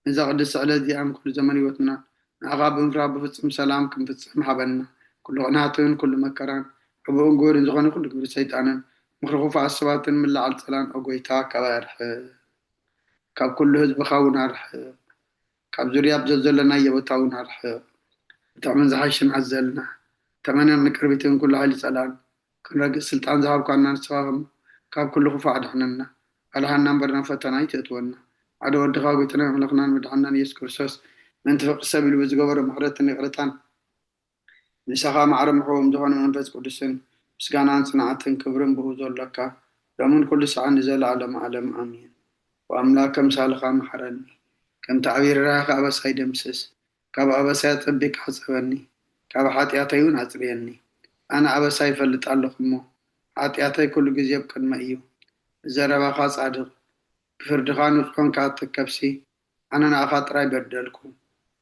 ነዛ ቅድስቲ ዕለት እዚኣ፣ ኩሉ ዘመን ህይወትና ንኣኻ ብምፍራህ ብፍጹም ሰላም ክንፍጽም ሃበና። ኩሉ ቅንሃትን ኩሉ መከራን፣ ዕቡእን ግቡርን ዝኾነ ኩሉ ግብሪ ሰይጣንን ምኽሪ ክፉኣት ሰባትን ምላዓል ጸላን፣ ኦ ጎይታ፣ ካባይ ኣርሕቕ። ካብ ኩሉ ህዝብኻ እውን ኣርሕቕ። ካብ ዙርያ ኣብ ዘዘለናዮ ቦታ እውን ኣርሕቕ። ብጥዕምን ዝሓሽን ኣዘልና። ተመነን ንቅርቢትን ኩሉ ሓይሊ ጸላን ክንረግጽ ስልጣን ዝሃብካና ንስኻ ከም ካብ ኩሉ ክፉእ ኣድሕነና። ኣድሓና እምበር ናብ ፈተና ኣይተእትወና። ሓደ ወድኻ ጎይታና ኣምላኽናን መድሓንናን ኢየሱስ ክርስቶስ ምእንቲ ፍቅሪ ሰብ ኢሉ ብዝገበሮ ምሕረትን ይቕረታን ምሳኻ ማዕረ ምሕዎም ዝኾነ መንፈስ ቅዱስን ምስጋናን ጽንዓትን ክብርን ብኡ ዘሎካ ሎምን ኩሉ ሰዓት ንዘለዓለም ዓለም ኣሜን። ወኣምላክ ከምሳልኻ መሓረኒ፣ ከምቲ ዓብዪ ርህራሄኻ ኣበሳይ ደምስስ። ካብ ኣበሳይ ኣጸቢቕካ ሕጸበኒ፣ ካብ ሓጢኣተይ እውን ኣጽርየኒ። ኣነ ኣበሳይ ይፈልጥ ኣለኹ እሞ፣ ሓጢኣተይ ኩሉ ግዜ ኣብ ቅድመይ እዩ። ብዘረባኻ ጻድቕ፣ ብፍርድኻ ንጹህ ኮንካ እትከብሲ፣ ኣነ ንኣኻ ጥራይ በደልኩ፣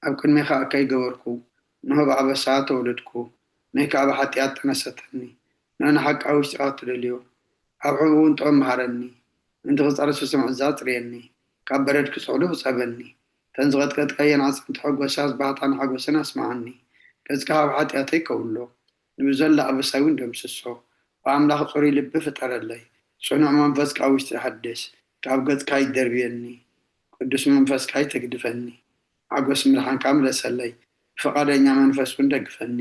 ኣብ ቅድሜኻ እከይ ገበርኩ፣ እንሆ ብኣበሳ ተወለድኩ፣ ንእይ ከኣ ብሓጢኣት ተነሰተኒ። ንእይ ንሓቂ ኣብ ውሽጥኻ እትደልዮ፣ ኣብ ሕቡእ እውን ጥበብ መሃረኒ። ምእንቲ ክጸርፍ ዝሰምዕ እዛ ኣጽርየኒ፣ ካብ በረድ ክጽዕዱ ሕጸበኒ። እተን ዝቐጥቀጥካየን ኣዕጽምቲ ሕጎሳስ ባህታን ሓጎስን ኣስምዓኒ። ገጽካ ካብ ሓጢኣተይ ከውሎ፣ ንብዘሎ ኣበሳይ እውን ደምስሶ። ብኣምላኽ ጽሩይ ልቢ ፍጠረለይ፣ ጽኑዕ መንፈስ ካብ ውሽጢ ሓድስ፣ ካብ ገጽካ ይደርብየኒ። ቅዱስ መንፈስካ ይተግድፈኒ። ሓጎስ ምድሓንካ ምለሰለይ፣ ብፍቓደኛ መንፈስ እውን ደግፈኒ።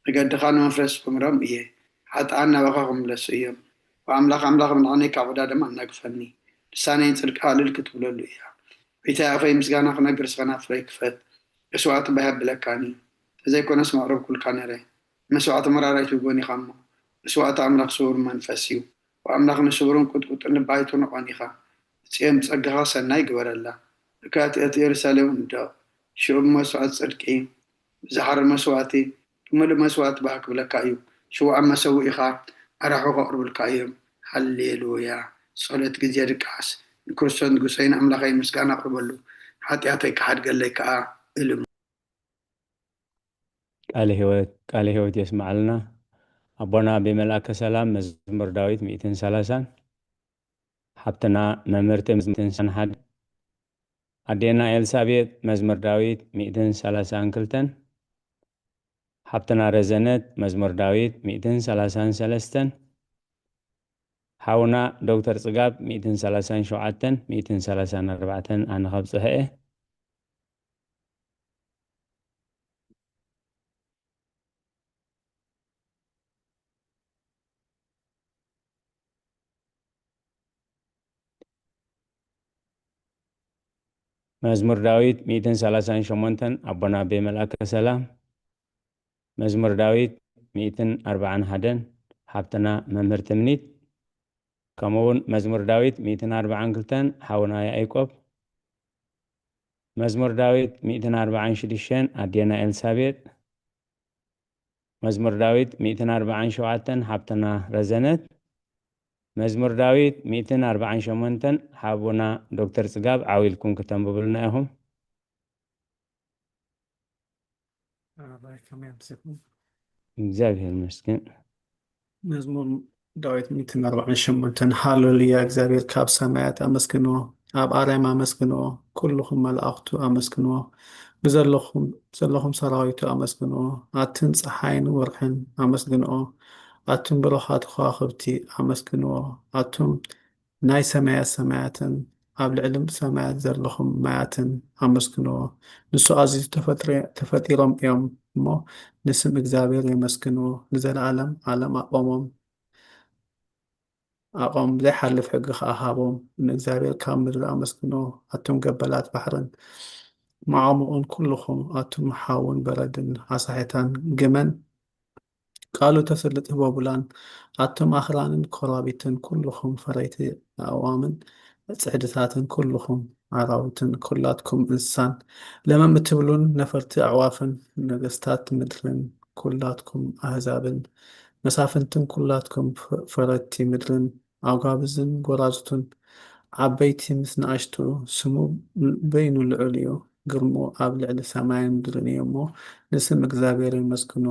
መገድኻ ንመፍረስ ክምሮም እየ፣ ሓጥኣን ናባኻ ክምለሱ እዮም። ብኣምላኽ ኣምላኽ ምድሓነይ ካብ ዕዳ ደም ኣናግፈኒ። ልሳነይ ንጽድቅኻ እልል ክትብለሉ እያ። ጎይታይ ኣፈይ ምስጋና ክነግር ስኸናፍረይ ክፈት። መስዋዕቲ ባህ የብለካን እዩ። ተዘይኮነስ መቕረብኩልካ ነይረ። መስዋዕቲ መራራይ ትብጎን ኢኻ እሞ፣ መስዋዕቲ ኣምላኽ ስውር መንፈስ እዩ። ወኣምላኽ ንስውርን ቁጥቁጥን ልቢ ኣይትንዖን ኢኻ። ጽዮን ብጸጋኻ ሰናይ ግበረላ። እካ እቲ እቲ የሩሳሌም እንዶ፣ ሽዑ ብመስዋዕቲ ጽድቂ፣ ብዝሓሪ መስዋዕቲ፣ ብምሉእ መስዋዕቲ ባህ ክብለካ እዩ። ሽውዓ መሰውኢኻ ኣራሑ ከቕርብልካ እዮም። ሃሌሉያ። ጸሎት ግዜ ድቃስ። ንክርስቶስ ንጉሰይን ኣምላኸይ ምስጋና ኣቕርበሉ። ሓጢኣተይ ክሓድገለይ ከኣ እልም። ቃለ ህይወት፣ ቃለ ህይወት የስምዓልና። ኣቦና ኣቤ መልኣከ ሰላም መዝሙር ዳዊት ሚእትን ሰላሳን፣ ሓብትና መምህርቲ ሚእትን ሰላሳን ሓደ፣ ኣዴና ኤልሳቤጥ መዝሙር ዳዊት ሚእትን ሰላሳን ክልተን፣ ሓብትና ረዘነት መዝሙር ዳዊት ሚእትን ሰላሳን ሰለስተን፣ ሓውና ዶክተር ጽጋብ ሚእትን ሰላሳን ሸውዓተን፣ ሚእትን ሰላሳን ኣርባዕተን ኣነ ከብጽሐ እየ። መዝሙር ዳዊት ሚእትን ሰላሳን ሸሞንተን ኣቦና ኣቤ መልኣከ ሰላም። መዝሙር ዳዊት ሚእትን ኣርባዓን ሓደን ሓብትና መምህር ትምኒት። ከምኡ እውን መዝሙር ዳዊት ሚእትን ኣርባዓን ክልተን ሓውና ያዕቆብ። መዝሙር ዳዊት ሚእትን ኣርባዓን ሽዱሽተን ኣዴና ኤልሳቤጥ። መዝሙር ዳዊት ሚእትን ኣርባዓን ሸውዓተን ሓብትና ረዘነት። መዝሙር ዳዊት ሚእትን ኣርባዓን ሸሞንተን ሓውና ዶክተር ጽጋብ ዓው ኢልኩም ክተንብቡልና ኢኹም። ኣባይ ከመይ ኣምሲኹም? እግዚኣብሔር ይመስገን። መዝሙር ዳዊት ሚእትን ኣርባዓን ሸሞንተን። ሃሌሉያ፣ እግዚኣብሔር ካብ ሰማያት ኣመስግንዎ፣ ኣብ ኣርያም ኣመስግንዎ፣ ኩልኹም መላእኽቱ ኣመስግንዎ፣ ብዘለኹም ዘለኹም ሰራዊቱ ኣመስግንዎ፣ ኣትን ጸሓይን ወርሕን ኣመስግንዎ፣ ኣቱም ብሩኻት ከዋኽብቲ ኣመስግንዎ፣ ኣቱም ናይ ሰማያት ሰማያትን ኣብ ልዕሊ ሰማያት ዘለኹም ማያትን ኣመስግንዎ። ንሱ ኣዝዩ ተፈጥረ-፣ ተፈጢሮም እዮም እሞ ንስም እግዚኣብሔር የመስግንዎ። ንዘለኣለም ዓለም ኣቆሞም፣ ኣቆም፣ ዘይሓልፍ ሕጊ ኸኣ ሃቦም። ንእግዚኣብሔር ካብ ምድሪ ኣመስግንዎ። ኣቱም ገበላት ባሕርን መዓሙቕን ኩልኹም፣ ኣቱም ሓውን በረድን ኣሳሒታን ግመን ቃሉ ተስልጥ ህቦቡላን፣ ኣቱም ኣኽራንን ኮራቢትን፣ ኩልኹም ፈረይቲ ኣእዋምን ጽሕድታትን፣ ኩልኹም ኣራዊትን፣ ኩላትኩም እንስሳን፣ ለመም እትብሉን ነፈርቲ ኣዕዋፍን፣ ነገስታት ምድርን፣ ኩላትኩም ኣህዛብን መሳፍንትን፣ ኩላትኩም ፈ-፣ ፈረድቲ ምድርን፣ ኣጓብዝን ጎራዙትን፣ ዓበይቲ ምስ ንኣሽቱ፣ ስሙ በይኑ ልዑል እዩ፣ ግርምኡ ኣብ ልዕሊ ሰማይን ምድርን እዩ እሞ፣ ንስም እግዚኣብሔር የመስግኖ።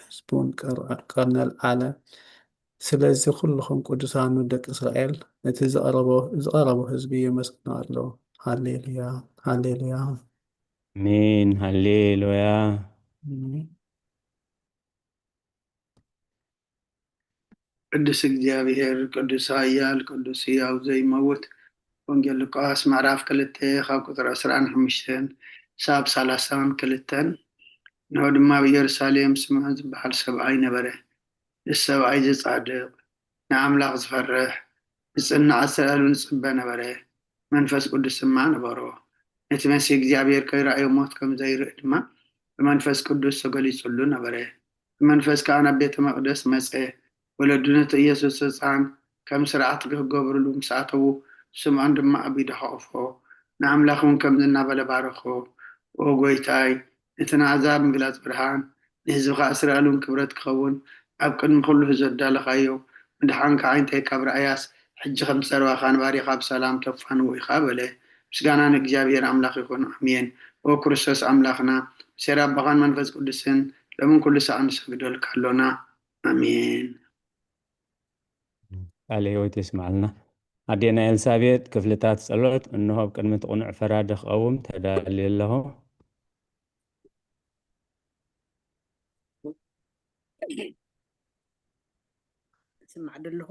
ህዝቡን ቀር-፣ ቀርነልዓለ። ስለዚ ኩልኹም ቅዱሳኑ ደቂ እስራኤል፣ እቲ ዝቐረቦ-፣ ዝቐረቡ ህዝቢ የመስግኖ ኣለዉ። ሃሌሉያ፣ ሃሌሉያ። ኣሜን። ሃሌሉያ። ቅዱስ እግዚኣብሔር፣ ቅዱስ ኃያል፣ ቅዱስ ሕያው ዘይመውት። ወንጌል ሉቃስ ምዕራፍ ክልተ ካብ ቁፅሪ ዕስራን ሓሙሽተን ሳብ ሰላሳን ክልተን። እንሆ ድማ ኣብ ኢየሩሳሌም ስምዖን ዝበሃል ሰብኣይ ነበረ። ንሱ ሰብኣይ ዝጻድቕ፣ ንኣምላኽ ዝፈርሕ፣ ዝጽናዕ ኣስተዳሉ ንጽበ ነበረ። መንፈስ ቅዱስ ድማ ነበሮ። ነቲ መሲህ እግዚኣብሔር ከይረኣዮ ሞት ከም ዘይርኢ ድማ ብመንፈስ ቅዱስ ተገሊጹሉ ነበረ። ብመንፈስ ከኣ ናብ ቤተ መቕደስ መጸ። ወለዱ ነቲ ኢየሱስ ህጻን ከም ስርዓት ክገብርሉ ምስ ኣተዉ፣ ስምዖን ድማ ኣብ ኢዱ ሓቖፎ። ንኣምላኽ እውን ከምዚ እናበለ ባረኾ። ኦ ጐይታይ፣ ነቲ ንኣሕዛብ ምግላጽ ብርሃን፣ ንህዝብኻ እስራኤል እውን ክብረት ክኸውን ኣብ ቅድሚ ኩሉ ህዝቢ ኣዳለኻዮ። ምድሓንካ ኣዒንተይ ካብ ረኣያስ፣ ሕጂ ከምቲ ዘረባኻ ንባሪኻ ብሰላም ተፋንዎ ኢኻ በለ። ምስጋና ንእግዚኣብሔር ኣምላኽ ይኹን። ኣሜን። ኦ ክርስቶስ ኣምላኽና፣ ብሴራ ኣቦኻን መንፈስ ቅዱስን ሎምን ኩሉ ሰዓት ንሰግደልካ ኣሎና። ኣሜን። ቃለ ሕይወት የስምዓልና። ኣዴና ኤልሳቤጥ፣ ክፍልታት ጸሎት እንሆ ኣብ ቅድሚ እቲ ቅኑዕ ፈራዲ ክቐውም ተዳልየ ኣለኹ። ስማዕ ደለኹ።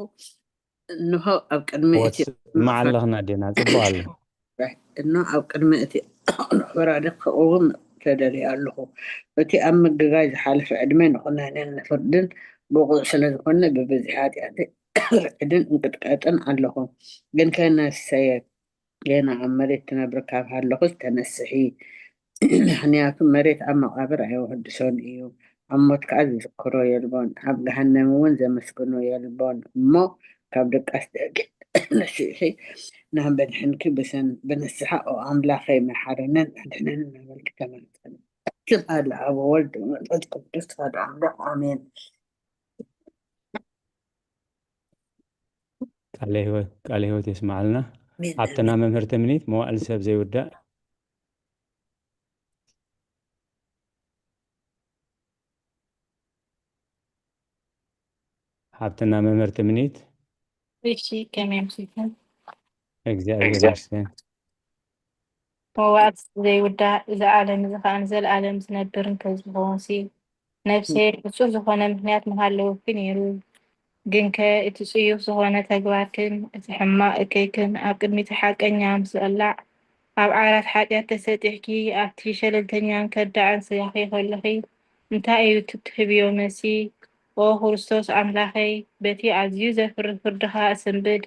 እንሆ ኣብ ቅድሚ እቲ ስማዕ ኣለኽና ኣዴና፣ ጽቡቕ ኣሎ። እንሆ ኣብ ቅድሚ እቲ ቅኑዕ ፈራዲ ክቐውም ተደልየ ኣለኹ። እቲ ኣብ ምግጋይ ዝሓለፈ ዕድመ ንኹነኔን ንፍርድን ብቑዕ ስለ ዝኾነ ብብዝሒ ኃጢኣተይ ርዕድን እንቅጥቀጥን ኣለኹ። ግንከ ነፍሰየ ገና ኣብ መሬት ትነብሪ ካብ ሃለኹስ ተነስሒ። ምኽንያቱ መሬት ኣብ መቓብር ኣይወድሶን እዩ። ኣብ ሞት ከኣ ዝዝክሮ የልቦን፣ ኣብ ገሃነም እውን ዘመስግኖ የልቦን። እሞ ካብ ድቃስ ደቂ ንስሒ ናብ መድሕንኪ ብሰን-፣ ብንስሓ ኦ ኣምላኸይ መሓረንን ኣድሕነንን እናበልኪ ተማጸኒ። ስብሐት ለኣብ ወወልድ ወመንፈስ ቅዱስ ሓደ ኣምላኽ ኣሜን። ቃለ ህይወት፣ ቃለ ህይወት የስምዓልና። ኣሜን፣ ሓብትና ኣሜን። መምህር ትምኒት መዋእል ሰብ ዘይውዳእ። ሓብትና መምህር ትምኒት። እሺ፣ ከመይ ኣምሲኩም? እግዚኣብሔር ይመስገን። መዋዕል ዘይውዳእ፣ እዚ ዓለም እዚ ኸኣ ንዘለኣለም ዝነብር እንተዝኸውንሲ፣ ነፍሰይ ብንጹር ዝኾነ ምኽንያት ምሃለወኪ ነይሩ። ግንከ እቲ ጽዩፍ ዝኾነ ተግባርክን እቲ ሕማቕ እከይክን ኣብ ቅድሚ እቲ ሓቀኛ ምስ ዝቕላዕ፣ ኣብ ዓራት ሓጢኣት ተሰጢሕኪ፣ ኣብቲ ሸለልተኛን ከዳዕን ስጋኺ ከለኺ፣ እንታይ እዩ እቲ ትህብዮ መልሲ? ኦ ክርስቶስ ኣምላኸይ፣ በቲ ኣዝዩ ዘፍርህ ፍርድኻ እስንብድ፣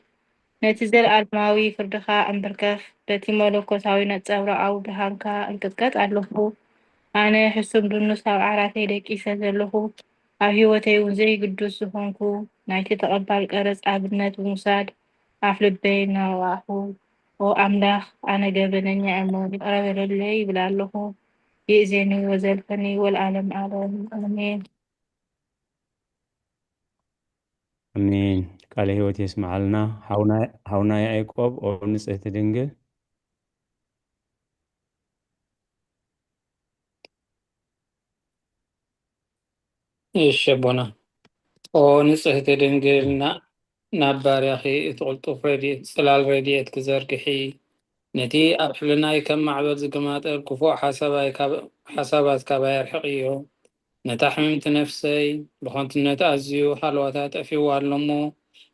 ነቲ ዘለኣለማዊ ፍርድኻ እምብርከኽ፣ በቲ መለኮታዊ ነጸብራቓዊ ብርሃንካ እንቅጥቀጥ ኣለኹ። ኣነ ሕሱም ድኑስ ኣብ ዓራተይ ደቂሰ ዘለኹ፣ ኣብ ህይወተይ እውን ዘይግዱስ ዝኾንኩ፣ ናይቲ ተቐባል ቀረጽ ኣብነት ብምውሳድ ኣፍ ልበይ እናወቓዕኹ፣ ኦ ኣምላኽ፣ ኣነ ገበነኛ እሞ ይቕረ በለለይ ይብል ኣለኹ። ይእዜኒ ወዘልፈኒ ወለዓለም ዓለም። ኣሜን። ኣሜን። ቃለ ህይወት የስምዓልና። ሓውና፣ ሓውና ያዕቆብ፣ ኦ ንጽህቲ ድንግል። እሺ ኣቦና። ኦ ንጽህቲ ድንግል፣ ና-፣ ናብ ባርያኺ እቲ ቅልጡፍ ረድኤት፣ ጽላል ረድኤት ክዘርግሒ፣ ነቲ ኣብ ሕልናይ ከም ማዕበል ዝገማጠል ክፉእ ሓሳባይ ካብ፣ ሓሳባት ካባይ ኣርሕቕዮ። ነታ ሕምምቲ ነፍሰይ ብኸንቱነት ኣዝዩ ሃለዋታ ጠፊእዋ ኣሎ እሞ፣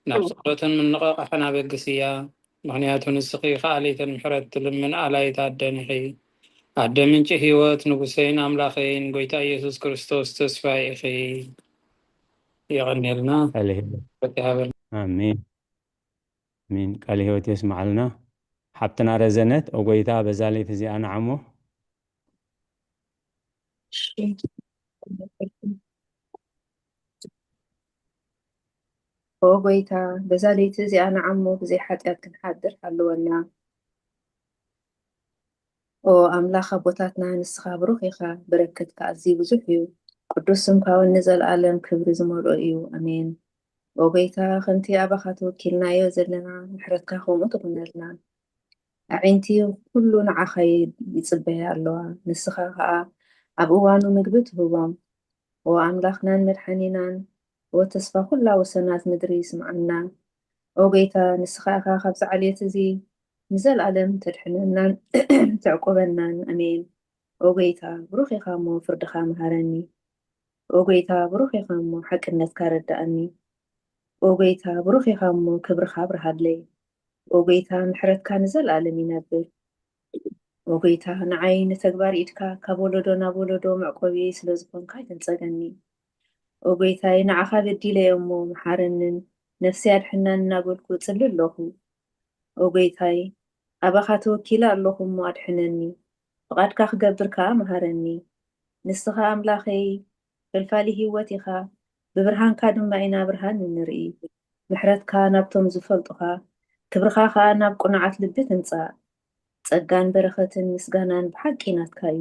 ናብ ጸሎትን ምንቕቓሕን ኣበግስያ። ምኽንያቱ ንስኺ ከኣሊትን ምሕረት ትልምን ኣላይት ኣደን ኢኺ። ኣደ ምንጪ ህይወት፣ ንጉሰይን ኣምላኸይን፣ ጎይታ ኢየሱስ ክርስቶስ ተስፋይ ኢኺ። የቐንየልና። ቃለ ህይወት። በቃ ይሃበልና። ኣሜን። ኣሜን። ቃለ ህይወት የስምዓልና። ሓብትና ረዘነት፣ ኦ ጎይታ፣ በዛ ለይቲ እዚኣ ንዓሞ። ኦ ጎይታ፣ በዛ ለይቲ እዚኣ ንዓሞ ብዘይ ሓጢኣት ክንሓድር ሃልወና። ኦ ኣምላኽ ኣቦታትና፣ ንስኻ ብሩኽ ኢኻ፣ በረከትካ ኣዝዩ ብዙሕ እዩ። ቅዱስ ስምካ እውን ንዘለኣለም ክብሪ ዝመልኦ እዩ። ኣሜን። ኦ ጎይታ፣ ከምቲ ኣባኻ ተወኪልናዮ ዘለና፣ ምሕረትካ ከምኡ ትኹነልና። ኣዒንቲ ኩሉ ንዓኻ ይጽበያ ኣለዋ፣ ንስኻ ኸኣ ኣብ እዋኑ ምግቢ ትህቦም። ኦ ኣምላኽናን መድሓኒናን፣ ኦ ተስፋ ኩላ ወሰናት ምድሪ፣ ስምዓና። ኦ ጎይታ፣ ንስኻ ኢኻ ካብዚ ዓሌት እዚ ንዘለኣለም ተድሕነናን ተዕቆበናን። ኣሜን። ኦ ጎይታ፣ ብሩኽ ኢኻ እሞ ፍርድኻ መሃረኒ። ኦ ጎይታ፣ ብሩኽ ኢኻ እሞ ሓቅነትካ ረዳኣኒ። ኦ ጎይታ፣ ብሩኽ ኢኻ እሞ ክብርኻ ኣብርሃለይ። ኦ ጎይታ፣ ምሕረትካ ንዘለኣለም ይነብር። ኦ ጎይታ፣ ንዓይ ንተግባር ኢድካ ካብ ወለዶ ናብ ወለዶ መዕቆብየይ ስለ ዝኾንካ ኣይትንጸገኒ። ኦ ጎይታይ፣ ንዓኻ በዲለየ እሞ መሓረንን ነፍሰይ ኣድሕናን እናበልኩ እጽሊ ኣለኹ። ኦ ጎይታይ፣ ኣባኻ ተወኪለ ኣለኹ እሞ ኣድሕነኒ። ፍቓድካ ክገብር ከኣ መሃረኒ። ንስኻ ኣምላኸይ ፈልፋሊ ህይወት ኢኻ፣ ብብርሃንካ ድማ ኢና ብርሃን እንርኢ። ምሕረትካ ናብቶም ዝፈልጡኻ፣ ክብርኻ ከኣ ናብ ቅኑዓት ልቢ ትምጻእ። ጸጋን በረኸትን ምስጋናን ብሓቂ ናትካ እዩ።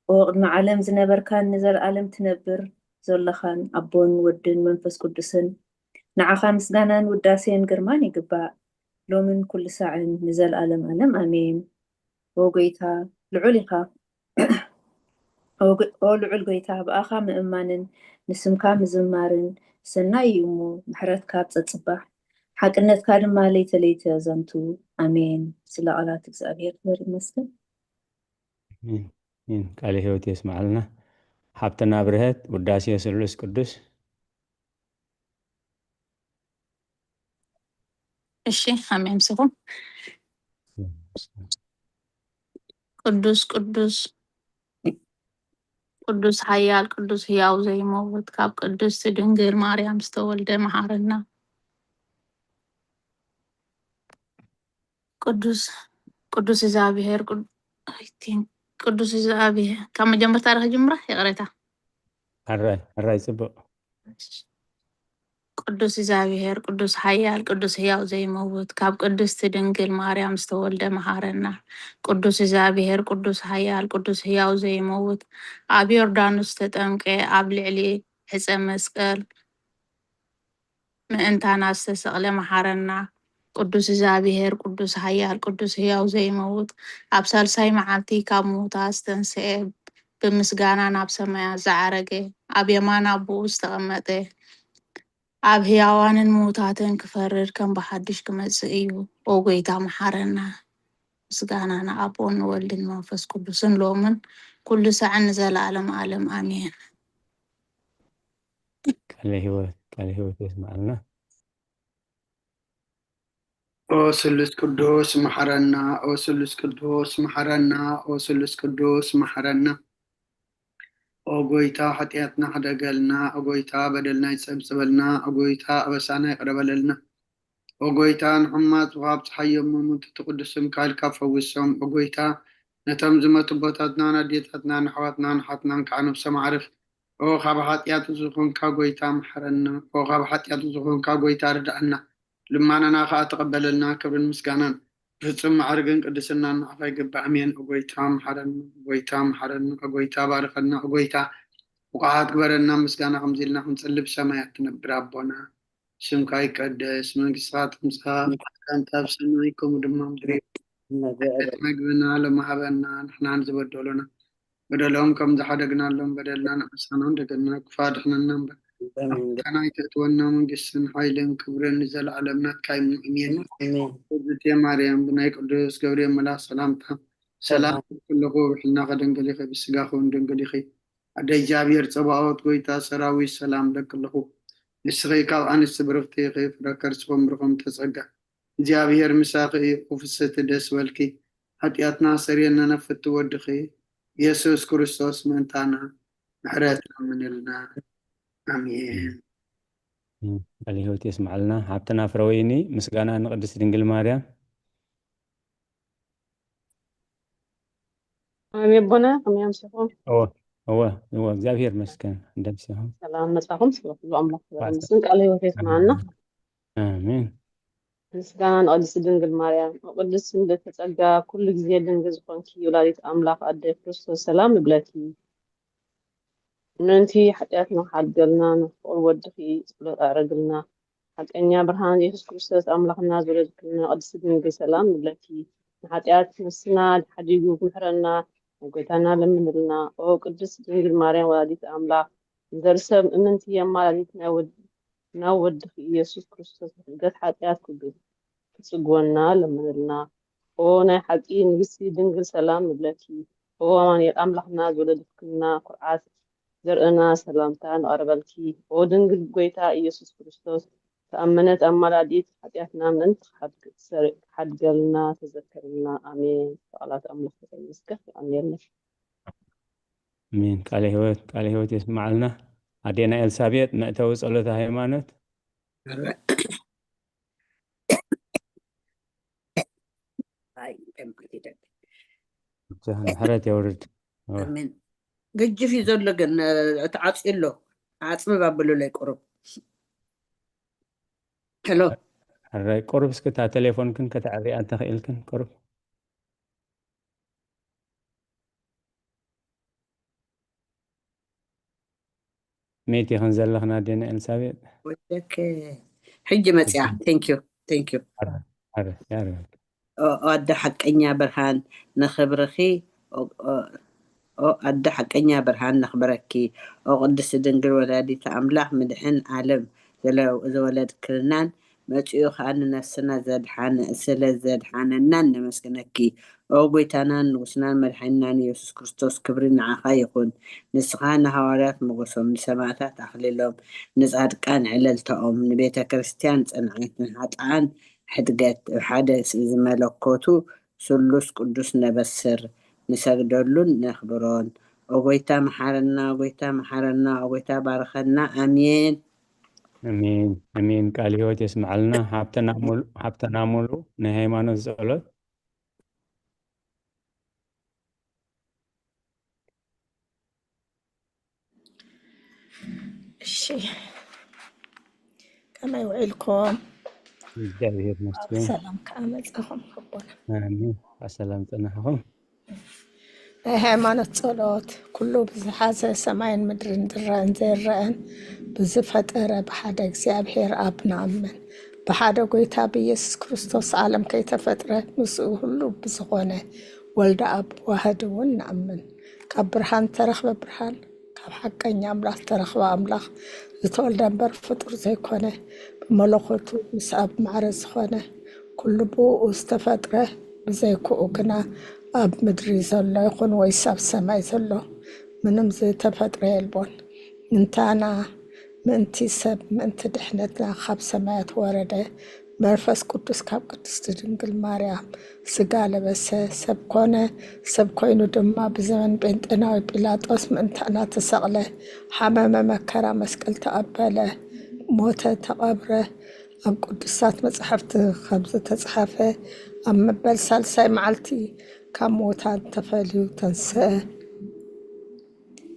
ኦ ቅድሚ ዓለም ዝነበርካን ንዘለኣለም ትነብር ዘለኻን ኣቦን ወድን መንፈስ ቅዱስን፣ ንዓኻ ምስጋናን ውዳሴን ግርማን ይግባእ፣ ሎምን ኩሉ ሳዕን ንዘለኣለም ዓለም ኣሜን። ኦ ጎይታ፣ ልዑል ኢኻ። ኦ ጎ-፣ ኦ ልዑል ጎይታ፣ ብኣኻ ምእማንን ንስምካ ምዝማርን ሰናይ እዩ እሞ፣ ምሕረትካ ኣብ ጸጽባሕ፣ ሓቅነትካ ድማ ለይተ ለይተ ዘንቱ። ኣሜን። ስለ ቃላት እግዚኣብሔር ክብር ይመስገን። ኣሜን። ኣሜን። ቃለ ህይወት የስምዓልና። ሓብትና ብርሀት፣ ውዳሴ ስሉስ ቅዱስ። እሺ፣ ከመይ ኣምሲኹም? ቅዱስ ቅዱስ ቅዱስ ሓያል ቅዱስ ህያው ዘይመውት ካብ ቅድስቲ ድንግል ማርያም ዝተወልደ መሓረና። ቅዱስ ቅዱስ እግዚኣብሔር ቅዱ-፣ I think ቅዱስ እግዚኣብሔር ካብ መጀመርታ ዶ ክጅምራ? ይቕሬታ። ሕራይ ሕራይ፣ ጽቡቕ። ቅዱስ እግዚኣብሔር ቅዱስ ሓያል ቅዱስ ህያው ዘይመውት ካብ ቅድስቲ ድንግል ማርያም ዝተወልደ መሃረና። ቅዱስ እግዚኣብሔር ቅዱስ ሓያል ቅዱስ ህያው ዘይመውት ኣብ ዮርዳኖስ ተጠምቀ ኣብ ልዕሊ ዕፀ መስቀል ምእንታና ዝተሰቕለ መሓረና። ቅዱስ እግዚኣብሔር ቅዱስ ሓያል ቅዱስ ህያው ዘይመውት ኣብ ሳልሳይ መዓልቲ ካብ ምዉታት ዝተንስኤ ብምስጋና ናብ ሰማያት ዝዓረገ ኣብ የማን ኣቦኡ ዝተቐመጠ ኣብ ህያዋንን ምዉታትን ክፈርድ ከም ብሓድሽ ክመጽእ እዩ። ኦ ጎይታ መሓረና። ምስጋና ንኣቦን ንወልድን መንፈስ ቅዱስን ሎምን ኩሉ ሳዕን ንዘለኣለም ኣለም ኣሜን። ቃለ ህይወት ቃለ ህይወት የስምዓልና። ኦ ስሉስ ቅዱስ መሓረና፣ ኦ ስሉስ ቅዱስ መሓረና፣ ኦ ስሉስ ቅዱስ መሓረና። ኦ ጎይታ ሓጢኣትና ሕደገልና፣ ኦ ጎይታ በደልና ይጸብጽበልና፣ ኦ ጎይታ ኣበሳና ይቕረ በለልና። ኦ ጎይታ ንሕማጽ ካብ ጸሓዮም መሙት እቲ ቅዱስ ስምካ ኢልካ ፈውሶም። ኦ ጎይታ ነቶም ዝመቱ ኣቦታትናን ኣዴታትናን ኣሕዋትናን ኣሓትናን ከዓ ነብሶም ኣዕርፍ። ኦ ካብ ሓጢኣቱ ዝኾንካ ጎይታ መሓረና፣ ኦ ካብ ሓጢኣቱ ዝኾንካ ጎይታ ርድኣና። ልማናና ከኣ ተቐበለልና፣ ክብርን ምስጋናን ፍጹም ማዕርግን ቅድስናን ንዓኻ ይግባእ። ኣሜን። ኦ ጎይታ መሓረና፣ ኦ ጎይታ መሓረና፣ ኦ ጎይታ ባርኸና፣ ኦ ጎይታ ብቑዓት ግበረና። ምስጋና ከምዚ ኢልና ክንጽሊ ብሰማያት ትነብር ኣቦና፣ ስምካ ይቀደስ፣ መንግስትኻ ትምጻእ፣ ፍቓድካ ኣብ ሰማይ ከምኡ ድማ ምድሪ። ዕለት መግብና ሎሚ ሃበና፣ ንሕናን ዝበደሉና በደሎም ከም ዝሓደግናሎም በደልና ንዓሳና እንደገና ክፉእ ኣድሕነና እምበር፣ ኣፍታና ኣይተእትወና፣ መንግስትን ሓይልን ክብርን ንዘለኣለም ናትካ እዩ። ኣሜን። ኣሜን። እግዝእትየ ማርያም፣ ብናይ ቅዱስ ገብርኤል መልኣኽ ሰላምታ ሰላም ሰላም። ክለኹ፣ ብሕልናኺ ድንግል ኢኺ፣ ብስጋኺ እውን ድንግል ኢኺ። ኣደ እግዚኣብሔር ጸባኦት፣ ጎይታ ሰራዊት፣ ሰላም እብለኪ ኣለኹ። ንስኺ ካብ ኣንስቲ ብርኽቲ ኢኺ፣ ፍረ ከርስኺ እውን ብሩኽ እዩ። ጸጋ እግዚኣብሔር ምሳኺ እዩ። ፍስሕቲ ደስ በልኪ፣ ሓጢኣትና ኣስተሰርየልና፣ ናብ ፍትው ወድኺ ኢየሱስ ክርስቶስ ምእንታና ምሕረት ለምንልና። ኣሜን። ቃለ ህይወት የስምዓልና። ሓብትና ፍረወይኒ፣ ምስጋና ንቅድስት ድንግል ማርያም። ኣሜን። ኣቦና ከመይ ኣምሲኹም? እወ፣ እወ፣ እወ፣ እግዚኣብሔር ይመስገን። እንደምሲኹም። ሰላም መጻኹም። ስለ ኩሉ ኣምላኽ ክብር ይመስገን። ቃለ ህይወት የስምዓልና። ኣሜን። ምስጋና ንቅድስት ድንግል ማርያም። ቅድስት ስምብልቲ ጸጋ፣ ኩሉ ግዜ ድንግል ዝኾንኪ ወላዲት ኣምላኽ ኣደ ክርስቶስ ሰላም ንብለኪ። ምእንቲ ሓጢኣትና ሓድገልና፣ ንፍቑር ወድኺ ጸሎት ኣዕረግልና። ሓቀኛ ብርሃን የሱስ ክርስቶስ ኣምላኽና ዝወለድክልና ቅድስቲ ድንግል ሰላም ንብለኪ። ንሓጢኣት ነፍስና ሓዲጉ ክምሕረና ንጎይታና ለምንልና። ኦ ቅድስት ድንግል ማርያም ወላዲት ኣምላኽ፣ ንዘርሰብ እምንቲ የማላሊት ናይ ወድ-፣ ናብ ወድኺ ኢየሱስ ክርስቶስ ንሕድገት ሓጢኣት ክግ-፣ ክጽግወና ለምንልና። ኦ ናይ ሓቂ ንግስቲ ድንግል ሰላም ንብለኪ። ኦ ኣማኑኤል ኣምላኽና ዝወለደትክና ኩርዓት ዘርእና ሰላምታ ነቕርበልኪ። ኦ ድንግል ጎይታ ኢየሱስ ክርስቶስ ተኣመነት ኣማላዲት ሓጢኣትና ምእንቲ ክሓድግ-፣ ሰር-፣ ክሓድገልና ተዘከርና። ኣሜን። ብቓላት ኣምላኽ ተመስገን። የቐንየልና። ኣሜን። ቃለ ህይወት ቃለ ህይወት የስምዓልና። ኣዴና ኤልሳቤጥ መእተዊ ጸሎተ ሃይማኖት። ኣይ፣ እንታይ ማለት እዩ? ምሕረት የውርድ። ኣሜን። ገጅፍ እዩ ዘሎ ግን፣ እ፣ ተዓፅዩ ኣሎ። ኣፅብብ ኣብሉለይ ቁሩብ። ሄሎ። ሕራይ ቁሩብ እስኪ እታ ቴሌፎንክን ከተዕርያ እንተኽኢልክን ቁሩብ። መይቲ ኸን ዘለኽና ኣዴና ኤልሳቤጥ? ወደክ ሕጂ መፅያ። Thank you፣ thank you። ኣረ፣ ኣረ፣ ኣረ። ኦ፣ ኦ ኣደ ሓቀኛ ብርሃን ነኽብርኺ። ኦ፣ ኦ፣ ኦ ኣደ ሓቀኛ ብርሃን ነኽብረኪ። ኦ ቅድስቲ ድንግል ወላዲተ ኣምላኽ ምድሕን ዓለም ዘለ-፣ ዘወለድክልናን መጺኡ ኸኣ ንነፍስና ዘድሓነ-፣ ስለ ዘድሓነናን ነመስግነኪ። ኦ ጎይታናን ንጉስናን መድሓኒናን ኢየሱስ ክርስቶስ፣ ክብሪ ንዓኻ ይኹን። ንስኻ ንሃዋርያት ሞገሶም፣ ንሰማዕታት ኣኽሊሎም፣ ንጻድቃን ዕልልታኦም፣ ንቤተ ክርስቲያን ጽንዓት፣ ንሓጥኣን ሕድገት፣ ኣብ ሓደ ዝመለኮቱ ስሉስ ቅዱስ ነበስር፣ ንሰግደሉን ነኽብሮን። ኦ ጎይታ መሓረና፣ ኦ ጎይታ መሓረና፣ ኦ ጎይታ ባርኸና። ኣሜን። ኣሜን፣ ኣሜን። ቃል ህይወት የስምዓልና። ሃብተና ሙሉ፣ ሃብተና ሙሉ ናይ ሃይማኖት ጸሎት። እሺ፣ ከመይ ውዒልኩም? እግዚኣብሔር ይመስገን። ሰላም ከኣ መጻኹም ሓቦና። ኣሜን። ብሰላም ጸናሕኹም። ናይ ሃይማኖት ጸሎት። ኩሉ ብዝሓዘ ሰማይን ምድርን ዝረአን ዘይረአን ብዝፈጠረ ብሓደ እግዚኣብሔር ኣብ ንኣምን። ብሓደ ጎይታ ብኢየሱስ ክርስቶስ ዓለም ከይተፈጥረ ምስኡ ሁሉ ብዝኾነ ወልደ ኣብ ዋህድ እውን ንኣምን። ካብ ብርሃን ተረኽበ ብርሃን፣ ካብ ሓቀኛ ኣምላኽ ተረኽበ ኣምላኽ፣ ዝተወልደ እምበር ፍጡር ዘይኮነ፣ ብመለኮቱ ምስ ኣብ ማዕረ ዝኾነ፣ ኩሉ ብኡ ዝተፈጥረ፣ ብዘይክኡ ግና ኣብ ምድሪ ዘሎ ይኹን ወይስ ኣብ ሰማይ ዘሎ ምንም ዝተፈጥረ የልቦን። ምእንታና፣ ምእንቲ ሰብ፣ ምእንቲ ድሕነትና ካብ ሰማያት ወረደ። መንፈስ ቅዱስ ካብ ቅድስቲ ድንግል ማርያም ስጋ ለበሰ፣ ሰብ ኮነ። ሰብ ኮይኑ ድማ ብዘመን ጴንጤናዊ ጲላጦስ ምእንታና ተሰቕለ፣ ሓመመ፣ መከራ መስቀል ተቐበለ፣ ሞተ፣ ተቐብረ። ኣብ ቅዱሳት መጻሕፍቲ ከም ዝተጻሕፈ ኣብ መበል ሳልሳይ መዓልቲ ካብ ምዉታን ተፈልዩ ተንስአ።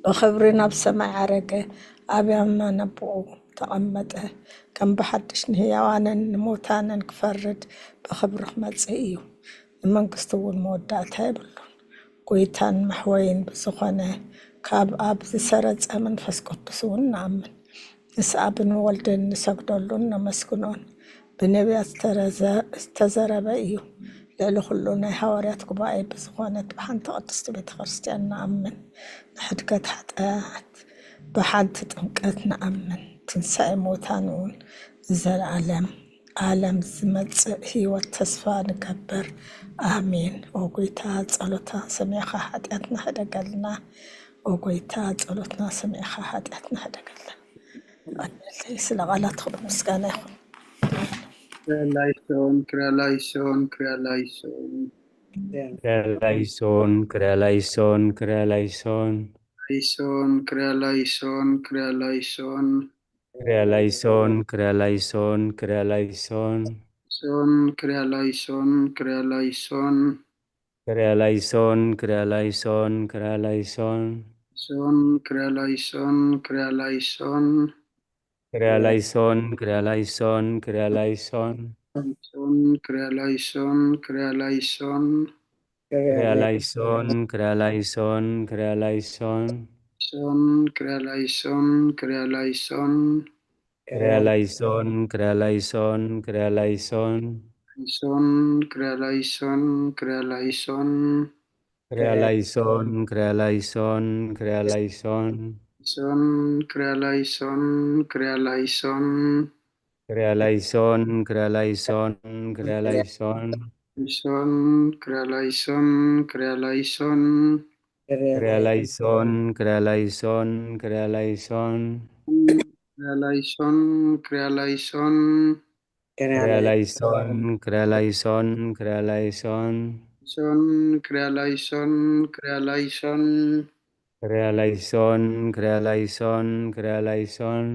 ብኽብሪ ናብ ሰማይ ዓረገ፣ ኣብ የማን ኣቦኡ ተቐመጠ። ከም ብሓድሽ ንህያዋንን ንሙታንን ክፈርድ ብኽብሪ ክመጽእ እዩ። ንመንግስቱ እውን መወዳእታ የብሉን። ጎይታን መሕወይን ብዝኾነ ካብ ኣብ ዝሰረጸ መንፈስ ቅዱስ እውን ንኣምን። ምስ ኣብን ወልድን ንሰግደሉን ነመስግኖን። ብነቢያት ዝተረዘ-፣ ዝተዘረበ እዩ። ልዕሊ ኩሉ ናይ ሃዋርያት ጉባኤ ብዝኾነት ብሓንቲ ቅድስቲ ቤተ ክርስቲያን ንኣምን። ንሕድገት ሓጢኣት ብሓንቲ ጥምቀት ንኣምን። ትንሳኤ ሙታን እውን ንዘለኣለም ዓለም ዝመጽእ ህይወት ተስፋ ንገብር። ኣሜን። ኦ ጎይታ ጸሎትና ሰሚዕኻ ሓጢኣትና ሕደገልና። ኦ ጎይታ ጸሎትና ሰሚዕኻ ሓጢኣትና ሕደገልና። ኣሜን። ስለ ቃላትኩም ምስጋና ይኹን። ክሪያላይሶን ክሪያላይሶን ክሪያላይሶን ክሪያላይሶን ክሪያላይሶን ክሪያላይሶን ላይሶን ክሪያላይሶን ክሪያላይሶን ክሪያላይሶን ክሪያላይሶን ክሪያላይሶን ሶን ክሪያላይሶን ክሪያላይሶን ክሪያላይሶን ክሪያላይሶን ክሪያላይሶን ሶን ክሪያላይሶን ክሪያላይሶን ክሪያላይሶን ክሪያላይሶን ክሪያላይሶን ሶን ክሪያላይሶን ክሪያላይሶን ክሪያላይሶን ክሪያላይሶን ክሪያላይሶን ሶን ክሪያላይሶን ክሪያላይሶን ክሪያላይሶን ክሪያላይሶን ክሪያላይሶን ሶን ክሪያላይሶን ክሪያላይሶን ክሪያላይሶን ክሪያላይሶን ክሪያላይሶን ሶን ክሪያላይሶን ክሪያላይሶን ክሪያላይሶን ክሪያላይሶን ክሪያላይሶን ላይሶን፣ ክሪያ ላይሶን፣ ክሪያ ላይሶን። ክሪያ ላይሶን፣ ክሪያ ላይሶን፣ ክሪያ ላይሶን። ክሪያ ላይሶን፣ ክሪያ ላይሶን። ክሪያ ላይሶን፣ ክሪያ ላይሶን፣ ክሪያ ላይሶን። ሶን፣ ክሪያ ላይሶን፣ ክሪያ ላይሶን። ክሪያ ላይሶን፣ ክሪያ ላይሶን፣ ክሪያ ላይሶን።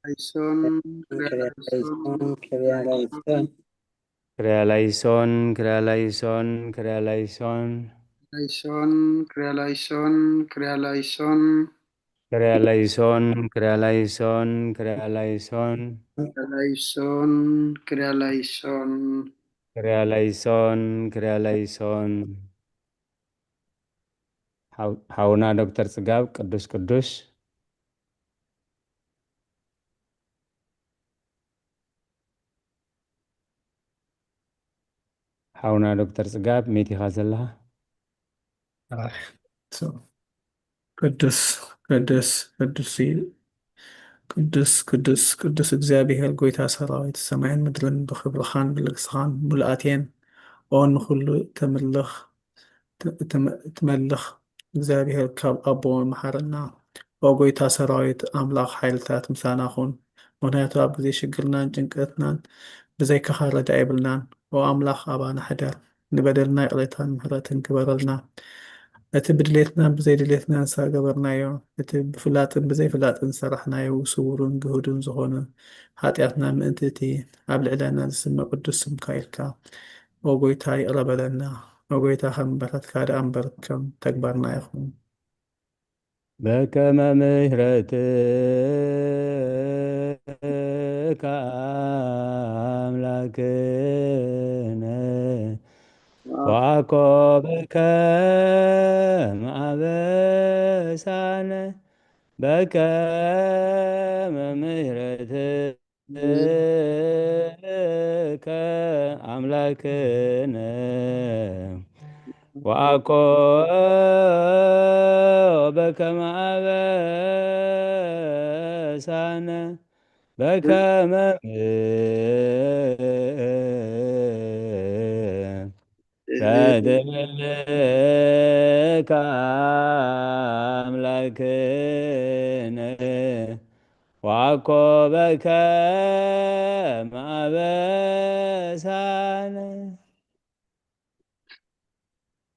ላይሶን፣ ክሪያ ክሪያ ላይሶን። ላይሶን፣ ክሪያ ላይሶን። ክሪያ ላይሶን፣ ክሪያ ላይሶን፣ ክሪያ ላይሶን። ላይሶን፣ ክሪያ ላይሶን፣ ክሪያ ላይሶን። ክሪያ ላይሶን፣ ክሪያ ላይሶን፣ ክሪያ ላይሶን። ክሪያ ላይሶን፣ ክሪያ ላይሶን። ክሪያ ላይሶን፣ ክሪያ ላይሶን። ሓው- ሓውና ዶክተር ጽጋብ ቅዱስ ቅዱስ። ሓውና ዶክተር ጽጋብ፣ ሜት ኢኻ ዘለኻ? ኣይ፣ ሶ፣ ቅዱስ ቅዱስ ቅዱስ እዩ። ቅዱስ ቅዱስ ቅዱስ እግዚኣብሔር ጎይታ ሰራዊት፣ ሰማይን ምድርን ብኽብርኻን ብልግስኻን ሙሉኣት እየን። ኦ ንኹሉ ተምልኽ ት- ትመ- ትመልኽ እግዚኣብሔር፣ ካብ ኣቦ መሓረና። ኦ ጎይታ ሰራዊት ኣምላኽ ሓይልታት ምሳና ኹን። ምኽንያቱ ኣብ ግዜ ሽግርናን ጭንቀትናን ብዘይካኻ ረዳኢ የብልናን። ኦ ኣምላኽ ኣባና ሕደር። ንበደልና ይቕሬታን ምሕረትን ግበረልና። እቲ ብድሌትናን ብዘይድሌትናን ዝገበርናዮ፣ እቲ ብፍላጥን ብዘይፍላጥን ዝሰራሕናዮ ስውርን ግሁድን ዝኾነ ሓጢኣትና ምእንቲ እቲ ኣብ ልዕለና ዝስመ ቅዱስ ስምካ ኢልካ ኦ ጎይታ ይቕረ በለና። ኦ ጎይታ ከም ምሕረትካ ደኣ እምበር ከም ተግባርና ይኹን። በከመ ምሕረትከ ኣምላክነ ወአኮ በከመ አበሳነ በከመ ምሕረትከ አምላክነ ወአኮ በከመ አበሳነ በከመ ምሕረትከ አምላክነ ወአኮ በከመ አበሳነ።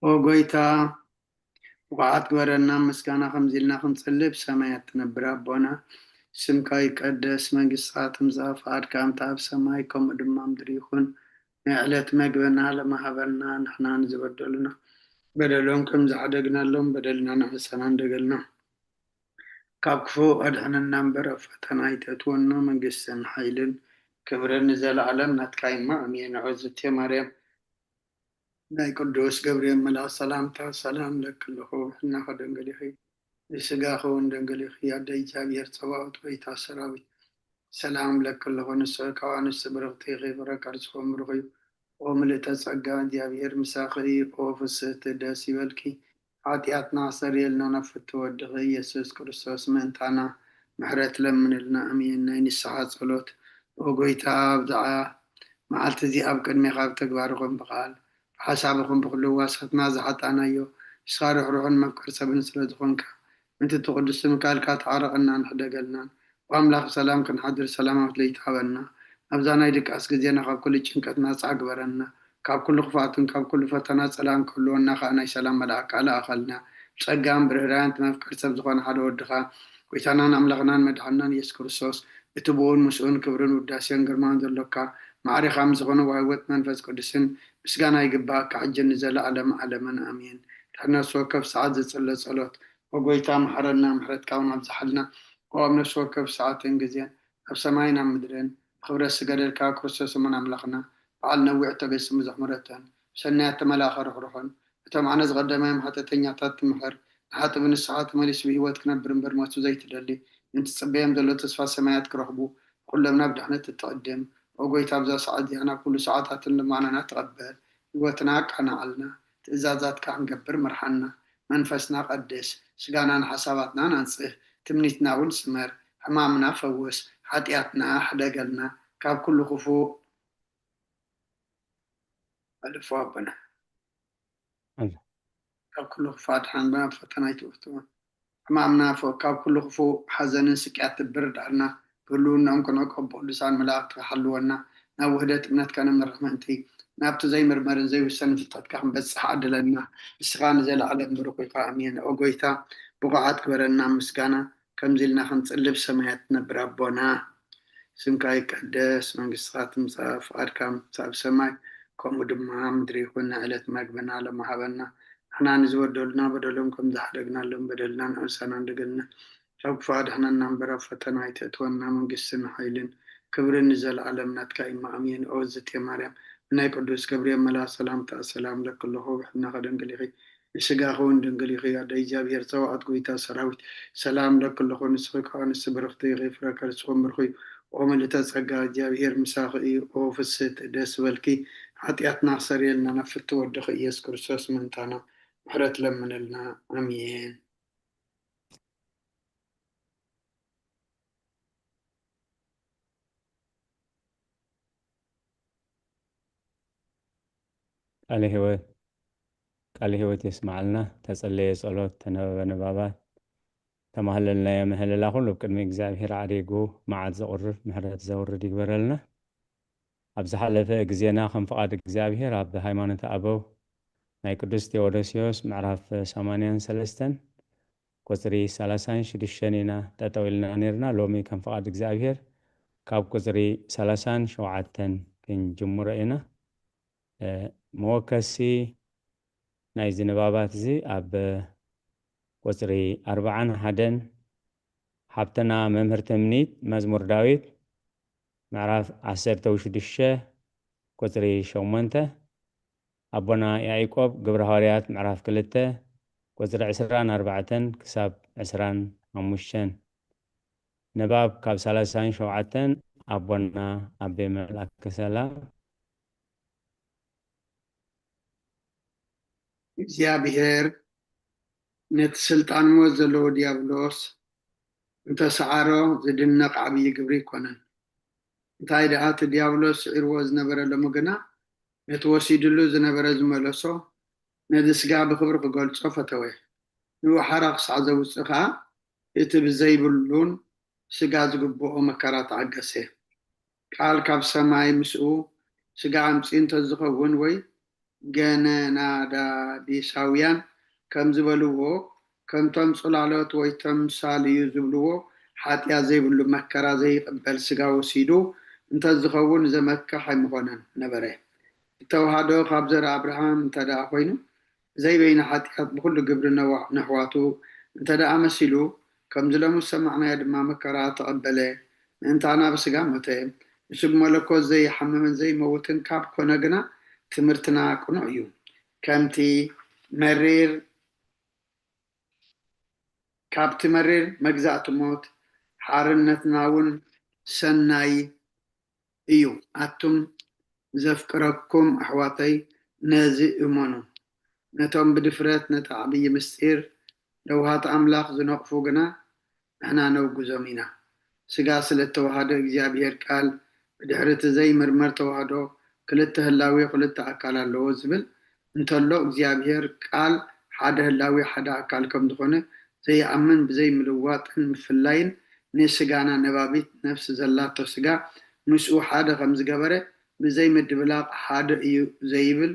ኦ ጎይታ፣ ብቑዓት ግበረና፣ ምስጋና ከምዚ ኢልና ክንጽሊ። ብሰማያት ትነብር ኣቦና፣ ስምካ ይቀደስ፣ መንግስትኻ ትምጻእ፣ ፍቓድካ ከምቲ ኣብ ሰማይ ከምኡ ድማ ኣብ ምድሪ ይኹን። ናይ ዕለት መግብና ለማሃበልና፣ ንሕና ንዝበደሉና በደሎም ከም ዝዓደግናሎም በደልና ንሕሰና እንደገልና፣ ካብ ክፉእ ኣድሕነና እምበር ኣብ ፈተና ኣይተእትወና፣ መንግስትን ሓይልን ክብርን ንዘለኣለም ናትካ እማ ኣሜን። ንዕዝቲ ማርያም ናይ ቅዱስ ገብርኤል መልኣኽ ሰላምታ ሰላም ለኪ ኣለኹ፣ ሕናኸ ደንግል ኢኺ፣ ንስጋኸ እውን ደንግል ኢኺ። ኣደ እግዚኣብሔር ጸባኦት፣ ጎይታ ሰራዊት፣ ሰላም ለኪ ኣለኹ፣ ንስኺ ካብ ኣንስቲ ብርኽቲ ኢኺ፣ ፍረ ከርስኺ እውን ብሩኽ እዩ። ኦ ምልእተ ጸጋ፣ እግዚኣብሔር ምሳኺ እዩ። ኦ ፍስህቲ፣ ደስ ይበልኪ፣ ሓጢኣትና ኣሰርየልና፣ ናብ ፍትው ወድኺ ኢየሱስ ክርስቶስ ምእንታና ምሕረት ለምንልና። ኣሜን። ናይ ንስሓ ጸሎት። ኦ ጎይታ፣ ኣብዛ መዓልቲ እዚ ኣብ ቅድሜኻ ብተግባር ይኹን ብቃል ብሓሳብ ይኹን ብኩሉ ዋሳትና ዝሓጣናዮ፣ ንስኻ ርሕሩሕን መፍቀር ሰብን ስለ ዝኾንካ፣ ምእንቲ እቲ ቅዱስ ስምካ ኢልካ ተዓረቐናን ሕደገልናን። ኦ ኣምላኽ ብሰላም ክንሓድር ሰላማዊት ለይቲ ሃበና። ኣብዛ ናይ ድቃስ ግዜና ካብ ኩሉ ጭንቀት ናጻ ግበረና። ካብ ኩሉ ክፍኣትን ካብ ኩሉ ፈተና ጸላም ክህልወና ከኣ ናይ ሰላም መልኣካ ለኣኸልና። ብጸጋን ብርህራን እቲ መፍቀር ሰብ ዝኾነ ሓደ ወድኻ፣ ጎይታናን ኣምላኽናን መድሓንናን ኢየሱስ ክርስቶስ፣ እቲ ብኡን ምስኡን ክብርን ውዳሴን ግርማን ዘሎካ፣ ማዕሪኻ ምስ ዝኾነ ዋህወት መንፈስ ቅዱስን ምስጋና ይግባኣካ፣ ሕጅን ንዘለኣለም ዓለምን ኣሜን። ድሕሪ ነፍሲ ወከፍ ሰዓት ዝጽለ ጸሎት። ኦ ጎይታ፣ መሓረና፣ ምሕረትካ እውን ኣብዝሓልና። ኦ ኣብ ነፍሲ ወከፍ ሰዓትን ግዜን፣ ኣብ ሰማይን ኣብ ምድርን፣ ብኽብረት ዝገደልካ ክርስቶስ እሙን ኣምላኽና፣ በዓል ነዊሕ ትዕግስቲ ብዙሕ ምሕረትን፣ ብሰናያት ተመላእኸ ርሕሩሕን፣ እቶም ዓነ ዝቐደማዮም ሓጢኣተኛታት ትምሕር፣ ንሓጥእ ብንስሓ ተመሊሱ ብህይወት ክነብር እምበር ሞቱ ዘይትደሊ፣ ምእንቲ ትጽበዮም ዘሎ ተስፋ ሰማያት ክረኽቡ፣ ኩሎም ናብ ድሕነት እትቕድም። ኦ ጎይታ፣ ኣብዛ ሰዓት እዚኣ ናብ ኩሉ ሰዓታትን ልማናና ተቐበል፣ ህይወትና ኣቃንዓልና፣ ትእዛዛትካ ክንገብር ምርሓና፣ መንፈስና ቀድስ፣ ስጋናን ሓሳባትናን ኣንጽህ፣ ትምኒትና እውን ስመር፣ ሕማምና ፈውስ፣ ሓጢኣትና ሕደገልና፣ ካብ ኩሉ ክፉእ ኣልፎ ኣቦና። ካብ ኩሉ ክፉእ ኣድሓንና፣ ፈተና ኣይትእቱ። ሕማምና ፎ-፣ ካብ ኩሉ ክፉእ ሓዘንን ስቅያት ትብር ዳርና፣ ብህልውናኦም ክንዕቆብ ብቅዱሳን መላእኽትኻ ሓልወና፣ ናብ ውህደት እምነትካ ነምርሕ ምእንቲ፣ ናብቲ ዘይምርመርን ዘይውሰንን ፍልጠትካ ክንበጽሕ ዓድለና። ንስኻ ንዘለዓለም ብሩኽ ኢኻ። ኣሜን። ኦ ጎይታ፣ ብቑዓት ግበረና ምስጋና፣ ከምዚ ኢልና ክንጽልብ ሰማያት ትነብር ኣቦና። ስምካ ይቀደስ፣ መንግስትኻ ትምጻእ፣ ፍቓድካ ኣብ ሰማይ ከምኡ ድማ ኣብ ምድሪ ይኹን። ንዕለት መግብና ሎሚ ሃበና። ንሕና ንዝበደሉና በደሎም ከም ዝሓደግናሎም በደልና ንዕሳና እንደገልና፣ ካብ ክፉእ ኣድሕነና እምበር ኣብ ፈተና ኣይተእትወና። መንግስትን ሓይልን ክብርን ንዘለኣለም ናትካ እዩ። ኣሜን። ኦ እግዝእትየ ማርያም፣ ብናይ ቅዱስ ገብርኤል መልኣኽ ሰላምታ ሰላም እለኪ ኣለኹ፣ ብሕልናኺ ድንግል ኢኺ፣ ንስጋኺ እውን ድንግል ኢኺ። ኣደ እግዚኣብሔር ጸዋዖት ጎይታ ሰራዊት ሰላም እለኪ ኣለኹ፣ ንስኺ ከኣ ኣንስቲ ብርኽቲ ኢኺ፣ ፍረ ከርስኺ እውን ብሩኽ እዩ። ኦ ምልእተ ጸጋ፣ እግዚኣብሔር ምሳኺ እዩ። ኦ ፍስሕቲ ደስ በልኪ፣ ሓጢኣትና ክሰርየልና ናብ ፍትው ወድኺ ኢየሱስ ክርስቶስ ምእንታና ምሕረት ለምንልና። ኣሜን። ቃለ ህይወት፣ ቃለ ህይወት የስማዓልና። ተጸለየ ጸሎት፣ ተነበበ ንባባት፣ ተማህለልናዮ ምህለላ ኩሉ ኣብ ቅድሚ እግዚኣብሔር ዓሪጉ መዓት ዘቑርብ ምሕረት ዘውርድ ይግበረልና። ኣብ ዝሓለፈ ግዜና ከም ፍቓድ እግዚኣብሔር ኣብ ሃይማኖተ ኣበው ናይ ቅዱስ ቴዎዶስዮስ ምዕራፍ ሰማንያን ሰለስተን ቁጽሪ ሰላሳን ሽዱሽተን ኢና ጠጠው ኢልና ነይርና። ሎሚ ከም ፍቓድ እግዚኣብሔር ካብ ቁጽሪ ሰላሳን ሸውዓተን ክንጅምሮ ኢና። እ፣ መወከሲ ናይዚ ንባባት እዚ ኣብ ቁጽሪ ኣርባዓን ሓደን ሓብትና መምህር ትምኒት መዝሙር ዳዊት ምዕራፍ ዓሰርተ ሽዱሽተ ቁጽሪ ሸሞንተ፣ ኣቦና ያዕቆብ ግብረ ሃዋርያት ምዕራፍ ክልተ ቁጽሪ ዕስራን ኣርባዕተን ክሳብ ዕስራን ሓሙሽተን። ንባብ ካብ ሰላሳን ሸውዓተን ኣቦና ኣቤ መልኣከ ሰላም። እግዚኣብሔር ነቲ ስልጣን ሞት ዘለዎ ዲያብሎስ እንተሰዓሮ ዝድነቕ ዓብዪ ግብሪ ኣይኮነን። እንታይ ደኣ፣ እቲ ዲያብሎስ ስዒርዎ ዝነበረ ሎሚ ግና ነቲ ወሲድሉ ዝነበረ ዝመለሶ፣ ነዚ ስጋ ብኽብሪ ክገልጾ ፈተወ። ንብኡ ሓራ ክሳዕ ዘውጽእ ከኣ እቲ ብዘይብሉን ስጋ ዝግብኦ መከራ ተዓገሰ። ቃል ካብ ሰማይ ምስኡ ስጋ ኣምጺኡ እንተዝኸውን፣ ወይ ገነናዳዲሳውያን ከም ዝበልዎ፣ ከምቶም ጽላሎት ወይ ተምሳል እዩ ዝብልዎ፣ ሓጢኣት ዘይብሉ መከራ ዘይቕበል ስጋ ወሲዱ እንተዝኸውን ዘመክሕ ኣይምኾነን ነበረ። እተዋህዶ ካብ ዘር ኣብርሃም እንተ ደኣ ኮይኑ፣ ዘይበይኑ ሓጢኣት ብኹሉ ግብሪ ነዋ-፣ ነሕዋቱ እንተ ደኣ መሲሉ፣ ከምዚ ሎሚ ዝሰማዕናዮ ድማ መከራ ተቐበለ፣ ምእንታና ብስጋ ሞተ። ንሱ ብመለኮት ዘይሓምምን ዘይመውትን ካብ ኮነ ግና ትምህርትና ቅኑዕ እዩ። ከምቲ መሪር፣ ካብቲ መሪር መግዛእቲ ሞት ሓርነትና እውን ሰናይ እዩ። ኣቱም ዘፍቅረኩም ኣሕዋተይ፣ ነዚ እመኑ። ነቶም ብድፍረት ነቲ ዓብዪ ምስጢር ለውሃት ኣምላኽ ዝነቕፉ ግና ንሕና ነውግዞም ኢና። ስጋ ስለ እተዋህደ እግዚኣብሔር ቃል ብድሕሪ እቲ ዘይምርመር ተዋህዶ ክልተ ህላዌ ክልተ ኣካል ኣለዎ ዝብል እንተሎ፣ እግዚኣብሔር ቃል ሓደ ህላዌ ሓደ ኣካል ከም ዝኾነ ዘይኣምን ብዘይ ምልዋጥን ምፍላይን ንስጋና ነባቢት ነፍሲ ዘላቶ ስጋ ምስኡ ሓደ ከም ዝገበረ ብዘይ ምድብላቕ ሓደ እዩ ዘይብል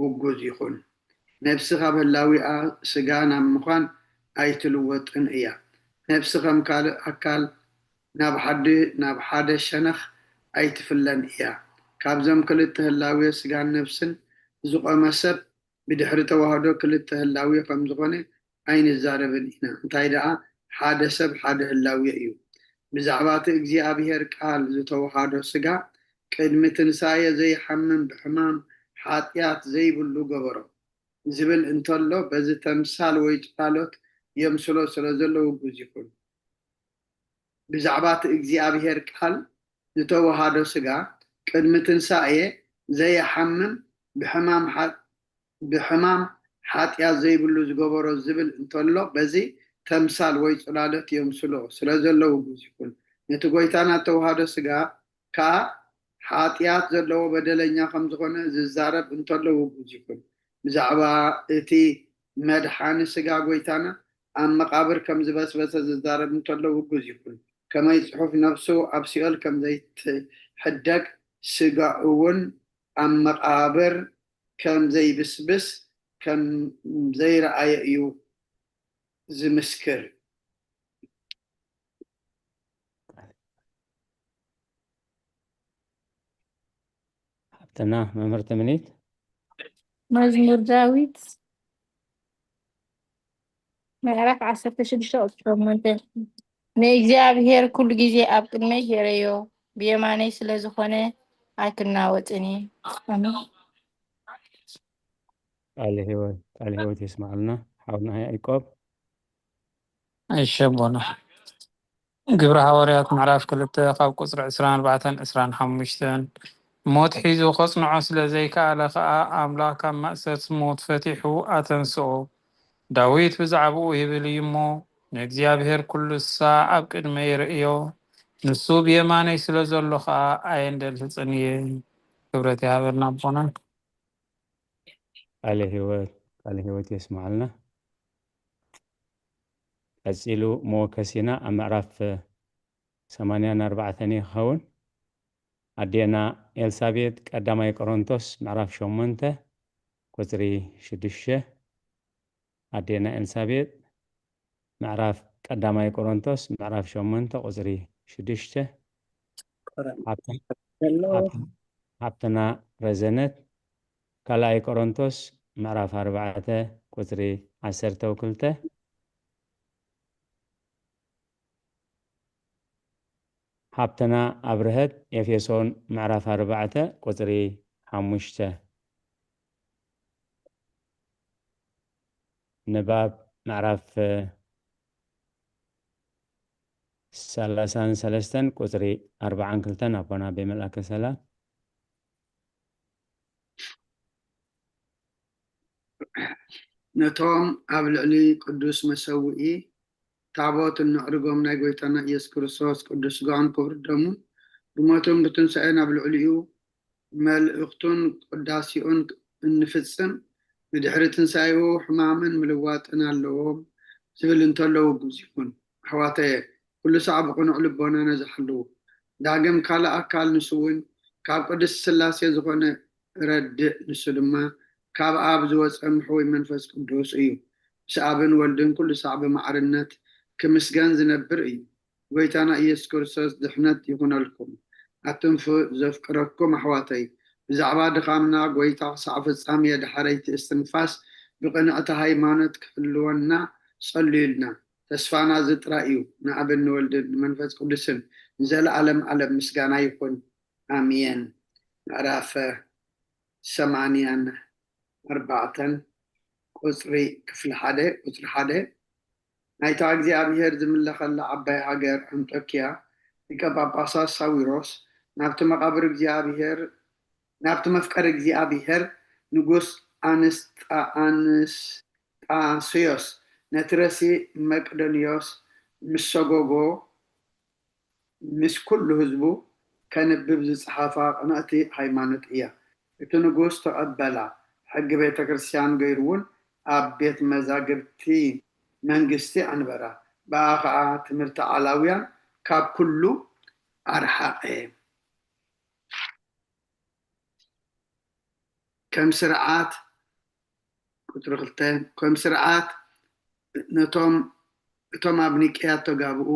ውጉዝ ይኹን። ነፍሲ ካብ ህላዊኣ ስጋ ናብ ምዃን ኣይትልወጥን እያ። ነፍሲ ከም ካልእ ኣካል ናብ ሓዲ-፣ ናብ ሓደ ሸነኽ ኣይትፍለን እያ። ካብዞም ክልተ ህላዌ ስጋን ነፍስን ዝቖመ ሰብ ብድሕሪ ተዋህዶ ክልተ ህላዌ ከም ዝኾነ ኣይንዛረብን ኢና። እንታይ ደኣ፣ ሓደ ሰብ ሓደ ህላዌ እዩ። ብዛዕባ እቲ እግዚኣብሔር ቃል ዝተዋሃዶ ስጋ ቅድሚ ትንሳኤ ዘይሓምም ብሕማም ሓጢኣት ዘይብሉ ገበሮ ዝብል እንተሎ በዚ ተምሳል ወይ ጽላሎት የምስሎ ስለ ዘሎ ውጉዝ ይኹን። ብዛዕባ እቲ እግዚኣብሔር ቃል ዝተዋሃዶ ስጋ ቅድሚ ትንሳኤ ዘይሓምም ብሕማም ሓ-፣ ብሕማም ሓጢኣት ዘይብሉ ዝገበሮ ዝብል እንተሎ በዚ ተምሳል ወይ ጽላሎት የምስሎ ስለ ዘሎ ውጉዝ ይኹን። ነቲ ጎይታና እተዋሃዶ ስጋ ከኣ ሓጢኣት ዘለዎ በደለኛ ከም ዝኾነ ዝዛረብ እንተሎ ውጉዝ ይኹን። ብዛዕባ እቲ መድሓኒ ስጋ ጎይታና ኣብ መቓብር ከም ዝበስበሰ ዝዛረብ እንተሎ ውጉዝ ይኹን። ከመይ ጽሑፍ ነፍሱ ኣብ ሲኦል ከም ዘይትሕደግ ስጋ እውን ኣብ መቓብር ከም ዘይብስብስ ከም ዘይረኣየ እዩ ዝምስክር። ሓብትና መምህር ትምኒት መዝሙር ዳዊት ምዕራፍ ዓሰርተ ሽዱሽተ ቁፅሪ ሸሞንተ ንእግዚኣብሔር ኩሉ ግዜ ኣብ ቅድመይ የረዮ ብየማነይ ስለ ዝኾነ ኣይክናወፅን እየ። ኣሜን። ቃለ ህይወት ቃለ ህይወት የስማዕልና ሓውና ያዕቆብ። እሺ ኣቦና። ግብረ ሃዋርያት ምዕራፍ ክልተ ካብ ቁፅሪ ዕስራን ኣርባዕተን ዕስራን ሓሙሽተን ሞት ሒዙ ከፅንዖ ስለ ዘይከኣለ ከዓ ኣምላኽ ካብ ማእሰርቲ ሞት ፈቲሑ ኣተንስኦ። ዳዊት ብዛዕባኡ ይብል እዩ እሞ ንእግዚኣብሔር ኩሉ ሳዕ ኣብ ቅድመይ ይርእዮ፣ ንሱ ብየማነይ ስለ ዘሎ ከዓ ኣየንደልህፅን እየ። ክብረት ይሃበልና ኣቦና። ቃለ ህይወት ቃለ ህይወት የስማዕልና። ቀፂሉ መወከሲና ኣብ ምዕራፍ ሰማንያን ኣርባዕተን እዩ ክኸውን። ኣዴና ኤልሳቤጥ ቀዳማይ ቆሮንቶስ ምዕራፍ ሸሞንተ ቁፅሪ ሽዱሽተ። ኣዴና ኤልሳቤጥ ምዕራፍ ቀዳማይ ቆሮንቶስ ምዕራፍ ሸሞንተ ቁፅሪ ሽዱሽተ። ሓብትና ረዘነት ካልኣይ ቆሮንቶስ ምዕራፍ ኣርባዕተ ቁፅሪ ዓሰርተ ክልተ። ሓብትና ኣብርሀት ኤፌሶን ምዕራፍ ኣርባዕተ ቁፅሪ ሓሙሽተ። ንባብ ምዕራፍ ሰላሳን ሰለስተን ቁፅሪ ኣርባዓን ክልተን ኣቦና ኣቤ መልኣከ ሰላም። ነቶም ኣብ ልዕሊ ቅዱስ መሰውኢ ታቦት እነዕርጎም ናይ ጎይታና ኢየሱስ ክርስቶስ ቅዱስ ስጋኡን ክቡር ደሙን ብሞቱን ብትንሳኤን ኣብ ልዕሊኡ መልእኽቱን ቅዳሴኡን እንፍጽም ብድሕሪ ትንሳኤኡ ሕማምን ምልዋጥን ኣለዎም ዝብል እንተሎ ውጉዝ ይኹን። ኣሕዋተየ ኩሉ ሳዕ ብቕኑዕ ልቦና ነዚ ሓልዉ። ዳግም ካልእ ኣካል ንሱ እውን ካብ ቅድስት ስላሴ ዝኾነ ረድእ ንሱ ድማ ካብ ኣብ ዝወፀ ምሕውይ መንፈስ ቅዱስ እዩ። ምስ ኣብን ወልድን ኩሉ ሳዕ ብማዕርነት ክምስገን ዝነብር እዩ። ጎይታና ኢየሱስ ክርስቶስ ድሕነት ይኹነልኩም። ኣትንፉ ዘፍቅረኩም ኣሕዋተይ ብዛዕባ ድኻምና ጎይታ ክሳዕ ፍጻሜ የድሓረይቲ እስትንፋስ ብቕንዕቲ ሃይማኖት ክሕልወና ጸልዩልና። ተስፋና እዚ ጥራይ እዩ። ንኣብን ንወልድን ንመንፈስ ቅዱስን ንዘለኣለም ኣለም ምስጋና ይኹን። ኣምየን። ምዕራፍ ሰማንያን ኣርባዕተን ቁፅሪ ክፍሊ ሓደ ቁፅሪ ሓደ ናይታ እግዚኣብሔር ዝምለኸላ ዓባይ ሃገር ኣንጦኪያ ሊቀ ጳጳሳት ሳዊሮስ ናብቲ መቓብር እግዚኣብሔር ናብቲ መፍቀሪ እግዚኣብሔር ንጉስ ኣንስጣ ኣንስጣስዮስ ነቲ ረሲ መቅደንዮስ ምስ ሰጎጎ ምስ ኩሉ ህዝቡ ከንብብ ዝጸሓፋ ቅንዕቲ ሃይማኖት እያ። እቲ ንጉስ ተቐበላ፣ ሕጊ ቤተ ክርስቲያን ገይሩ እውን ኣብ ቤት መዛግብቲ መንግስቲ ኣንበራ። ብኣ ኸዓ ትምህርቲ ዓላውያን ካብ ኩሉ ኣርሓቐ። ከም ስርዓት ቁፅሪ ክልተ ከም ስርዓት ነቶም እቶም ኣብ ኒቅያ እተጋብኡ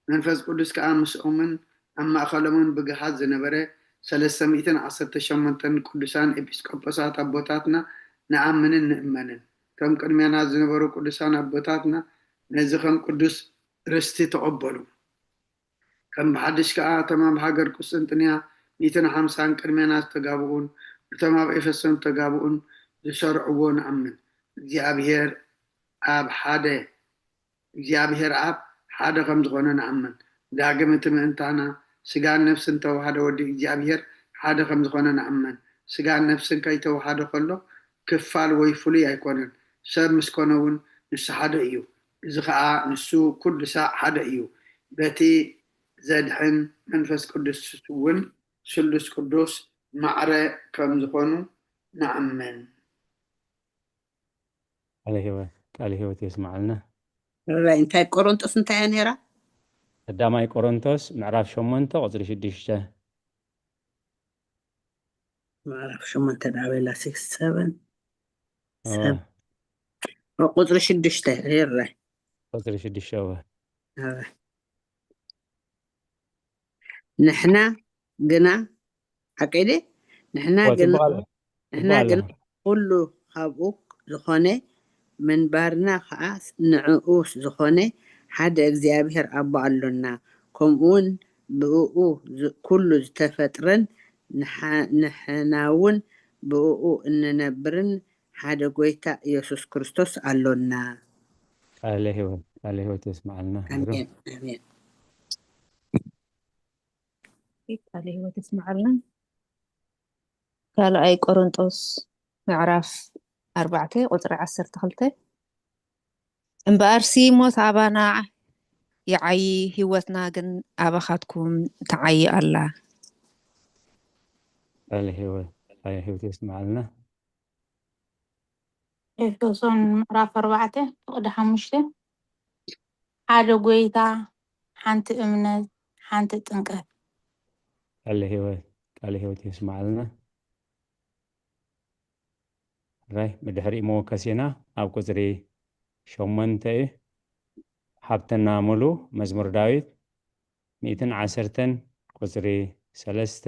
መንፈስ ቅዱስ ከዓ ምስኦምን ኣብ ማእኸሎምን ብግሃድ ዝነበረ ሰለስተ ሚእትን ዓሰርተ ሸሞንተን ቅዱሳን ኤጲስቆጶሳት ኣቦታትና ንኣምንን ንእመንን። እቶም ቅድሜና ዝነበሩ ቅዱሳን ኣቦታትና ነዚ ከም ቅዱስ ርስቲ ተቐበሉ። ከም ብሓድሽ ከኣ እቶም ኣብ ሃገር ቁስጥንጥንያ ሚእትን ሓምሳን ቅድሜና ዝተጋብኡን እቶም ኣብ ኤፌሶን ዝተጋብኡን ዝሰርዕዎ ንኣምን። እግዚኣብሔር ኣብ ሓደ እግዚኣብሔር ኣብ ሓደ ከም ዝኾነ ንኣምን። ዳግም እቲ ምእንታና ስጋን ነፍስን ተዋህደ ወዲ እግዚኣብሔር ሓደ ከም ዝኾነ ንኣምን። ስጋን ነፍስን ከይተዋሃደ ከሎ ክፋል ወይ ፍሉይ ኣይኮነን። ሰብ ምስ ኮነ እውን ንሱ ሓደ እዩ። እዚ ኸኣ ንሱ ኩሉ ሳዕ ሓደ እዩ። በቲ ዘድሕን መንፈስ ቅዱስ እውን ስሉስ ቅዱስ ማዕረ ከም ዝኾኑ ንኣምን። ቃለ ህይወት ቃለ ህይወት የስማዓልና። ራይ እንታይ ቆሮንጦስ እንታይ እያ ነይራ? ቀዳማይ ቆሮንቶስ ምዕራፍ ሸሞንተ ቁፅሪ ሽዱሽተ። ምዕራፍ ሸሞንተ ዳቤላ ሲክስ ሰቨን ሰብ ቁፅሪ ሽዱሽተ ራይ ቁፅሪ ሽዱሽተ እወ። ንሕና ግና ሓቀይ ድየ? ንሕና እወ፣ ግና ጽቡቕ ኣለ። ንሕና ጽቡቕ ኣለ። ግና ኩሉ ካብኡ ዝኾነ ምንባርና ኸዓ ንዕኡ ዝኾነ ሓደ እግዚኣብሔር ኣቦ ኣሎና። ከምኡውን ብእኡ ዝ- ኩሉ ዝተፈጥረን ንሓ- ንሕናውን ብእኡ እንነብርን ሓደ ጎይታ ኢየሱስ ክርስቶስ ኣሎና። ቃለ ህይወት ቃለ ህይወት የስማዓልና። ግሩም። ኣሜን ኣሜን። ቃለ ህይወት የስማዓልና። ካልኣይ ቆሮንጦስ ምዕራፍ ኣርባዕተ ቁፅሪ ዓሰርተ ክልተ እምበኣርሲ ሞት ኣባና ይዓዪ፣ ህይወትና ግን ኣባኻትኩም ትዓዪ ኣላ። ቃለ ህይወት ቃለ ህይወት የስማዓልና። ኤፌሶን ምዕራፍ ኣርባዕተ ፍቕዲ ሓሙሽተ ሓደ ጎይታ፣ ሓንቲ እምነት፣ ሓንቲ ጥምቀት። ቃለ ህይወት ቃለ ህይወት የስማዓልና። ራይ ብድሕሪኡ መወከሲና ኣብ ቁፅሪ ሸሞንተ እዩ። ሓብትና ሙሉ መዝሙር ዳዊት ሚእትን ዓሰርተን ቁፅሪ ሰለስተ።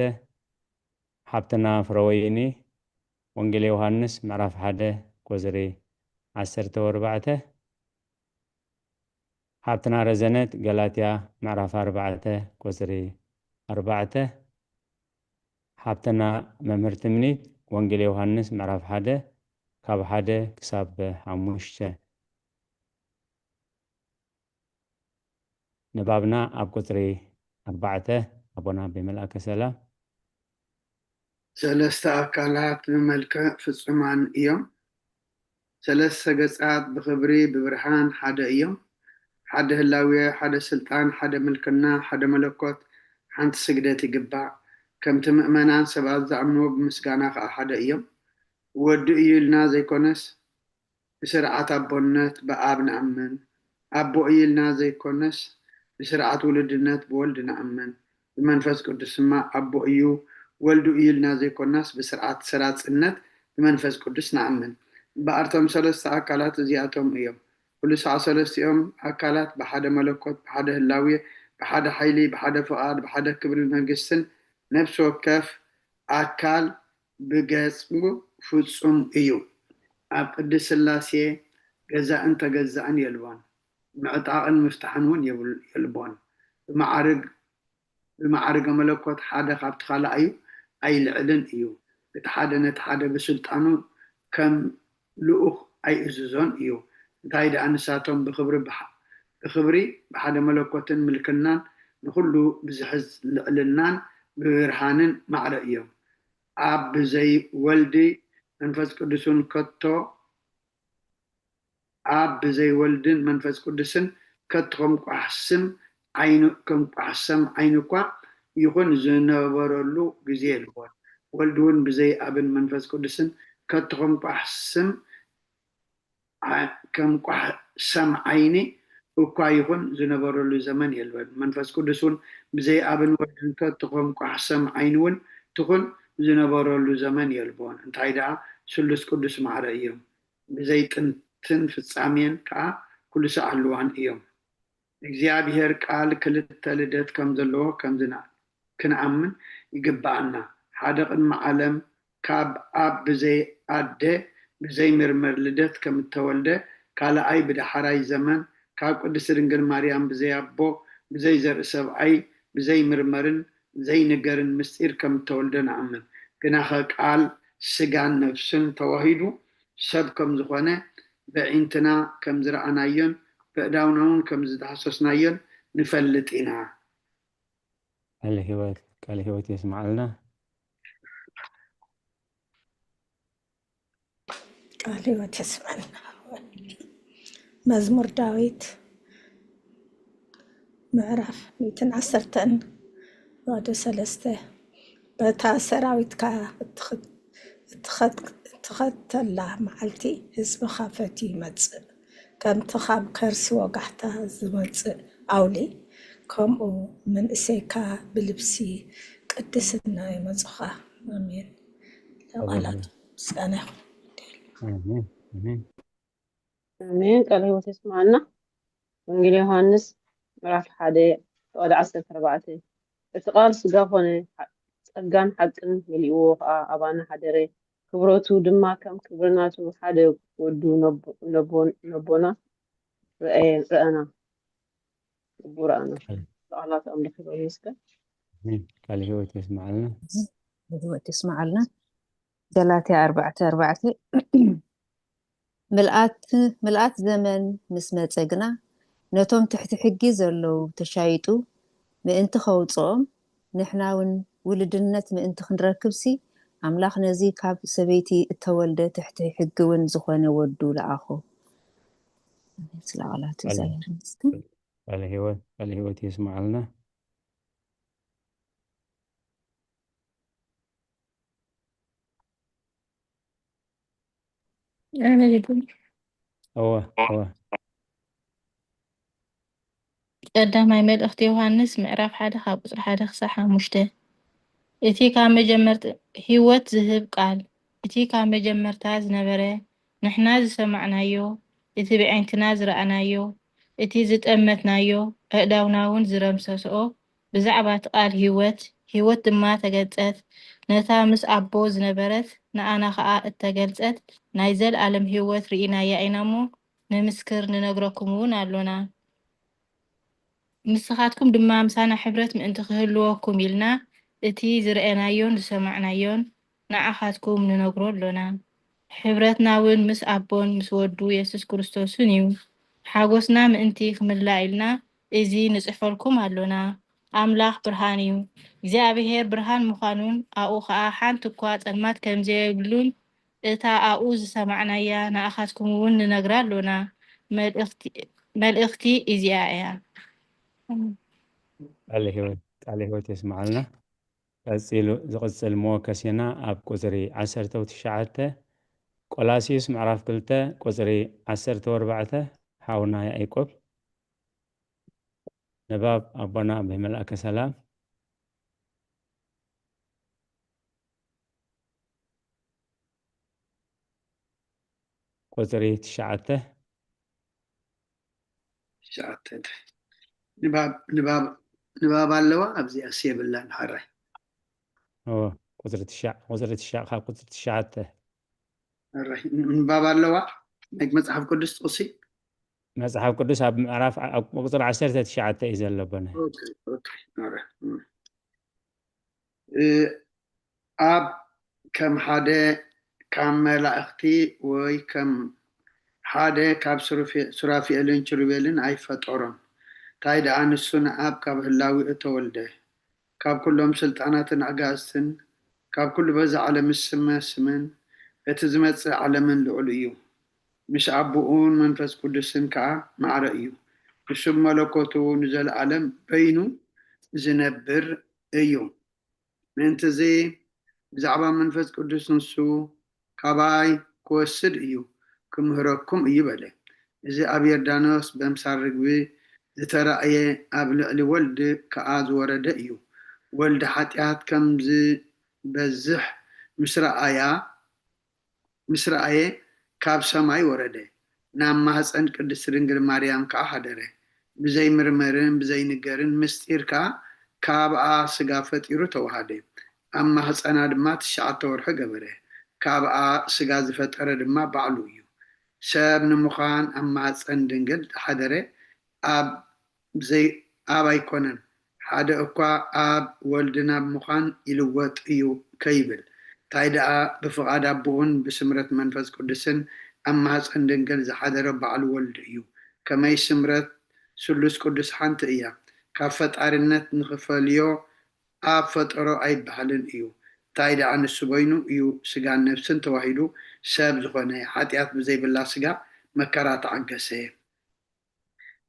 ሓብትና ፍረወይኒ ወንጌል ዮሃንስ ምዕራፍ ሓደ ቁፅሪ ዓሰርተ ወርባዕተ። ሓብትና ረዘነት ገላትያ ምዕራፍ ኣርባዕተ ቁፅሪ ኣርባዕተ። ሓብትና መምህር ትምኒት ወንጌል ዮሃንስ ምዕራፍ ሓደ ካብ ሓደ ክሳብ ሓሙሽተ። ንባብና ኣብ ቁፅሪ ኣርባዕተ ኣቦና ኣቤ መልኣከ ሰላም። ሰለስተ ኣካላት ብመልክዕ ፍጹማን እዮም። ሰለስተ ገጻት ብኽብሪ ብብርሃን ሓደ እዮም። ሓደ ህላዌ፣ ሓደ ስልጣን፣ ሓደ ምልክና፣ ሓደ መለኮት፣ ሓንቲ ስግደት ይግባእ። ከምቲ ምእመናን ሰባት ዝኣምንዎ ብምስጋና ከኣ ሓደ እዮም። ወዲ እዩ ኢልና ዘይኮነስ ብስርዓት ኣቦነት ብኣብ ንኣምን። ኣቦ እዩ ኢልና ዘይኮነስ ብስርዓት ውሉድነት ብወልድ ንኣምን። ብመንፈስ ቅዱስ ድማ ኣቦ እዩ፣ ወልዱ እዩ ኢልና ዘይኮናስ ብስርዓት ሰራጽነት ብመንፈስ ቅዱስ ንኣምን። እምበኣር እቶም ሰለስተ ኣካላት እዚኣቶም እዮም። ኩሉ ሳዕ ሰለስቲኦም ኣካላት ብሓደ መለኮት፣ ብሓደ ህላዌ፣ ብሓደ ሓይሊ፣ ብሓደ ፍቓድ፣ ብሓደ ክብሪ መንግስትን ነፍሲ ወከፍ ኣካል ብገጹ ፍጹም እዩ። ኣብ ቅድስት ስላሴ ገዛእን ተገዛእን የልቦን፣ ምዕጣቕን ምፍታሕን እውን የብል- የልቦን። ብመዓርግ ብመዓርገ መለኮት ሓደ ካብቲ ካልኣዩ ኣይልዕልን እዩ። እቲ ሓደ ነቲ ሓደ ብስልጣኑ ከም ልኡኽ ኣይእዝዞን እዩ። እንታይ ደኣ ንሳቶም ብኽብሪ ብሓ- ብኽብሪ ብሓደ መለኮትን ምልክናን ንኹሉ ብዝሕዝ ልዕልናን ብብርሃንን ማዕረ እዮም። ኣብ ብዘይ ወልዲ መንፈስ ቅዱስን ከቶ ኣብ ብዘይ ወልድን መንፈስ ቅዱስን ከቶ ከም ቋሕ ስም ዓይኑ ከም ቋሕ ሰም ዓይኒ እኳ ይኹን ዝነበረሉ ግዜ የልቦን። ወልድ እውን ብዘይ ኣብን መንፈስ ቅዱስን ከቶ ከም ቋሕ ስም ዓ- ከም ቋሕ ሰም ዓይኒ እኳ ይኹን ዝነበረሉ ዘመን የልበን። መንፈስ ቅዱስ እውን ብዘይ ኣብን ወልድን ከቶ ከም ቋሕ ሰም ዓይኒ እውን ትኹን ዝነበረሉ ዘመን የልቦን። እንታይ ደኣ ስሉስ ቅዱስ ማዕረ እዮም። ብዘይ ጥንትን ፍጻሜን ከኣ ኩሉ ሳዕ ህልዋን እዮም። እግዚኣብሔር ቃል ክልተ ልደት ከም ዘለዎ ከምዚ ና- ክንኣምን ይግብኣና። ሓደ ቅድሚ ዓለም ካብ ኣብ ብዘይ ኣደ ብዘይ ምርመር ልደት ከም እተወልደ፣ ካልኣይ ብዳሕራይ ዘመን ካብ ቅድስቲ ድንግል ማርያም ብዘይ ኣቦ ብዘይ ዘርኢ ሰብኣይ ብዘይ ምርመርን ዘይንገርን ምስጢር ከም እተወልደ ንኣምን። ግናኸ ቃል ስጋን ነፍስን ተዋሂዱ ሰብ ከም ዝኾነ በዒንትና ከም ዝረኣናዮን በእዳውና እውን ከም ዝዳህሰስናዮን ንፈልጥ ኢና። ቃለ ህይወት ቃለ ህይወት የስማዓልና። ቃል ህይወት የስማዓልና። መዝሙር ዳዊት ምዕራፍ ሚእትን ዓሰርተን ወደ ሰለስተ በታ ሰራዊትካ እትኸተላ መዓልቲ ህዝብኻ ፈትዩ ይመጽእ። ከምቲ ካብ ከርሲ ወጋሕታ ዝመጽእ ኣውሊ፣ ከምኡ መንእሰይካ ብልብሲ ቅድስና የመጹኻ። ኣሜን። ለቃላት ምስጋና ይኹን። ኣሜን። ቃለ ህይወት የስምዓልና። ወንጌል ዮሃንስ ምዕራፍ ሓደ ፍቕዲ ዓሰርተ ኣርባዕተ፣ እቲ ቃል ስጋ ኾነ፣ ጸጋን ሓቅን መሊእዎ ኸኣ ኣባና ሓደረ። ክብረቱ ድማ ከም ክብሪ ናቱ ሓደ ወዱ ነቦና ረኣና። ረኣና። ቃላት ኣምላኽ ይመስገን። ቃለ ህይወት የስምዓልና። ህይወት የስምዓልና። ገላትያ ኣርባዕተ ኣርባዕተ፣ ምልኣት ዘመን ምስ መጸ ግና፣ ነቶም ትሕቲ ሕጊ ዘለዉ ተሻይጡ ምእንቲ ኸውጽኦም፣ ንሕና እውን ውልድነት ምእንቲ ክንረክብሲ፣ ኣምላኽ ነዚ ካብ ሰበይቲ እተወልደ ትሕቲ ሕጊ እውን ዝኾነ ወዱ ለኣኾ። ስለ ቃላቱ እግዚኣብሔር ይመስገን። ቃለ ህይወት ቃለ ህይወት የስምዓልና። ኣነ ይብል እወ እወ ቀዳማይ መልእኽቲ ዮሃንስ ምዕራፍ ሓደ ካብ ቁፅሪ ሓደ ክሳብ ሓሙሽተ። እቲ ካብ መጀመርታ ህይወት ዝህብ ቃል፣ እቲ ካብ መጀመርታ ዝነበረ፣ ንሕና ዝሰማዕናዮ፣ እቲ ብዓይንትና ዝረኣናዮ፣ እቲ ዝጠመትናዮ፣ ኣእዳውና እውን ዝረምሰስኦ፣ ብዛዕባ እቲ ቃል ህይወት፣ ህይወት ድማ ተገልጸት፣ ነታ ምስ ኣቦ ዝነበረት፣ ንኣና ኸኣ እተገልጸት ናይ ዘለኣለም ህይወት ርኢናያ ኢና እሞ፣ ንምስክር ንነግረኩም እውን ኣሎና። ንስኻትኩም ድማ ምሳና ሕብረት ምእንቲ ክህልወኩም ኢልና፣ እቲ ዝረኣናዮን ዝሰማዕናዮን ንዓኻትኩም ንነግሮ ኣሎና። ሕብረትና እውን ምስ ኣቦን ምስ ወዱ የሱስ ክርስቶስን እዩ። ሓጎስና ምእንቲ ክምላእ ኢልና እዚ ንጽሕፈልኩም ኣሎና። ኣምላኽ ብርሃን እዩ። እግዚኣብሄር ብርሃን ምዃኑን ኣብኡ ኸኣ ሓንቲ እኳ ጸልማት ከም ዘየብሉን እታ ኣብኡ ዝሰማዕናያ ንኣኻትኩም እውን ንነግራ ኣሎና። መልእኽቲ እዚኣ እያ። ቃለ ህይወት የስምዓልና። ቀጺሉ ዝቕጽል መወከሲና ኣብ ቁጽሪ ዓሰርተ ትሽዓተ ቆላስዩስ ምዕራፍ ክልተ ቁጽሪ ዓሰርተ ኣርባዕተ ሓውና ያዕቆብ ንባብ ኣቦና ኣቦይ መልኣከ ሰላም ቁጽሪ ትሽዓተ ትሽዓተ ንባብ ንባብ ንባብ ኣለዋ ኣብዚኣስ የብላን ሓራይ እወ ቁጽሪ ትሽዓ ቁጽሪ ትሽዓ ካብ ቁጽሪ ትሽዓተ ሓራይ ንባብ ኣለዋ ናይ መጽሓፍ ቅዱስ ጥቕሲ መጽሓፍ ቅዱስ ኣብ ምዕራፍ ኣብ ቁጽሪ ዓሰርተ ትሽዓተ እዩ ዘሎ ኣቦና ኦኬ ኦኬ ሓራይ ኣብ ከም ሓደ ካብ መላእኽቲ ወይ ከም ሓደ ካብ ሱራፌልን ኪሩቤልን ኣይፈጠሮን። እንታይ ደኣ ንሱ ንኣብ ካብ ህላዌኡ ተወልደ። ካብ ኩሎም ስልጣናትን ኣጋእዝትን፣ ካብ ኩሉ በዚ ዓለም ዝስመ ስምን እቲ ዝመጽእ ዓለምን ልዑል እዩ። ምስ ኣቦኡን መንፈስ ቅዱስን ከኣ ማዕረ እዩ። ንሱ ብመለኮቱ ንዘለኣለም በይኑ ዝነብር እዩ። ምእንቲ እዚ ብዛዕባ መንፈስ ቅዱስ ንሱ ካባይ ክወስድ እዩ፣ ክምህረኩም እዩ በለ። እዚ ኣብ ዮርዳኖስ በምሳል ርግቢ ዝተራእየ ኣብ ልዕሊ ወልድ ከኣ ዝወረደ እዩ። ወልድ ሓጢኣት ከም ዝበዝሕ ምስ ረኣያ ምስ ረኣየ ካብ ሰማይ ወረደ፣ ናብ ማህፀን ቅድስቲ ድንግል ማርያም ከዓ ሓደረ። ብዘይምርመርን ብዘይንገርን ምስጢር ከዓ ካብኣ ስጋ ፈጢሩ ተዋሃደ። ኣብ ማህፀና ድማ ትሽዓተ ወርሒ ገበረ። ካብኣ ስጋ ዝፈጠረ ድማ ባዕሉ እዩ። ሰብ ንምዃን ኣብ ማህፀን ድንግል ዝሓደረ ኣብ ዘይ ኣብ ኣይኮነን፣ ሓደ እኳ ኣብ ወልዲ ናብ ምዃን ይልወጥ እዩ ከይብል፣ እንታይ ደኣ ብፍቓድ ኣቦኡን ብስምረት መንፈስ ቅዱስን ኣብ ማህፀን ድንግል ዝሓደረ ባዕሉ ወልዲ እዩ። ከመይ ስምረት ስሉስ ቅዱስ ሓንቲ እያ። ካብ ፈጣሪነት ንኽፈልዮ ኣብ ፈጠሮ ኣይበሃልን እዩ። እንታይ ደኣ ንሱ በይኑ እዩ ስጋን ነፍስን ተዋሂዱ ሰብ ዝኾነ፣ ሓጢኣት ብዘይብላ ስጋ መከራ ተዓገሰ።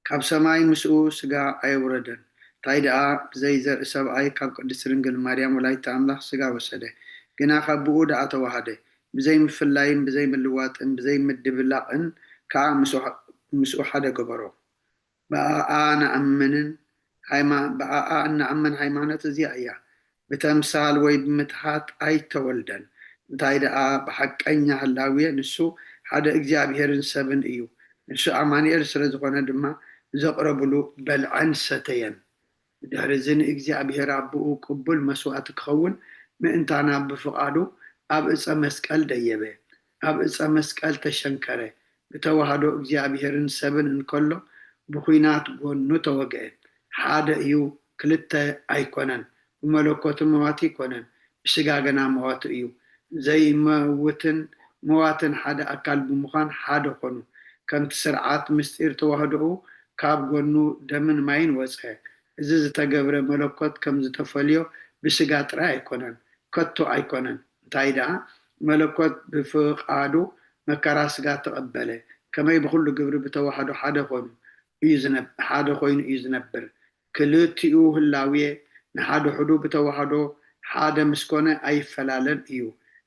ካብ ሰማይ ምስኡ ስጋ ኣየውረደን፣ እንታይ ደኣ ብዘይ ዘርኢ ሰብኣይ ካብ ቅድስቲ ድንግል ማርያም ወላዲተ ኣምላኽ ሥጋ ወሰደ። ግና ካብ ብኡ ደኣ ተዋሃደ። ብዘይ ምፍላይን ብዘይ ምልዋጥን ብዘይ ምድብላቕን ከኣ ምስኡ፣ ምስኡ ሓደ ገበሮ። ብኣኣ ንኣምንን ሃይማ-፣ ብኣኣ እንኣምን ሃይማኖት እዚኣ እያ። ብተምሳል ወይ ብምትሃት ኣይተወልደን። እንታይ ደኣ ብሓቀኛ ህላዌ ንሱ ሓደ እግዚኣብሔርን ሰብን እዩ። ንሱ ኣማኑኤል ስለ ዝኾነ ድማ ዘቕረብሉ በልዐን ሰተየን። ብድሕርዚ ንእግዚኣብሔር ኣቦኡ ቅቡል መስዋእቲ ክኸውን ምእንታና ብፍቓዱ ኣብ ዕፀ መስቀል ደየበ። ኣብ ዕፀ መስቀል ተሸንከረ። ብተዋህዶ እግዚኣብሔርን ሰብን እንከሎ ብኹናት ጎኑ ተወግአ። ሓደ እዩ፣ ክልተ ኣይኮነን። ብመለኮቱ መዋቲ ኣይኮነን፣ ብስጋ ግና መዋቲ እዩ። ዘይመውትን መዋትን ሓደ ኣካል ብምዃን ሓደ ኾኑ። ከምቲ ስርዓት ምስጢር ተዋህዶኡ ካብ ጎኑ ደምን ማይን ወፀ። እዚ ዝተገብረ መለኮት ከም ዝተፈልዮ ብስጋ ጥራይ ኣይኮነን፣ ከቶ ኣይኮነን። እንታይ ደኣ መለኮት ብፍቓዱ መከራ ስጋ ተቐበለ። ከመይ ብኹሉ ግብሪ ብተዋህዶ ሓደ ኾኑ እዩ ዝነብ-፣ ሓደ ኮይኑ እዩ ዝነብር። ክልቲኡ ህላዌ ንሓድሕዱ ብተዋህዶ ሓደ ምስ ኮነ ኣይፈላለን እዩ።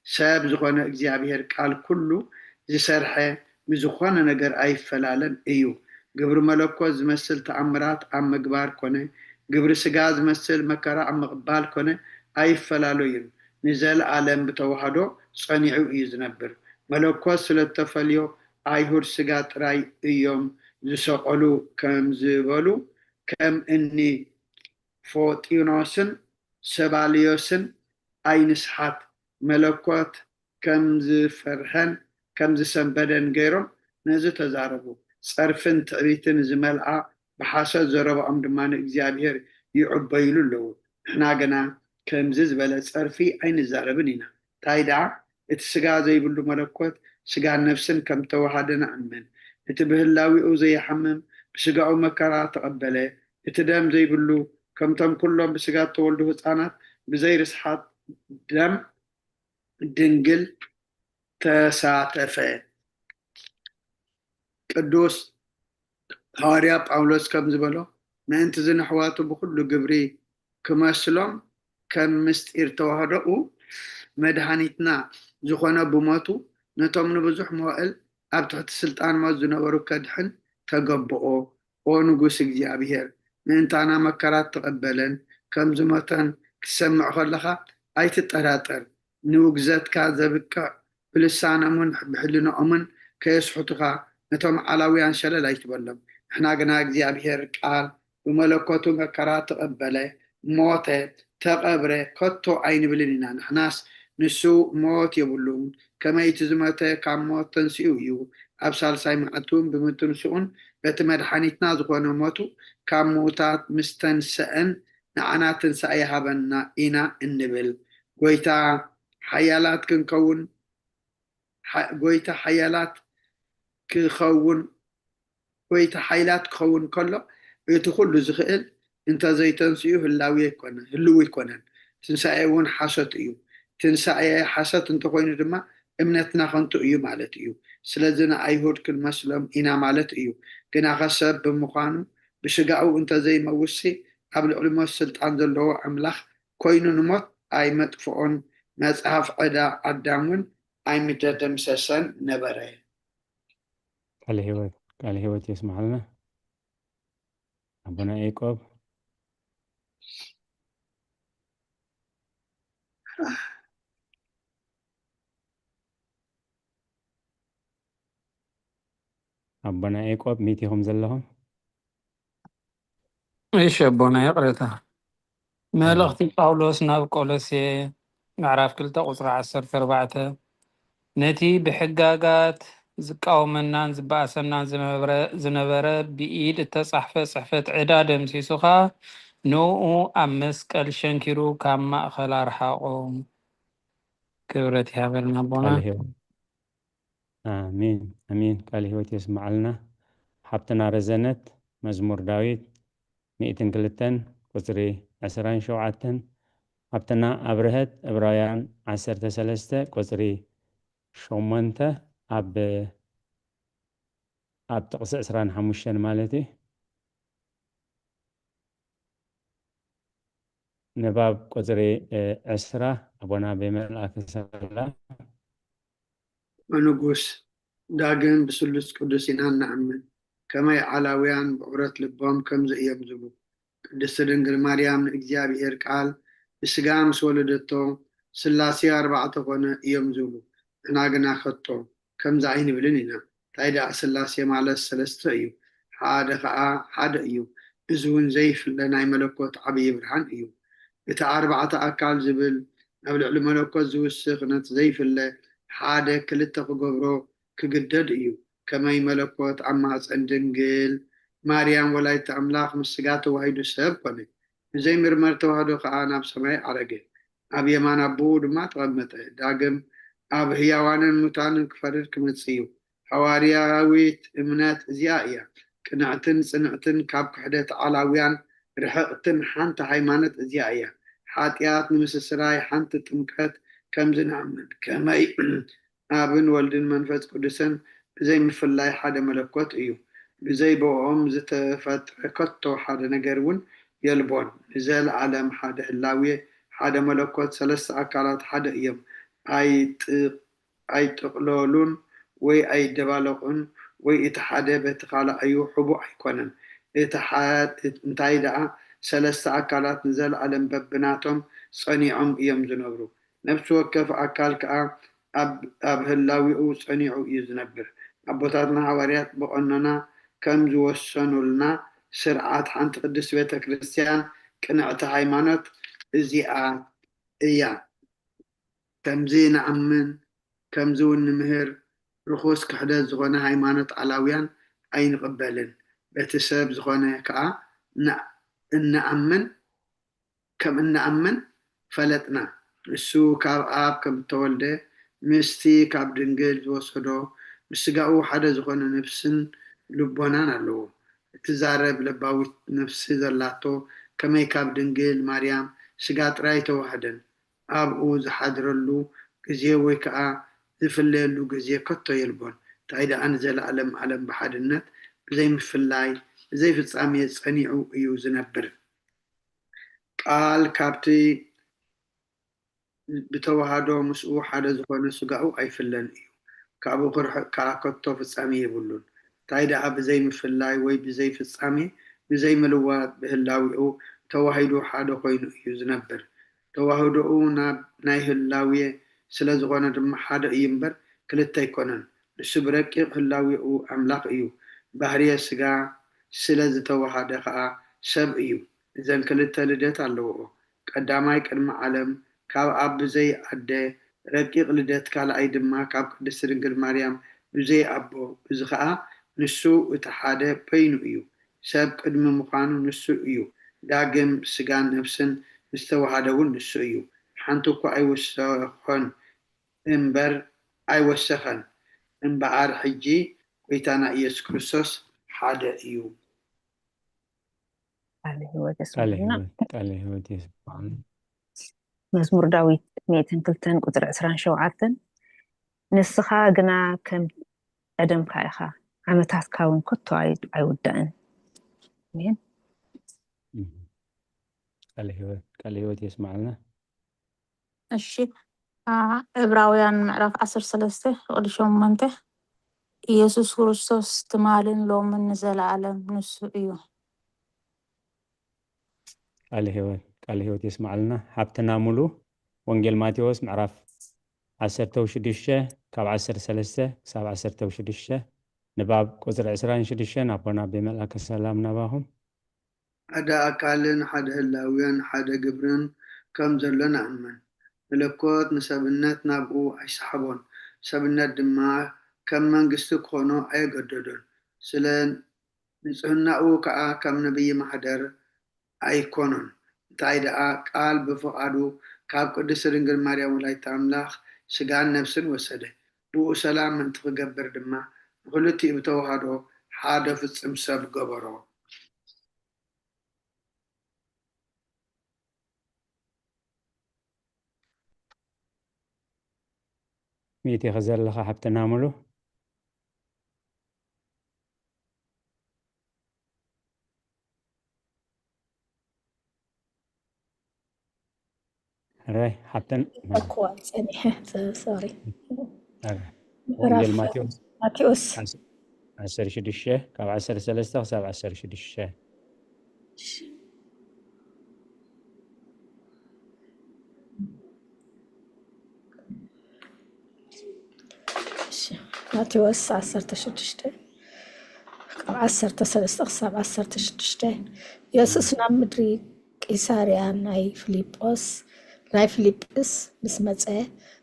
ሰብ ዝኾነ እግዚኣብሔር ቃል ኩሉ ዝሰርሐ ብዝኾነ ነገር ኣይፈላለን እዩ። ግብሪ መለኮት ዝመስል ተኣምራት ኣብ ምግባር ኮነ፣ ግብሪ ስጋ ዝመስል መከራ ኣብ ምቕባል ኮነ ኣይፈላለዩን። ንዘለኣለም ብተዋህዶ ጸኒዑ እዩ ዝነብር። መለኮት ስለ እተፈልዮ ኣይሁድ ስጋ ጥራይ እዮም ዝሰቐሉ ከም ዝበሉ፣ ከም እኒ ፎጢኖስን ሰባልዮስን ኣይንስሓት። መለኮት ከም ዝፈርሐን ከም ዝሰንበደን ገይሮም ነዚ ተዛረቡ። ጸርፍን ትዕቢትን ዝመልኣ ብሓሶት ዘረባኦም ድማ ንእግዚኣብሔር ይዕበይሉ ኣለዉ። ንሕና ግና ከምዚ ዝበለ ጸርፊ ኣይንዛረብን ኢና። እንታይ ደኣ፣ እቲ ስጋ ዘይብሉ መለኮት ስጋን ነፍስን ከም ተዋሃደ ንኣምን። እቲ ብህላዊኡ ዘይሓምም ብስጋኡ መከራ ተቐበለ። እቲ ደም ዘይብሉ ከምቶም ኩሎም ብስጋ እተወልዱ ህፃናት ብዘይ ርስሓት ደም ድንግል ተሳተፈ። ቅዱስ ሃዋርያ ጳውሎስ ከም ዝበሎ፣ ምእንቲ እዚ ንኣሕዋቱ ብኹሉ ግብሪ ክመስሎም፣ ከም ምስጢር ተዋህዶኡ መድኃኒትና ዝኾነ ብሞቱ፣ ነቶም ንብዙሕ መዋእል ኣብ ትሕቲ ስልጣን ሞት ዝነበሩ ከድሕን ተገብኦ። ኦ ንጉስ እግዚኣብሔር፣ ምእንታና መከራ እተቐበለን ከም ዝሞተን ክትሰምዕ ከለኻ ኣይትጠራጠር። ንውግዘትካ ዘብቅዕ ብልሳኖምን ብሕልናኦምን ከየስሕቱኻ ነቶም ዓላውያን ሸለል ኣይትበሎም። ንሕና ግና እግዚኣብሔር ቃል ብመለኮቱ መከራ ተቐበለ፣ ሞተ፣ ተቐብረ ከቶ ኣይንብልን ኢና። ንሕናስ ንሱ ሞት የብሉን። ከመይ እቲ ዝሞተ ካብ ሞት ተንሲኡ እዩ፣ ኣብ ሳልሳይ መዓልቲ እውን ብምትንስኡን በቲ መድሓኒትና ዝኾነ ሞቱ ካብ ምዉታት ምስ ተንሰአን ንዓና ትንሳኤ ይሃበና ኢና እንብል። ጎይታ ሓያላት ክንከውን፣ ሓ-፣ ጎይታ ሓያላት ክኸውን፣ ጎይታ ሓይላት ክኸውን ከሎ፣ እቲ ኩሉ ዝኽእል እንተዘይተንስኡ ህላዊ ኣይኮነ-፣ ህልው ኣይኮነን። ትንሳኤ እውን ሓሶት እዩ። ትንሳኤ ሓሶት እንተኾይኑ ድማ እምነትና ከንቱ እዩ ማለት እዩ። ስለዚ ንኣይሁድ ክንመስሎም ኢና ማለት እዩ። ግናኸ ሰብ ብምዃኑ ብስጋኡ እንተዘይመውሲ ኣብ ልዕሊ ሞት ስልጣን ዘለዎ ኣምላኽ ኮይኑ ንሞት ኣይመጥፍኦን። መጽሐፍ ዕዳ ኣዳም እውን ኣይምተደምሰሰን ነበረ። ቃለ ሕይወት፣ ቃለ ሕይወት የስምዓልና ኣቦና ያዕቆብ። ኣቦና ያዕቆብ፣ ሚት ኢኹም ዘለኹም? እሺ ኣቦና፣ ይቕሬታ። መልእኽቲ ጳውሎስ ናብ ቆሎሴ ምዕራፍ ክልተ ቁጽሪ ዓሰርተ ኣርባዕተ፣ ነቲ ብሕጋጋት ዝቃወመናን ዝበኣሰናን ዝነበረ፣ ዝነበረ ብኢድ እተጻሕፈ ጽሕፈት ዕዳ ደምሲሱኻ፣ ንኡ ኣብ መስቀል ሸንኪሩ ካብ ማእኸል ኣርሓቖ። ክብረት ይሃበልና ኣቦና። ቃለ ሕይወት። ኣሜን፣ ኣሜን። ቃለ ሕይወት የስምዓልና። ሓብትና ረዘነት፣ መዝሙር ዳዊት ሚእትን ክልተን ቁጽሪ ዕስራን ሸውዓተን፣ ሓብትና ኣብርሀት፣ ዕብራውያን ዓሰርተ ሰለስተ ቁጽሪ ሸሞንተ፣ ኣብ፣ ኣብ ጥቕሲ ዕስራን ሓሙሽተን ማለት እዩ። ንባብ ቁጽሪ ዕስራ ኣቦና ብመልኣከ ሰላም። ንጉስ ዳግም ብስሉስ ቅዱስ ኢና እንኣምን። ከመይ ዓላውያን ብዕረት ልቦም ከምዚ እዮም ዝብሉ፣ ቅድስቲ ድንግል ማርያም ንእግዚኣብሔር ቃል ብስጋ ምስ ወለደቶ ስላሴ ኣርባዕተ ኮነ እዮም ዝብሉ። ንሕና ግና ከቶ ከምዚ ኣይንብልን ኢና። እንታይ ደኣ ስላሴ ማለት ሰለስተ እዩ፣ ሓደ ኸኣ ሓደ እዩ። እዚ እውን ዘይፍለ ናይ መለኮት ዓብዪ ብርሃን እዩ። እቲ ኣርባዕተ ኣካል ዝብል ኣብ ልዕሊ መለኮት ዝውስኽ ነቲ ዘይፍለ ሓደ ክልተ ክገብሮ ክግደድ እዩ። ከመይ መለኮት ኣብ ማህፀን ድንግል ማርያም ወላዲተ ኣምላኽ ምስ ስጋ ተዋሂዱ ሰብ ኮነ። ብዘይ ምርመር ተዋህዶ ከኣ ናብ ሰማይ ዓረገ። ኣብ የማን ኣቦኡ ድማ ተቐመጠ። ዳግም ኣብ ህያዋንን ሙታንን ክፈርድ ክመጽእ እዩ። ሃዋርያዊት እምነት እዚኣ እያ። ቅንዕትን ጽንዕትን ካብ ክሕደት ዓላውያን ርሕቕትን ሓንቲ ሃይማኖት እዚኣ እያ። ሓጢኣት ንምስስራይ ሓንቲ ጥምቀት ከምዚ ንኣምን። ከመይ ኣብን ወልድን መንፈስ ቅዱስን ብዘይ ምፍላይ ሓደ መለኮት እዩ። ብዘይ ብኦም ዝተፈጥረ ከቶ ሓደ ነገር እውን የልቦን። ንዘለዓለም ሓደ ህላዌ፣ ሓደ መለኮት፣ ሰለስተ ኣካላት ሓደ እዮም። ኣይጥ- ኣይጥቕለሉን ወይ ኣይደባለቑን ወይ እቲ ሓደ በቲ ካልኣዩ ሕቡእ ኣይኮነን። እቲ ሓ- እንታይ ደኣ ሰለስተ ኣካላት ንዘለዓለም በብናቶም ጸኒዖም እዮም ዝነብሩ። ነፍሲ ወከፍ ኣካል ከኣ ኣብ ኣብ ህላዌኡ ጸኒዑ እዩ ዝነብር። ኣቦታትና ሃዋርያት ብቐኖና ከም ዝወሰኑልና ስርዓት ሓንቲ ቅድስቲ ቤተ ክርስቲያን ቅንዕቲ ሃይማኖት እዚኣ እያ። ከምዚ ንኣምን ከምዚ እውን ንምህር። ርኹስ ክሕደት ዝኾነ ሃይማኖት ዓላውያን ኣይንቕበልን። በቲ ሰብ ዝኾነ ከኣ እንኣምን ከም እንኣምን ፈለጥና። ንሱ ካብ ኣብ ከም እተወልደ ምስቲ ካብ ድንግል ዝወሰዶ ምስ ስጋኡ ሓደ ዝኾነ ነፍስን ልቦናን ኣለዎ። እትዛረብ ለባዊት ነፍሲ ዘላቶ ከመይ ካብ ድንግል ማርያም ስጋ ጥራይ ተዋህደን ኣብኡ ዝሓድረሉ ግዜ ወይ ከኣ ዝፍለየሉ ግዜ ከቶ የልቦን። እንታይ ደኣ ንዘለኣለም ኣለም ብሓድነት ብዘይ ምፍላይ ብዘይ ፍጻሜ ጸኒዑ እዩ ዝነብር። ቃል ካብቲ ብተዋህዶ ምስኡ ሓደ ዝኾነ ስጋኡ ኣይፍለን እዩ። ካብኡ ክርሕቕ ከኣ ከቶ ፍጻሜ የብሉን። እንታይ ደኣ ብዘይ ምፍላይ ወይ ብዘይ ፍጻሜ ብዘይ ምልዋጥ ብህላዊኡ ተዋሂዱ ሓደ ኮይኑ እዩ ዝነብር። ተዋህዶኡ ናይ ህላዌ ስለ ዝኾነ ድማ ሓደ እዩ እምበር ክልተ ኣይኮነን። ንሱ ብረቂቕ ህላዌኡ ኣምላኽ እዩ፣ ባህርየ ስጋ ስለ ዝተዋሃደ ኸኣ ሰብ እዩ። እዘን ክልተ ልደት ኣለውኦ። ቀዳማይ ቅድሚ ዓለም ካብ ኣብ ብዘይ ኣደ ረቂቕ ልደት፣ ካልኣይ ድማ ካብ ቅድስቲ ድንግል ማርያም ብዘይ ኣቦ። እዚ ኸኣ ንሱ እቲ ሓደ በይኑ እዩ። ሰብ ቅድሚ ምዃኑ ንሱ እዩ። ዳግም ስጋን ነፍስን ዝተዋሃደ እውን ንሱ እዩ። ሓንቲ እኳ ኣይወሰኾን እምበር ኣይወሰኸን። እምበኣር ሕጂ ጎይታና ኢየሱስ ክርስቶስ ሓደ እዩ። ቃለ ህይወት ቃለ የስማዕልና። ህይወት ቃለ ህይወት የስማዕና። መዝሙር ዳዊት ሚእትን ክልተን ቁፅሪ ዕስራን ሸውዓተን፣ ንስኻ ግና ከም ቀደምካ ኢኻ፣ ዓመታትካ እውን ከቶ ኣይ- ኣይውዳእን። ኣሜን። ቃለ ህይወት ቃለ ህይወት የስማዕልና። እሺ፣ አ- ዕብራውያን ምዕራፍ ዓሰርተ ሰለስተ ፍቕዲ ሸሞንተ፣ ኢየሱስ ክርስቶስ ትማልን ሎምን ንዘለኣለም ንሱ እዩ። ቃለ ህይወት ቃለ ህይወት የስማዕልና። ሓብትና ሙሉ ወንጌል ማቴዎስ ምዕራፍ ዓሰርተ ሽዱሽተ ካብ ዓሰርተ ሰለስተ ክሳብ ዓሰርተ ሽዱሽተ፣ ንባብ ቁፅሪ ዕስራን ሽዱሽተን ኣቦና ብመልኣከ ሰላም ናባኹም። ሓደ ኣካልን ሓደ ህላዌን ሓደ ግብርን ከም ዘሎ ንኣምን። መለኮት ንሰብነት ናብኡ ኣይሰሓቦን፣ ሰብነት ድማ ከም መንግስቲ ክኾኖ ኣየገደዶን። ስለ ንጽህናኡ ከኣ ከም ነቢይ ማሕደር ኣይኮኖን። እንታይ ደኣ ቃል ብፍቓዱ ካብ ቅድስቲ ድንግል ማርያም ወላዲተ ኣምላኽ ስጋን ነፍስን ወሰደ። ብኡ ሰላም ምእንቲ ክገብር ድማ ንኽልቲኡ ብተዋህዶ ሓደ ፍጹም ሰብ ገበሮ። ሚእቲ ከዘለኻ ሓብትና ሙሉ። ራይ ሓብተን እኮ ጸኒሐ ሶሪ ወንጌል ማቴዎስ ማቴዎስ ዓሰርተ ሽዱሽተ ካብ ዓሰርተ ሰለስተ ክሳብ ዓሰርተ ሽዱሽተ። ማቴዎስ ዓሰርተ ሽዱሽተ ካብ ዓሰርተ ሰለስተ ክሳብ ዓሰርተ ሽዱሽተ። የሱስ ናብ ምድሪ ቂሳርያ ናይ ፊልጶስ ናይ ፊልጵስ ምስ መጸ፣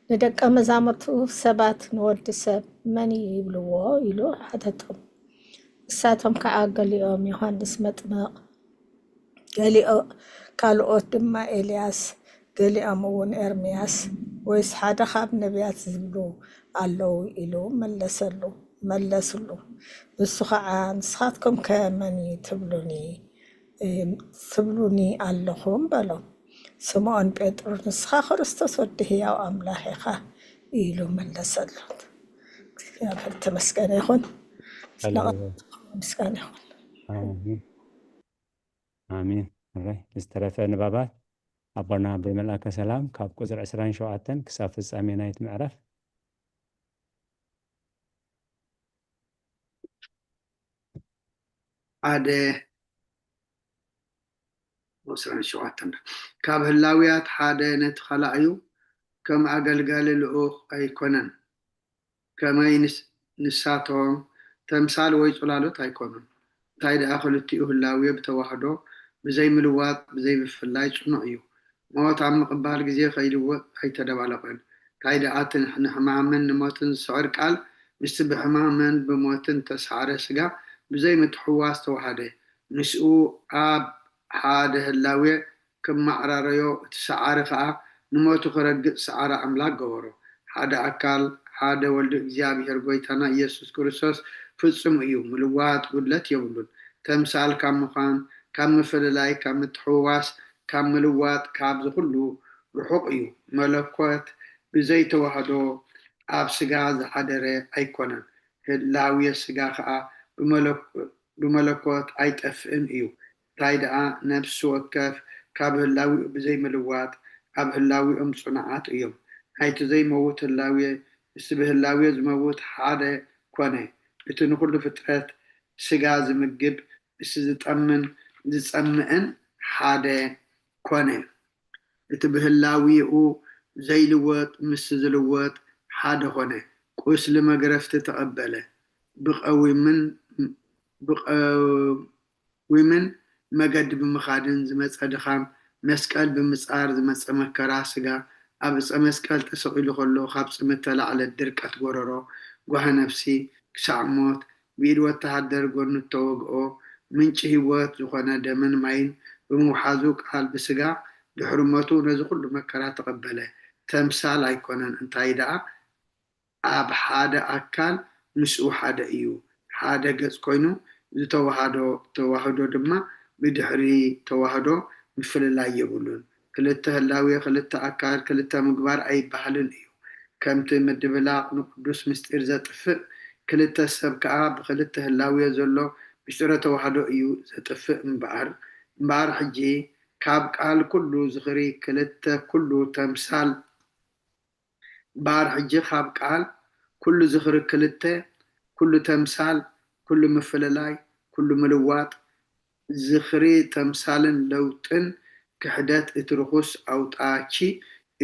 ንደቀ መዛሙርቱ፣ ሰባት ንወዲ ሰብ መን ይብልዎ? ኢሉ ሓተቶም። ንሳቶም ከኣ፣ ገሊኦም ዮሃንስ መጥምቕ፣ ገሊኦ ካልኦት ድማ ኤልያስ፣ ገሊኦም እውን ኤርምያስ ወይስ ሓደ ካብ ነቢያት ዝብሉ ኣለዉ ኢሉ መለሰሉ መለስሉ። ንሱ ኸዓ፣ ንስኻትኩም ከ መን እዩ ትብሉኒ ትብሉኒ ኣለኹም? በሎም። ስምዖን ጴጥሮስ፣ ንስኻ ክርስቶስ ወዲ ህያው ኣምላኽ ኢኻ ኢሉ መለሰሉ። እግዚኣብሔር ተመስገነ ይኹን። ምስጋና ይኹን። ኣሜን። ኣሜን። እራይ ዝተረፈ ንባባት ኣቦና ብመልኣከ ሰላም ካብ ቁፅሪ ዕስራን ሸውዓተን ክሳብ ፍጻሜ ናይቲ ምዕራፍ። ሓደ ዕስራን ሸውዓተን ካብ ህላውያት ሓደ ነቲ ኻልኣዩ ከም ኣገልጋሊ ልኡኽ ኣይኮነን። ከመይ ንስ- ንሳቶም ተምሳል ወይ ጽላሎት ኣይኮኑን። እንታይ ደኣ ክልቲኡ ህላዌ ብተዋህዶ ብዘይምልዋጥ ብዘይምፍልላይ ጽኑዕ እዩ። ሞት ኣብ ምቕባል ግዜ ከይልወጥ ኣይተደባለቐን። እንታይ ደኣ እቲ ንሕማምን ንሞትን ዝስዕር ቃል ምስቲ ብሕማምን ብሞትን እተሳዕረ ስጋ ብዘይምትሕውዋስ ተዋሃደ። ምስኡ ኣብ ሓደ ህላዌ ክመዓራረዮ፣ እቲ ሰዓሪ ኸኣ ንሞቱ ኸረግጽ ሰዓሪ ኣምላኽ ገበሮ። ሓደ ኣካል፣ ሓደ ወልዲ እግዚኣብሔር ጐይታና ኢየሱስ ክርስቶስ ፍጹም እዩ፣ ምልዋጥ ጒድለት የብሉን። ተምሳል ካብ ምዃን፣ ካብ ምፍልላይ፣ ካብ ምትሕውዋስ፣ ካብ ምልዋጥ፣ ካብዚ ኹሉ ርሑቕ እዩ። መለኮት ብዘይ ተዋህዶ ኣብ ስጋ ዝሓደረ ኣይኮነን። ህላዌ ስጋ ኸኣ ብመለኮ ብመለኮት ኣይጠፍእን እዩ። እንታይ ደኣ፣ ነፍሲ ወከፍ ካብ ህላዊኡ ብዘይምልዋጥ ኣብ ህላዊኦም ጽኑዓት እዮም። ናይቲ ዘይመውት ህላዌ ምስቲ ብህላዌ ዝመውት ሓደ ኮነ። እቲ ንኹሉ ፍጥረት ስጋ ዝምግብ ምስቲ ዝጠምን ዝጸምእን ሓደ ኮነ። እቲ ብህላዊኡ ዘይልወጥ ምስቲ ዝልወጥ ሓደ ኮነ። ቁስሊ መግረፍቲ ተቐበለ። ብቐዊምን ብቐዊምን መገዲ ብምኻድን ዝመጸ ድኻም፣ መስቀል ብምጻር ዝመጸ መከራ ስጋ፣ ኣብ ዕጸ መስቀል ተሰቒሉ ከሎ ካብ ጽምእ እተላዕለት ድርቀት ጎረሮ፣ ጓሂ ነፍሲ፣ ክሳዕ ሞት፣ ብኢድ ወተሃደር ጎኑ እተወግኦ፣ ምንጪ ህይወት ዝኾነ ደምን ማይን ብምውሓዙ ቃል ብስጋ ድሕሪ ሞቱ ነዚ ኩሉ መከራ ተቐበለ። ተምሳል ኣይኮነን፣ እንታይ ደኣ ኣብ ሓደ ኣካል ምስኡ ሓደ እዩ። ሓደ ገጽ ኮይኑ ዝተዋሃዶ ተዋህዶ ድማ ብድሕሪ ተዋህዶ ምፍልላይ የብሉን። ክልተ ህላዌ፣ ክልተ ኣካል፣ ክልተ ምግባር ኣይበሃልን እዩ። ከምቲ ምድብላቕ ንቅዱስ ምስጢር ዘጥፍእ፣ ክልተ ሰብ ከኣ ብክልተ ህላዌ ዘሎ ምስጢረ ተዋህዶ እዩ ዘጥፍእ እምበኣር። እምበኣር ሕጂ ካብ ቃል ኩሉ ዝኽሪ ክልተ ኩሉ ተምሳል እምበኣር ሕጂ ካብ ቃል ኩሉ ዝኽሪ ክልተ ኩሉ ተምሳል፣ ኩሉ ምፍልላይ፣ ኩሉ ምልዋጥ፣ ዝኽሪ ተምሳልን ለውጥን ክሕደት እቲ ርኹስ ኣውጣቺ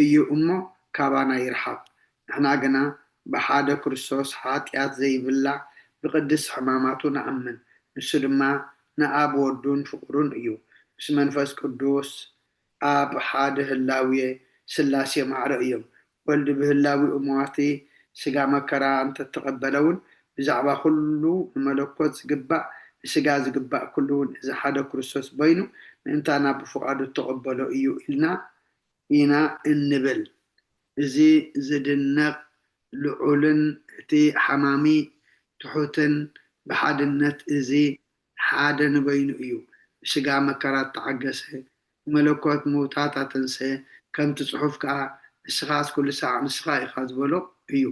እዩ እሞ ካባና ይርሓቕ። ንሕና ግና ብሓደ ክርስቶስ ሓጢኣት ዘይብላ ብቕድስት ሕማማቱ ንኣምን። ንሱ ድማ ንኣብ ወዱን ፍቑሩን እዩ። ምስ መንፈስ ቅዱስ ኣብ ሓደ ህላዌ ስላሴ ማዕረ እዮም። ወልድ ብህላዊኡ መዋቲ ስጋ መከራ እንተተቐበለ እውን ብዛዕባ ኩሉ ንመለኮት ዝግባእ ንስጋ ዝግባእ ኩሉ እውን እዚ ሓደ ክርስቶስ በይኑ ምእንታና ብፍቓዱ እተቐበሎ እዩ ኢልና ኢና እንብል። እዚ ዝድነቕ ልዑልን እቲ ሓማሚ ትሑትን ብሓድነት እዚ ሓደ ንበይኑ እዩ። ብስጋ መከራ እተዓገሰ፣ ብመለኮት ምውታት ኣተንሰ፣ ከምቲ ጽሑፍ ከኣ ንስኻስ ኩሉ ሳዕ ንስኻ ኢኻ ዝበሎ እዩ።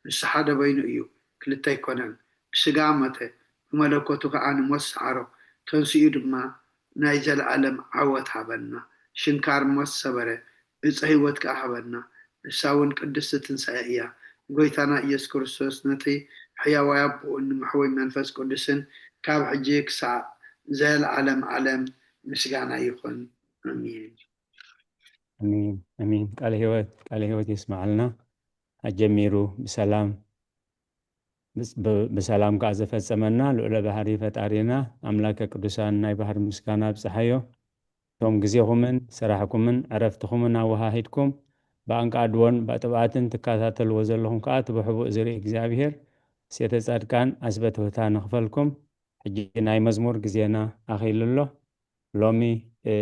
ንሱ ሓደ በይኑ እዩ፣ ክልተ ኣይኮነን። ብስጋ ሞተ፣ ብመለኮቱ ከኣ ንሞት ሰዓሮ፣ ተንሲኡ ድማ ናይ ዘለኣለም ዓወት ሃበና። ሽንካር ሞት ሰበረ፣ ዕፀ ህይወት ከኣ ሃበና። ንሳ እውን ቅድስቲ ትንሳኤ እያ። ጎይታና ኢየሱስ ክርስቶስ ነቲ ሕያዋይ ኣቦኡን ንመሕወይ መንፈስ ቅዱስን ካብ ሕጂ ክሳዕ ዘለዓለም ዓለም ምስጋና ይኹን። ኣሜን። ኣሜን ኣሜን። ቃለ ህይወት ቃለ ህይወት የስምዓልና። ኣጀሚሩ ብሰላም ብስ- ብ- ብሰላም ከዓ ዘፈጸመና ልዑለ ባህሪ ፈጣሪና ኣምላከ ቅዱሳን ናይ ባህሪ ምስጋና ኣብጽሓዮ። እቶም ግዜኹምን ስራሕኩምን ዕረፍትኹምን ኣወሃሂድኩም ብኣንቃድዎን ብጥብኣትን ትከታተልዎ ዘለኹም ከዓ እቲ ብሕቡእ ዝርኢ እግዚኣብሔር ሴተ ጻድቃን ኣስበትውታ ንኽፈልኩም። ሕጂ ናይ መዝሙር ግዜና ኣኺሉ ኣሎ። ሎሚ እ፣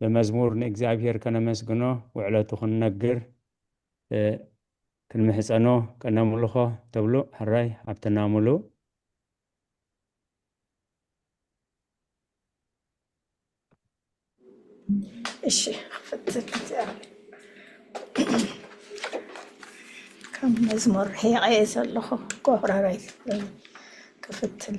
ብመዝሙር ንእግዚኣብሔር ከነመስግኖ ውዕለቱ ክንነግር እ፣ ክንምሕጸኖ ከነምልኾ ተብሉ ሕራይ ሃብትና ሙሉ። እሺ ክፍትል እዚኣ ከም መዝሙር ሄቐየ ዘለኹ ጎብረረይ ክፍትል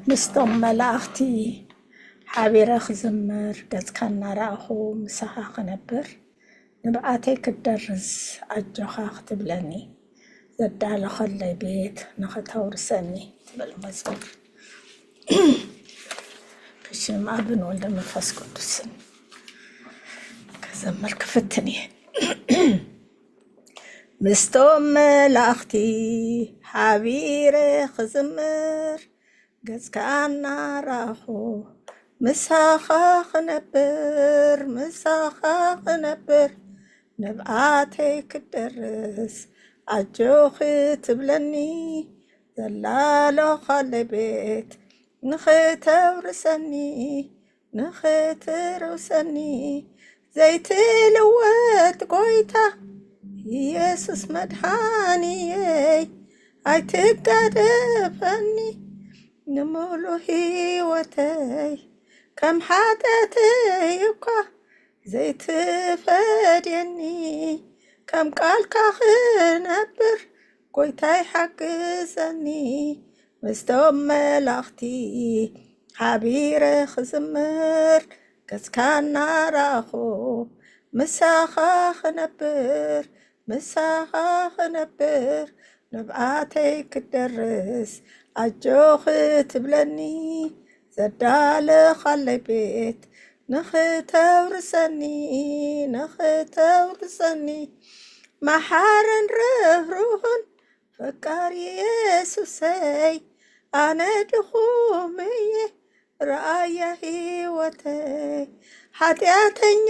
ምስቶም መላእኽቲ ሓቢረ ክዝምር፣ ገጽካ እናረኣኹ ምሳኻ ክነብር፣ ንብዓተይ ክትደርስ ኣጆኻ ክትብለኒ፣ ዘዳለኸለይ ቤት ንኽተውርሰኒ ትብል መዝሙር። ብሽም ኣብን ወልደ መንፈስ ቅዱስን ክዘምር ክፍትን እየ። ምስቶም መላእኽቲ ሓቢረ ክዝምር፣ ገጽካ እናራኹ ምሳኻ ክነብር፣ ምሳኻ ክነብር፣ ንብዓተይ ክደርስ ኣጆኺ ትብለኒ፣ ዘላለኻለይ ቤት ንኽተውርሰኒ፣ ንኽትርውሰኒ፣ ዘይትልወጥ ጎይታ ኢየሱስ መድሓኒየይ፣ ኣይትጋደፈኒ፣ ንምሉእ ህይወተይ ከም ሓጢኣተይ እኳ ዘይትፈድየኒ፣ ከም ቃልካ ክነብር ጎይታይ ሓግዘኒ። ምስቶም መላእኽቲ ሓቢረ ክዝምር፣ ገጽካ እናራኹ ምሳኻ ክነብር፣ ምሳኻ ክነብር፣ ንብዓተይ ክደርስ ኣጆኺ ትብለኒ፣ ዘዳለኻለይ ቤት ንኽተውርሰኒ፣ ንኽተውርሰኒ። መሓርን ርህሩህን ፈቃሪ የሱሰይ፣ ኣነ ድኹም እየ፣ ረኣያ ህይወተይ፣ ሓጢኣተኛ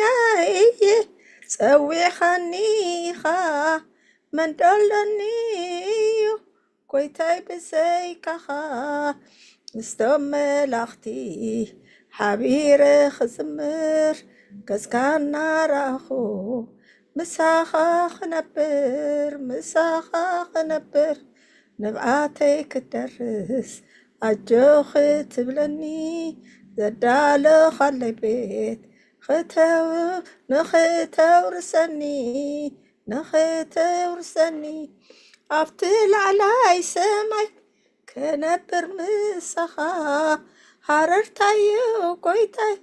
እየ፣ ጸዊዕኻኒ ኢኻ፣ መን ደሎኒ እዩ፣ ጎይታይ ብዘይካኻ። ምስቶም መላእኽቲ ሓቢረ ክዝምር፣ ገጽካ እናራኹ ምሳኻ ክነብር፣ ምሳኻ ክነብር፣ ንብዓተይ ክደርስ ኣጆኺ ትብለኒ፣ ዘዳለኻለይ ቤት ክተው-፣ ንኽተውርሰኒ፣ ንኽተውርሰኒ፣ ኣብቲ ላዕላይ ሰማይ ክነብር ምሳኻ፣ ሃረርታዩ ጎይታይ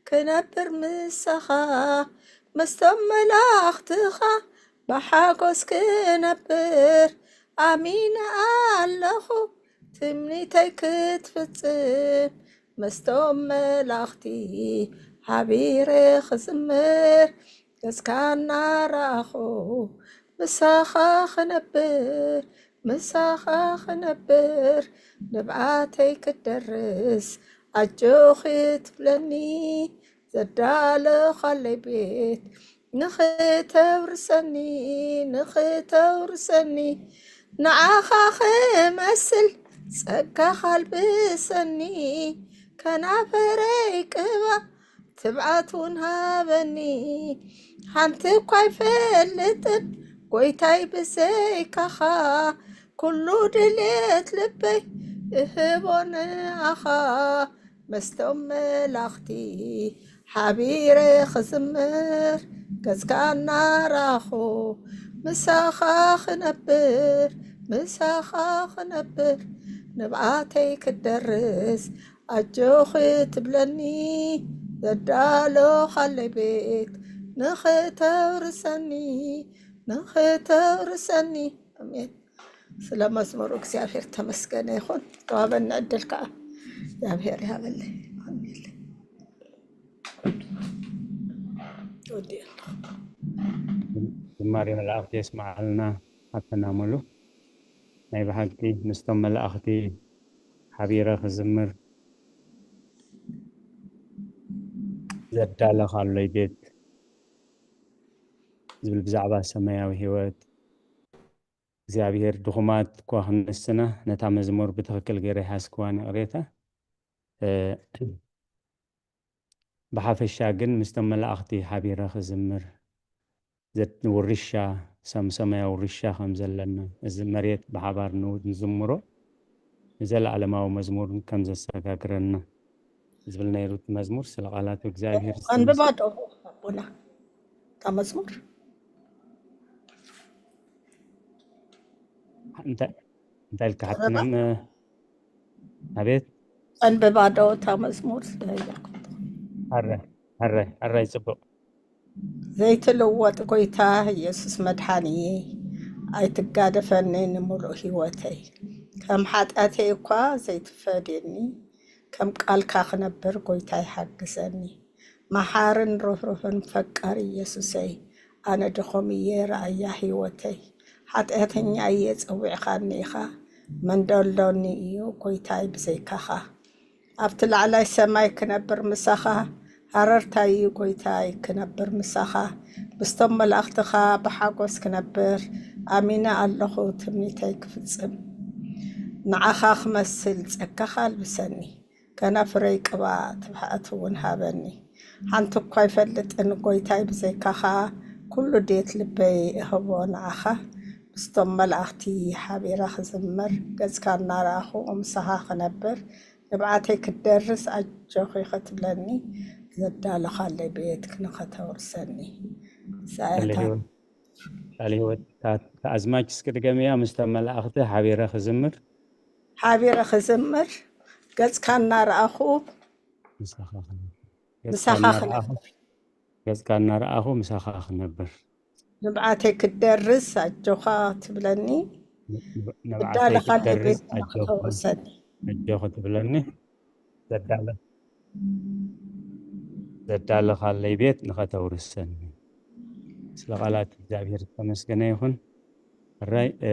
ክነብር ምሳኻ፣ ምስቶም መላእኽትኻ ብሓጎስ ክነብር ኣሚነ ኣለኹ፣ ትምኒተይ ክትፍጽም ምስቶም መላእኽቲ ሓቢረ ክዝምር፣ ገጽካ እናረኣኹ ምሳኻ ክነብር፣ ምሳኻ ክነብር፣ ንብዓተይ ክትደርስ ኣጆኺ ትብለኒ፣ ዘዳለኻለይ ቤት ንኽተውርሰኒ፣ ንኽተውርሰኒ፣ ንዓኻ ክመስል ጸጋኻ ኣልብሰኒ፣ ከናፈረይ ቅባ ትብዓት እውን ሃበኒ። ሓንቲ እኳ ኣይፈልጥን ጎይታይ ብዘይካኻ፣ ኩሉ ድሌት ልበይ እህቦ ንዓኻ። ምስቶም መላእኽቲ ሓቢረ ክዝምር፣ ገጽካ እናራኹ ምሳኻ ክነብር፣ ምሳኻ ክነብር፣ ንብዓተይ ክደርስ ኣጆኺ ትብለኒ፣ ዘዳለኻለይ ቤት ንኽተውርሰኒ፣ ንኽተውርሰኒ። ኣሜን። ስለ መዝሙሩ እግዚኣብሔር ተመስገነ ይኹን። ተዋበኒ ዕድል ከዓ እግዚኣብሔር ይሃበለይ። ኣሜን። ወዲኤ ኣለኹ። ዝማሬ መላእኽቲ የስምዓልና። ሓፍትና ሙሉ፣ ናይ ብሓቂ ምስቶም መላእኽቲ ሓቢረ ክዝምር፣ ዘዳለኻለይ ቤት ዝብል ብዛዕባ ሰማያዊ ህይወት እግዚኣብሔር ድኹማት እኳ ክንስና፣ ነታ መዝሙር ብትኽክል ገይረ ይሓዝክዋን ይቕሬታ። እ፣ ብሓፈሻ ግን ምስቶም መላእኽቲ ሓቢረ ክዝምር፣ ዘት-፣ ውርሻ፣ ሰም-፣ ሰማያዊ ውርሻ ከም ዘለና፣ እዚ መሬት ብሓባር ንው-፣ ንዝምሮ ንዘለኣለማዊ መዝሙር ከም ዘሰጋግረና ዝብል ነይሩ እቲ መዝሙር። ስለ ቃላቱ እግዚኣብሔር ኣንብባ ዶ ኣቦና እታ መዝሙር? እንታይ እንታይ ኢልካ ሓፍትና? ም-፣ ኣቤት። ኣንብባ ዶ እታ መዝሙር? ስለ ኢላኩም። ኣረ ኣረ ኣረ ጽቡቕ። ዘይትልወጥ ጎይታ ኢየሱስ መድሓኒየ፣ ኣይትጋደፈኒ ንምሉእ ህይወተይ። ከም ሓጢኣተይ እኳ ዘይትፈድየኒ፣ ከም ቃልካ ክነብር ጎይታይ ሓግዘኒ። መሓርን ርህሩህን ፈቃር ኢየሱሰይ፣ ኣነ ድኹም እየ ረኣያ ህይወተይ። ሓጢኣተኛ እየ ጸዊዕኻኒ ኢኻ፣ መን ደሎኒ እዩ ጎይታይ ብዘይካኻ። ኣብቲ ላዕላይ ሰማይ ክነብር ምሳኻ፣ ሃረርታይ እዩ ጎይታይ ክነብር ምሳኻ። ምስቶም መላእኽትኻ ብሓጎስ ክነብር ኣሚነ ኣለኹ ትምኒተይ ክፍጽም። ንዓኻ ክመስል ጸጋኻ ኣልብሰኒ፣ ከናፍረይ ቅባእ ትብዓት እውን ሃበኒ። ሓንቲ እኳ ኣይፈልጥን ጎይታይ ብዘይካኻ፣ ኩሉ ድየት ልበይ እህቦ ንዓኻ። ምስቶም መላእኽቲ ሓቢረ ክዝምር፣ ገጽካ እናረኣኹ ምሳኻ ክነብር፣ ንብዓተይ ክትደርስ ኣጆኺ ክትብለኒ፣ ዘዳለኻለይ ቤት ንኸተውርሰኒ። ቃለ ህይወት፣ ቃለ ህይወት። ኣዝማች እስኪ ድገምያ፣ ምስቶም መላእኽቲ ሓቢረ ክዝምር። ሓቢረ ክዝምር፣ ገጽካ እናረኣኹ ምሳኻ ክነብር። ምሳኻ ገጽካ ክነብር። እናረኣኹ፣ ገጽካ እናረኣኹ ምሳኻ ክነብር። ንብዓተይ ክትደርስ ኣጆኻ ትብለኒ፣ ንብ-፣ ንብዓተይ እዳለኻለይ ክትደርስ ቤት ኣጆኺ፣ ንኸተውርሰኒ። ኣጆኺ ትብለኒ። ዘዳለ-፣ ዘዳለኻለይ ቤት ንኸተውርሰኒ። ስለ ቃላት እግዚኣብሔር ዝተመስገነ ይኹን። ሕራይ፣ እ፣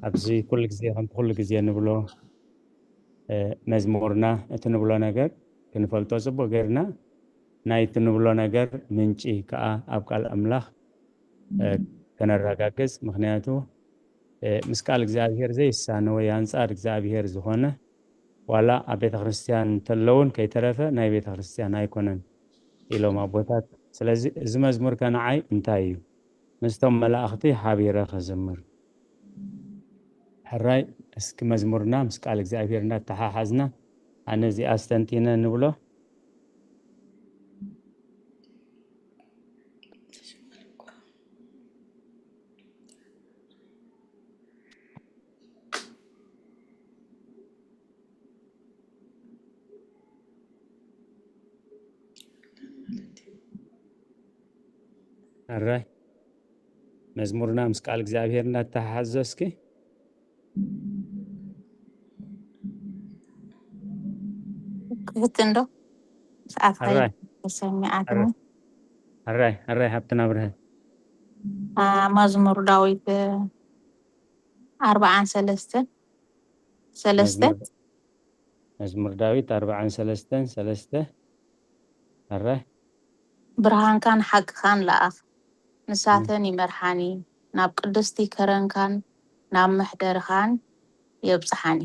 ኣብዚ ኩሉ ግዜ፣ ከምቲ ኩሉ ግዜ ንብሎ፣ እ፣ መዝሙርና፣ እቲ ንብሎ ነገር ክንፈልጦ ጽቡቕ ጌርና፣ ናይቲ ንብሎ ነገር ምንጪ ከኣ ኣብ ቃል ኣምላኽ፣ እ፣ ከነረጋግጽ። ምኽንያቱ፣ እ፣ ምስ ቃል እግዚኣብሔር ዘይሳነ ወይ ኣንጻር እግዚኣብሔር ዝኾነ፣ ዋላ ኣብ ቤተ ክርስቲያን እንተለውን ከይተረፈ ናይ ቤተ ክርስቲያን ኣይኮነን ኢሎም ኣቦታት። ስለዚ እዚ መዝሙር ከ ንዓይ እንታይ እዩ? ምስቶም መላእኽቲ ሓቢረ ክዝምር። ሕራይ፣ እስኪ መዝሙርና ምስ ቃል እግዚኣብሔር እናተሓሓዝና፣ ኣነ እዚኣ ኣስተንቲነ ንብሎ። ሕራይ፣ መዝሙርና ምስ ቃል እግዚኣብሔር እናተሓሓዞ እስኪ። ክፍትን ዶ? ሰዓት ሕራይ፣ ተሰሚዓትኒ። ሕራይ፣ ሕራይ፣ ሕራይ፣ ሓብትና ብርሀን። አ፣ መዝሙር ዳዊት፣ እ፣ ኣርብዓን ሰለስተን፣ ሰለስተ። መዝሙር፣ መዝሙር ዳዊት ኣርብዓን ሰለስተን፣ ሰለስተ። ሕራይ። ብርሃንካን ሓቅኻን ለኣኽ፣ ንሳተን ይመርሓኒ፣ ናብ ቅድስቲ ከረንካን ናብ መሕደርኻን የብጽሓኒ።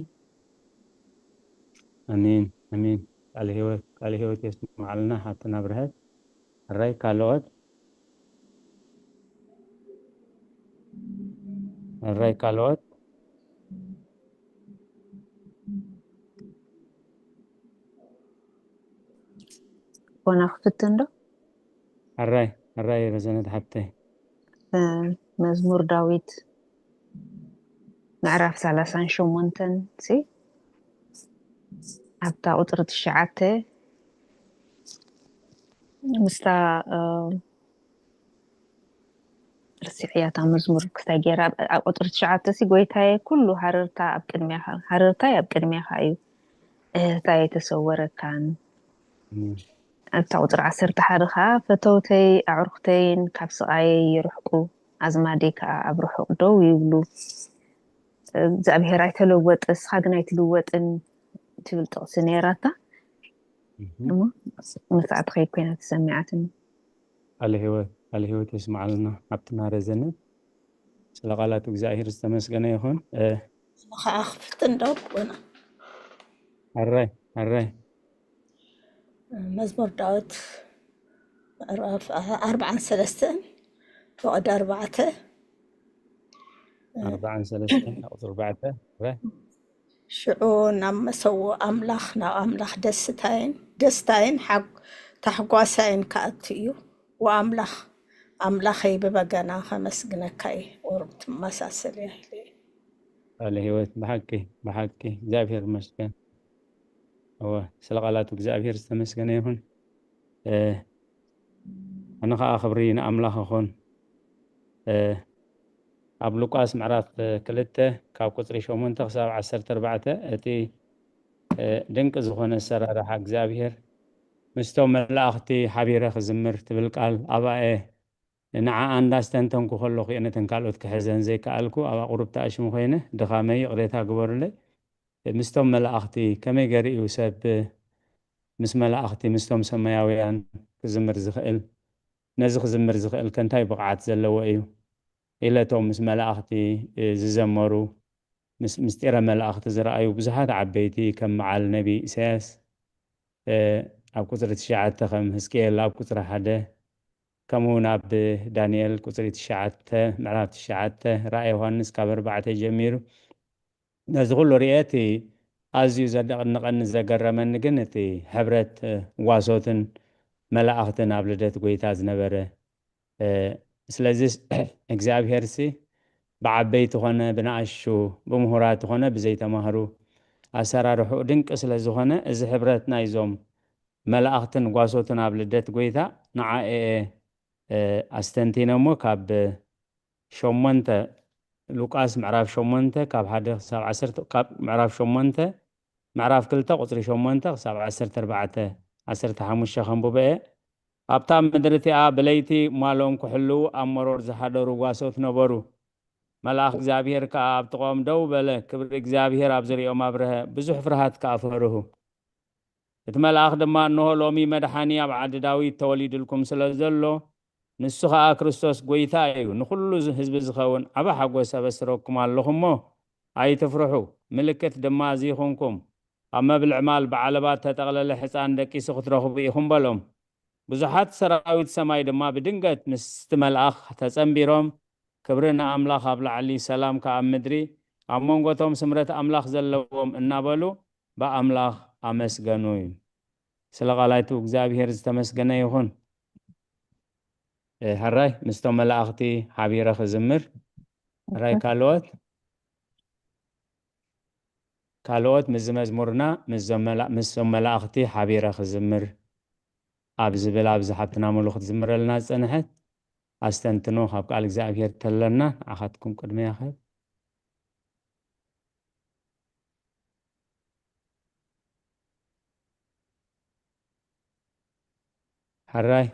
ኣሜን፣ ኣሜን። ቃለ ህይወት፣ ቃለ ህይወት የስምዓልና ሓብትና ብርሀን። ሕራይ ካልኦት? ሕራይ ካልኦት? ልቦና ክፍትን ዶ? ሕራይ ሕራይ ረዘነት ሓብተይ። መዝሙር ዳዊት ምዕራፍ ሰላሳን ሸሞንተን ሲ ኣብታ ቁፅሪ ትሽዓተ ምስታ ርሲዕያ እታ መዝሙር ክስታይ ገይራ ኣብ ቁፅሪ ትሽዓተ ሲ ጎይታየ ኩሉ ሃረርታ ኣብ ቅድሜኻ ሃረርታይ ኣብ ቅድሜኻ እዩ እህታይ ኣይተሰወረካን። ኣብታ ቁፅሪ ዓሰርተ ሓደ ከዓ ፈተውተይ ኣዕሩኽተይን ካብ ስቓየይ ይርሕቁ ኣዝማደይ ከዓ ኣብ ርሑቕ ደው ይብሉ። እግዚኣብሔር ኣይተለወጠ እስኻ ግን ኣይትልወጥን ትብል ጥቕሲ ነይራታ። እሞ መሳዕቲ ከይድ ኮይና ተሰሚዓትኒ። ቃለ ህይወት ቃለ ህይወት የስምዓልና። ኣብቲ ናረዘነ ስለ ቃላት እግዚኣብሔር ዝተመስገነ ይኹን። ከዓ ክፍትን ዶ ኣቦና? ኣራይ ኣራይ መዝሙር ዳዊት ምዕራፍ ኣርባዓን ሰለስተን ፍቕዲ ኣርባዕተ ኣርባዓን ሰለስተን ቁፅሪ ኣርባዕተ ኣራይ ሽዑ ናብ መሰውእ ኣምላኽ ናብ ኣምላኽ ደስታይን ደስታይን ሓግ- ታሕጓሳይን ክኣቱ እዩ። ወኣምላኽ ኣምላኸይ ብበገና ከመስግነካ እየ። ወርብ ትመሳሰል ያህል ቃለ ህይወት ብሓቂ ብሓቂ እግዚኣብሔር ይመስገን። እወ ስለ ቃላቱ እግዚኣብሔር ዝተመስገነ ይኹን። ኣነ ከዓ ክብሪ ንኣምላኽ ይኹን። ኣብ ሉቃስ ምዕራፍ ክልተ ካብ ቁፅሪ ሸሞንተ ክሳብ ዓሰርተ ኣርባዕተ እቲ ድንቂ ዝኾነ ኣሰራርሓ እግዚኣብሔር ምስቶም መላእኽቲ ሓቢረ ክዝምር ትብል ቃል ኣብኣ እየ ንዓኣ እንዳስተንተንኩ ከለኹ እየ ነተን ካልኦት ክሕዘን ዘይከኣልኩ። ኣብ ኣቑሩብ ተኣሽሙ ኮይነ ድኻመይ ይቕሬታ ግበሩለይ። ምስቶም መላእኽቲ ከመይ ገይሩ እዩ ሰብ ምስ መላእኽቲ ምስቶም ሰማያውያን ክዝምር ዝኽእል? ነዚ ክዝምር ዝኽእል ከ እንታይ ብቕዓት ዘለዎ እዩ? ኢለ እቶም ምስ መላእኽቲ ዝዘመሩ ምስ ምስጢረ መላእኽቲ ዝረኣዩ ብዙሓት ዓበይቲ ከም በዓል ነቢ ኢሳያስ ኣብ ቁፅሪ ትሽዓተ ከም ህዝቅኤል ኣብ ቁፅሪ ሓደ ከምኡ እውን ኣብ ዳንኤል ቁፅሪ ትሽዓተ ምዕራፍ ትሽዓተ ራእይ ዮሃንስ ካብ ኣርባዕተ ጀሚሩ ነዚ ኩሉ ርኤ እቲ ኣዝዩ ዘደቕንቐኒ ዘገረመኒ ግን እቲ ሕብረት ጓሶትን መላእኽትን ኣብ ልደት ጎይታ ዝነበረ ስለዚ እግዚኣብሔር ሲ ብዓበይቲ ኮነ ብንኣሹ ብምሁራት ኮነ ብዘይተማህሩ ኣሰራርሑ ድንቂ ስለ ዝኾነ እዚ ሕብረት ናይዞም መላእኽትን ጓሶትን ኣብ ልደት ጎይታ ንዓ እየ ኣስተንቲነ እሞ ካብ ሸሞንተ ሉቃስ ምዕራፍ ሸሞንተ ካብ ሓደ ክሳብ ዓሰርተ ካብ ምዕራፍ ሸሞንተ ምዕራፍ ክልተ ቁፅሪ ሸሞንተ ክሳብ ዓሰርተ ኣርባዕተ ዓሰርተ ሓሙሽተ ከንብበ እየ። ኣብታ ምድሪ እቲኣ ብለይቲ ሟሎም ክሕልዉ ኣብ መሮር ዝሓደሩ ጓሶት ነበሩ። መልኣኽ እግዚኣብሔር ከኣ ኣብ ጥቕኦም ደው በለ፣ ክብሪ እግዚኣብሔር ኣብ ዝርእዮም ኣብርሀ፣ ብዙሕ ፍርሃት ከኣ ፈርሁ። እቲ መልኣኽ ድማ፣ እንሆ ሎሚ መድሓኒ ኣብ ዓዲ ዳዊት ተወሊዱልኩም ስለ ዘሎ፣ ንሱ ኸኣ ክርስቶስ ጐይታ እዩ፣ ንኹሉ ህዝቢ ዝኸውን ዓቢ ሓጎስ ኣበስረኩም ኣለኹ እሞ፣ ኣይትፍርሑ፣ ምልክት ድማ እዚ ይኹንኩም፣ ኣብ መብልዕ ማል ብዓለባ እተጠቕለለ ሕጻን ደቂሱ ክትረኽቡ ኢኹም በሎም። ብዙሓት ሰራዊት ሰማይ ድማ ብድንገት ምስቲ መልኣኽ ተጸንቢሮም፣ ክብሪ ንኣምላኽ ኣብ ላዕሊ፣ ሰላም ከኣ ኣብ ምድሪ፣ ኣብ መንጎ እቶም ስምረት ኣምላኽ ዘለዎም እናበሉ ብኣምላኽ ኣመስገኑ። ስለ ቃላይቱ እግዚኣብሔር ዝተመስገነ ይኹን። ሕራይ ምስቶም መላእኽቲ ሓቢረ ክዝምር። ሕራይ ካልኦት ካልኦት ምስዚ መዝሙርና ምስዞም መላእኽቲ ሓቢረ ክዝምር ኣብ ዝብል ኣብዚ ሓብትና ሙሉ ክትዝምረልና ዝፀንሐት ኣስተንትኖ ካብ ቃል እግዚኣብሔር ተለና ንዓኻትኩም ቅድሚያ ክህብ። ሕራይ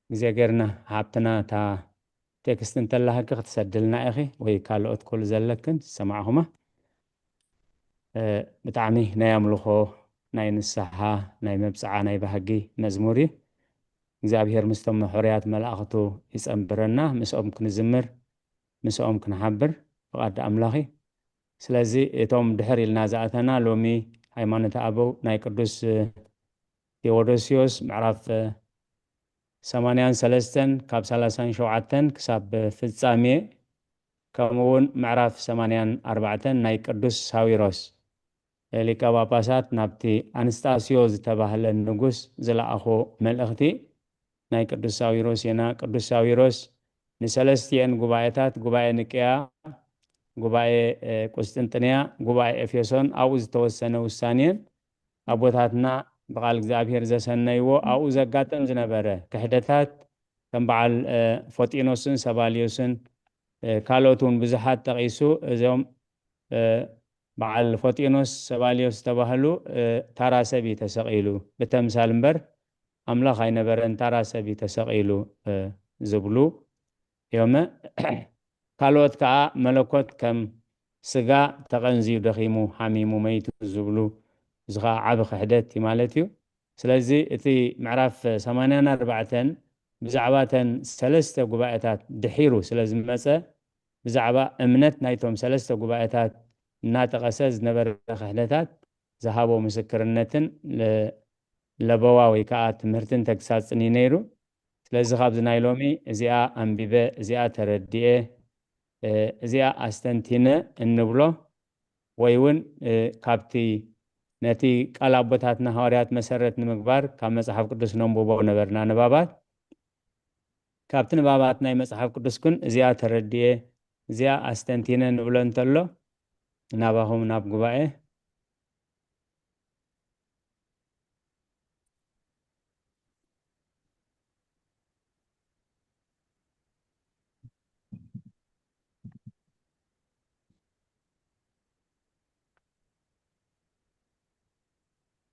ግዜ ጌርና ሓብትና እታ ቴክስት እንተላሃኪ ክትሰድልና ኢኺ ወይ ካልኦት ኩሉ ዘለክን ዝሰማዕኹማ። ብጣዕሚ ናይ ኣምልኾ ናይ ንስሓ ናይ መብፅዓ ናይ ባህጊ መዝሙር እዩ። እግዚኣብሔር ምስቶም ሕሩያት መላእኽቱ ይፀንብረና። ምስኦም ክንዝምር ምስኦም ክንሓብር ፍቓድ ኣምላኽ እዩ። ስለዚ እቶም ድሕር ኢልና ዝኣተና ሎሚ ሃይማኖተ ኣበው ናይ ቅዱስ ቴዎዶስዮስ ምዕራፍ ሰማንያን ሰለስተን ካብ ሰላሳን ሸውዓተን ክሳብ ፍጻሜ ከምኡ እውን ምዕራፍ ሰማንያን ኣርባዕተን ናይ ቅዱስ ሳዊሮስ ሊቀ ጳጳሳት ናብቲ ኣንስጣስዮ ዝተባህለ ንጉስ ዝለኣኾ መልእኽቲ ናይ ቅዱስ ሳዊሮስ ኢና። ቅዱስ ሳዊሮስ ንሰለስቲኤን ጉባኤታት፣ ጉባኤ ንቅያ፣ ጉባኤ እ፣ ቁስጥንጥንያ፣ ጉባኤ ኤፌሶን፣ ኣብኡ ዝተወሰነ ውሳኔን ኣቦታትና ብቓል እግዚኣብሔር ዘሰነይዎ ኣብኡ ዘጋጥም ዝነበረ ክሕደታት ከም በዓል እ፣ ፎጢኖስን ሰባልዮስን እ፣ ካልኦት እውን ብዙሓት ጠቒሱ እዞም እ፣ በዓል ፎጢኖስ ሰባልዮስ ዝተባህሉ እ፣ ታራ ሰብ እዩ ተሰቒሉ ብተምሳል እምበር ኣምላኽ ኣይነበረን፣ ታራ ሰብ እዩ ተሰቒሉ እ፣ ዝብሉ እዮም። ካልኦት ከዓ መለኮት ከም ስጋ ተቐንዝዩ ደኺሙ ሓሚሙ መይቱ ዝብሉ፣ እዚ ከዓ ዓቢ ክሕደት እዩ ማለት እዩ። ስለዚ እቲ ምዕራፍ ሰማንያን ኣርባዕተን ብዛዕባ ተን ሰለስተ ጉባኤታት ድሒሩ ስለ ዝመፀ ብዛዕባ እምነት ናይቶም ሰለስተ ጉባኤታት እናጠቐሰ ዝነበረ ክሕደታት ዝሃቦ ምስክርነትን ለ- ለበዋ ወይ ከዓ ትምህርትን ተግሳፅን እዩ ነይሩ። ስለዚ ካብዚ ናይ ሎሚ እዚኣ ኣንቢበ እዚኣ ተረዲኤ እ፣ እዚኣ ኣስተንቲነ እንብሎ ወይ እውን እ፣ ካብቲ ነቲ ቃል ኣቦታትና ሃዋርያት መሰረት ንምግባር ካብ መጽሓፍ ቅዱስ ነንብቦ ነበርና ንባባት ካብቲ ንባባት ናይ መጽሓፍ ቅዱስ ግን እዚኣ ተረድኤ እዚኣ ኣስተንቲነ ንብሎ እንተሎ ናባኹም ናብ ጉባኤ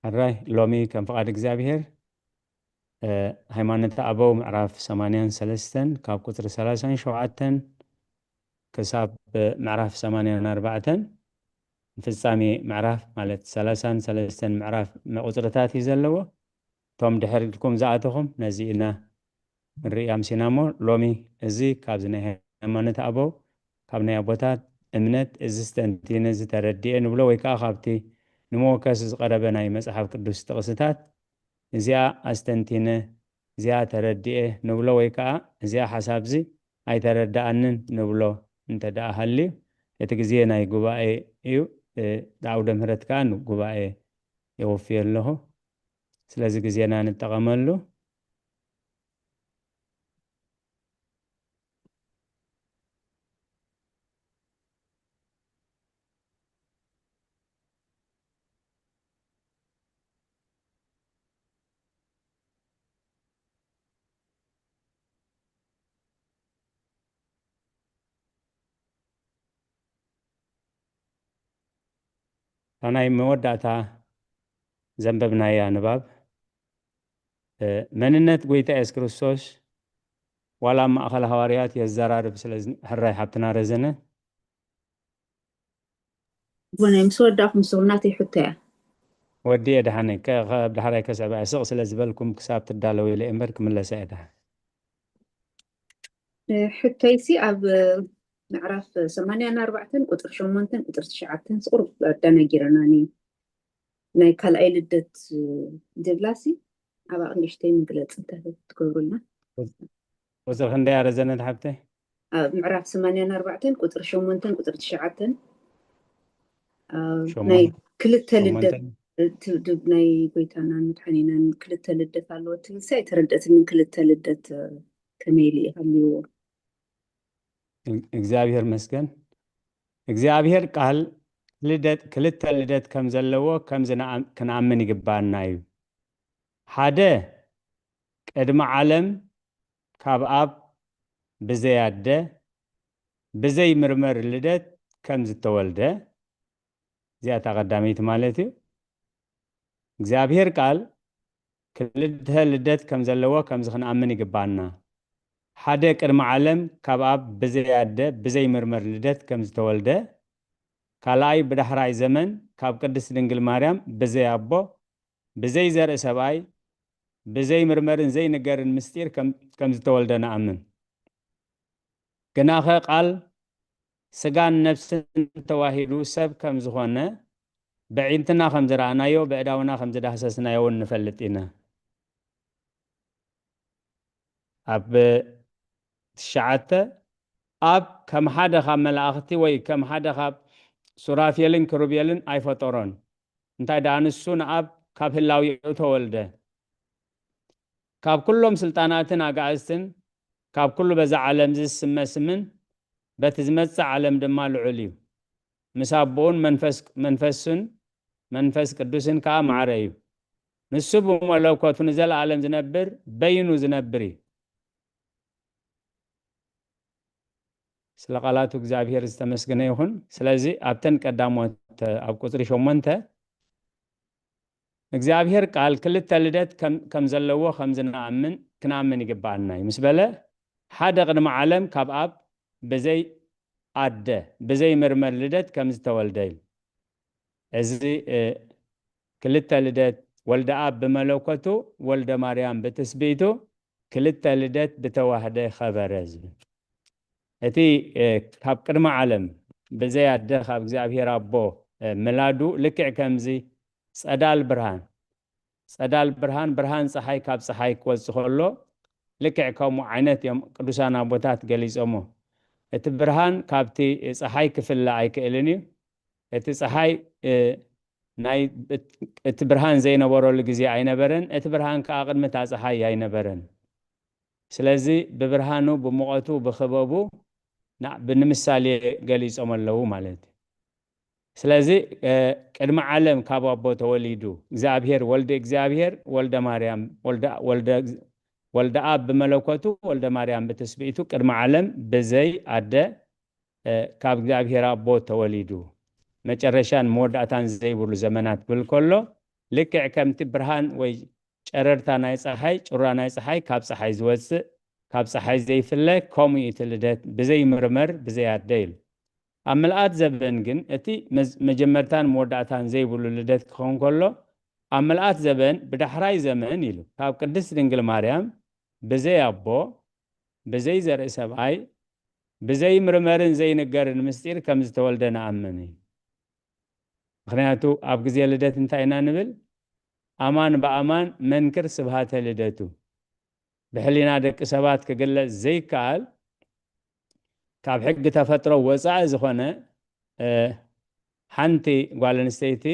ሕራይ ሎሚ ከም ፍቓድ እግዚኣብሔር ሃይማኖት ኣበው ምዕራፍ ሰማንያን ሰለስተን ካብ ቁፅሪ ሰላሳን ሸውዓተን ክሳብ ምዕራፍ ሰማንያን ኣርባዕተን ንፍጻሜ ምዕራፍ ማለት ሰላሳን ሰለስተን ምዕራፍ ቁፅርታት እዩ ዘለዎ። እቶም ድሕር ኢልኩም ዝኣተኹም ነዚ ኢና ንርኢ ኣምሲና እሞ ሎሚ እዚ ካብዚ ናይ ሃይማኖት ኣበው ካብ ናይ ኣቦታት እምነት እዚ ስተንቲነ እዚ ተረድኤ ንብሎ ወይ ከዓ ካብቲ ንመወከሲ ዝቐረበ ናይ መፅሓፍ ቅዱስ ጥቕስታት እዚኣ ኣስተንቲነ እዚኣ ተረድኤ ንብሎ ወይ ከዓ እዚኣ ሓሳብዚ ኣይተረድኣንን ንብሎ እንተ ደኣ ሃልዩ እቲ ግዜ ናይ ጉባኤ እዩ። እ፣ ብዓውደ ምህረት ከዓ ንጉባኤ የወፍዮ ኣለኹ። ስለዚ ግዜና ንጠቐመሉ። እታ ናይ መወዳእታ ዘንበብናያ ንባብ እ፣ መንነት ጎይታ የሱስ ክርስቶስ ዋላ ኣብ ማእኸል ሃዋርያት የዘራርብ ስለ ዝን- ሕራይ ሓብትና ረዘነ ኣቦናይ ምስ ወዳእኹም ስቕ ናተይ ሕቶ እያ። ወዲ እየ ደሓነይ ከ- ከ- ኣብ ዳሕራይ ከስዕባ እየ ስቕ ስለ ዝበልኩም ክሳብ ትዳለዊ ኢለ እምበር ክምለሳ እየ ደሓን። እ፣ ሕቶይሲ ኣብ እ፣ ምዕራፍ ሰማንያን ኣርባዕተን ቁፅሪ ሸሞንተን ቁፅሪ ትሽዓተን ስቑር ኣዳነጊረናኒ ናይ ካልኣይ ልደት እ፣ ዝብላሲ ኣብኣ ንእሽተይ ምግለፂ እንተትገብሩልና። ቁፅሪ ክንደይ ኣረዘነት ሓብተይ? ኣብ ምዕራፍ ሰማንያን ኣርባዕተን ቁፅሪ ሸሞንተን ቁፅሪ ትሽዓተን ኣብ ናይ ሸሞንተ- ክልተ ልደት ሸሞንተ- እቲ ድብ ናይ ጎይታናን መድሓኒናን ክልተ ልደት ኣለዎ ትብል ሲ ኣይተረደእትንን። ክልተ ልደት እ፣ ከመይ ኢሉ ይሃልይዎ? እግዚኣብሔር መስገን። እግዚኣብሔር ቃል ልደት ክልተ ልደት ከም ዘለዎ ከም ዝነኣም- ክንኣምን ይግባና እዩ። ሓደ ቅድሚ ዓለም ካብ ኣብ ብዘይ ኣደ ብዘይ ምርመር ልደት ከም ዝተወልደ እዚኣታ ቀዳመይቲ ማለት እዩ። እግዚኣብሔር ቃል ክልተ ልደት ከም ዘለዎ ከምዚ ክንኣምን ይግባና። ሓደ ቅድሚ ዓለም ካብ ኣብ ብዘይ ኣደ ብዘይ ምርመር ልደት ከም ዝተወልደ፣ ካልኣይ ብዳሕራይ ዘመን ካብ ቅድስት ድንግል ማርያም ብዘይ ኣቦ ብዘይ ዘርኢ ሰብኣይ ብዘይ ምርመርን ዘይንገርን ምስጢር ከም- ከም ዝተወልደ ንኣምን። ግናኸ ቃል ስጋን ነፍስን ተዋሂዱ ሰብ ከም ዝኾነ ብዒንትና ከም ዝረኣናዮ ብእዳውና ከም ዝዳህሰስናዮ እውን ንፈልጥ ኢና። ኣብ ትሽዓተ ኣብ ከም ሓደ ካብ መላእኽቲ ወይ ከም ሓደ ካብ ሱራፌልን ክሩቤልን ኣይፈጠሮን። እንታይ ደኣ ንሱ ንኣብ ካብ ህላዊኡ ተወልደ። ካብ ኩሎም ስልጣናትን ኣጋእዝትን፣ ካብ ኩሉ በዛ ዓለም ዝስመ ስምን በቲ ዝመጽእ ዓለም ድማ ልዑል እዩ። ምስ ኣቦኡን መንፈስ መንፈስን መንፈስ ቅዱስን ከኣ ማዕረ እዩ። ንሱ ብመለኮቱ ንዘለኣለም ዝነብር በይኑ ዝነብር እዩ። ስለ ቃላቱ እግዚኣብሔር ዝተመስገነ ይኹን። ስለዚ ኣብተን ቀዳሞት ኣብ ቁጽሪ ሸሞንተ እግዚኣብሔር ቃል ክልተ ልደት ከም ከም ዘለዎ ከም ዝንኣምን ክንኣምን ይግብኣና እዩ ምስ በለ ሓደ ቅድሚ ዓለም ካብ ኣብ ብዘይ ኣደ ብዘይ ምርመር ልደት ከም ዝተወልደ እዩ። እዚ ክልተ ልደት ወልደ ኣብ ብመለኮቱ ወልደ ማርያም ብትስብእቱ ክልተ ልደት ብተዋህደ ኸበረ ዝብል እቲ ካብ ቅድሚ ዓለም ብዘይ ኣደ ካብ እግዚኣብሔር ኣቦ ምላዱ ልክዕ ከምዚ ጸዳል ብርሃን ጸዳል ብርሃን ብርሃን ፀሓይ ካብ ፀሓይ ክወፅ ከሎ ልክዕ ከምኡ ዓይነት እዮም ቅዱሳን ኣቦታት ገሊፆሞ። እቲ ብርሃን ካብቲ ፀሓይ ክፍለ ኣይክእልን እዩ። እቲ ፀሓይ ናይ እቲ ብርሃን ዘይነበረሉ ግዜ ኣይነበረን፣ እቲ ብርሃን ከዓ ቅድሚ እታ ፀሓይ ኣይነበረን። ስለዚ ብብርሃኑ ብሙቐቱ ብክበቡ ንምሳሌ ገሊፆም ኣለዉ ማለት እዩ። ስለዚ ቅድሚ ዓለም ካብ ኣቦ ተወሊዱ እግዚኣብሔር ወልድ እግዚኣብሔር ወልደ ማርያም ወልደ ኣብ ብመለኮቱ ወልደ ማርያም ብትስብእቱ ቅድሚ ዓለም ብዘይ ኣደ ካብ እግዚኣብሔር ኣቦ ተወሊዱ መጨረሻን መወዳእታን ዘይብሉ ዘመናት ክብል ከሎ ልክዕ ከምቲ ብርሃን ወይ ጨረርታ ናይ ፀሓይ ጩራ ናይ ፀሓይ ካብ ፀሓይ ዝወፅእ ካብ ፀሓይ ዘይፍለ ከምኡ እቲ ልደት ብዘይ ምርመር ብዘይ ኣደ ኢሉ ኣብ ምልኣት ዘበን ግን እቲ መጀመርታን መወዳእታን ዘይብሉ ልደት ክኸውን ከሎ ኣብ ምልኣት ዘበን ብዳሕራይ ዘመን ኢሉ ካብ ቅድስት ድንግል ማርያም ብዘይ ኣቦ ብዘይ ዘርኢ ሰብኣይ ብዘይ ምርመርን ዘይንገርን ምስጢር ከም ዝተወልደ ንኣምን እዩ። ምክንያቱ ኣብ ግዜ ልደት እንታይ ኢና ንብል? ኣማን ብኣማን መንክር ስብሃተ ልደቱ ብሕሊና ደቂ ሰባት ክግለጽ ዘይከኣል ካብ ሕጊ ተፈጥሮ ወፃኢ ዝኾነ ሓንቲ ጓል ኣንስተይቲ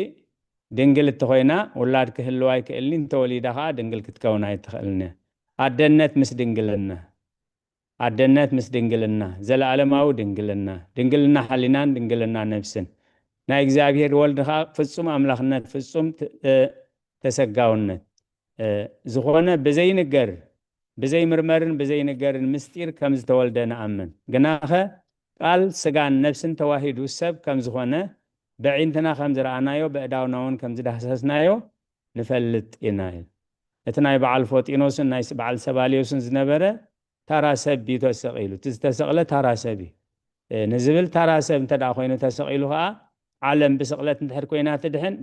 ድንግል እተኮይና ውላድ ክህልዋ ኣይክእልን እንተወሊዳ ከዓ ድንግል ክትከውን ኣይትኽእልን እያ። ኣደነት ምስ ድንግልና ኣደነት ምስ ድንግልና ዘለዓለማዊ ድንግልና ድንግልና ሓሊናን ድንግልና ነብስን ናይ እግዚኣብሔር ወልድ ከዓ ፍጹም ኣምላኽነት ፍጹም ተሰጋውነት ዝኾነ ብዘይንገር ብዘይምርመርን ብዘይንገርን ምስጢር ከም ዝተወልደ ንኣምን። ግናኸ ቃል ስጋን ነብስን ተዋሂዱ ሰብ ከም ዝኾነ ብዒንትና ከም ዝረኣናዮ ብእዳውና እውን ከም ዝዳህሰስናዮ ንፈልጥ ኢና። እቲ ናይ በዓል ፎጢኖስን ናይ በዓል ሰባልዮስን ዝነበረ ታራ ሰብ እዩ ተሰቒሉ። እቲ ዝተሰቕለ ታራ ሰብ እዩ። ንዝብል ታራ ሰብ እንተ ደኣ ኮይኑ ተሰቒሉ ከኣ ዓለም ብስቕለት እንድሕር ኮይና ትድሕን፣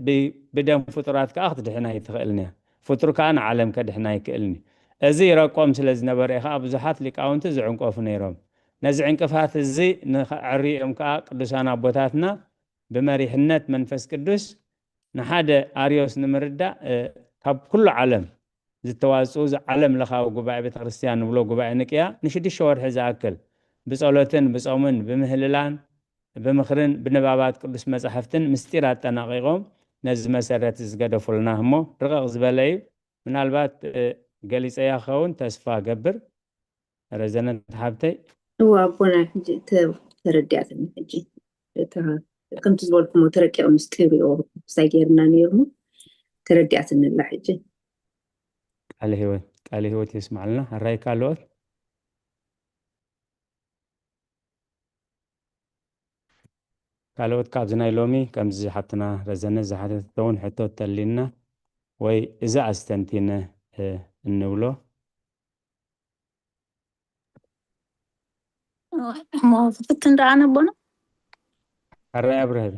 ብደም ፍጡራት ከኣ ክትድሕን ኣይትኽእልን እያ። ፍጡር ከኣ ንዓለም ከድሕን ኣይክእልን እዩ። እዚ ረቆም ስለ ዝነበረ እዩ ከኣ ብዙሓት ሊቃውንቲ ዝዕንቀፉ ነይሮም። ነዚ ዕንቅፋት እዚ ንኸዕርዮም ከኣ ቅዱሳን ኣቦታትና ብመሪሕነት መንፈስ ቅዱስ ንሓደ ኣርዮስ ንምርዳእ ካብ ኩሉ ዓለም ዝተዋፅኡ እዚ ዓለም ለኻዊ ጉባኤ ቤተ ክርስቲያን ንብሎ ጉባኤ ንቅያ ንሽዱሽተ ወርሒ ዝኣክል ብጸሎትን ብጾምን ብምህልላን ብምኽርን ብንባባት ቅዱስ መጻሕፍትን ምስጢር ኣጠናቒቖም ነዚ መሰረት ዝገደፉልና እሞ ርቕቕ ዝበለ እዩ። ምናልባት ገሊጸያ ክኸውን ተስፋ ገብር። ረዘነት ሓብተይ። እዋ ኣቦና ሕጂ ተረዲኣትኒ ሕጂ ከምቲ ዝበልኩሞ እቲ ረቂቕ ምስጢር እዩ። ኦርቶዶክሳይ ገይርና ነይርሞ ተረዲኣትኒ ኣላ ሕጂ። ቃለ ህይወት ቃለ ህይወት የስማዕልና። ኣራይ ካልኦት ካልኦት ካብዚ ናይ ሎሚ ከምዚ ሓብትና ረዘነት ዝሓተተቶ እውን ሕቶ ተሊና ወይ እዚ ኣስተንቲነ እንብሎ እሞ ፍትን ደኣ ነቦና ኣራይ ኣብረህለ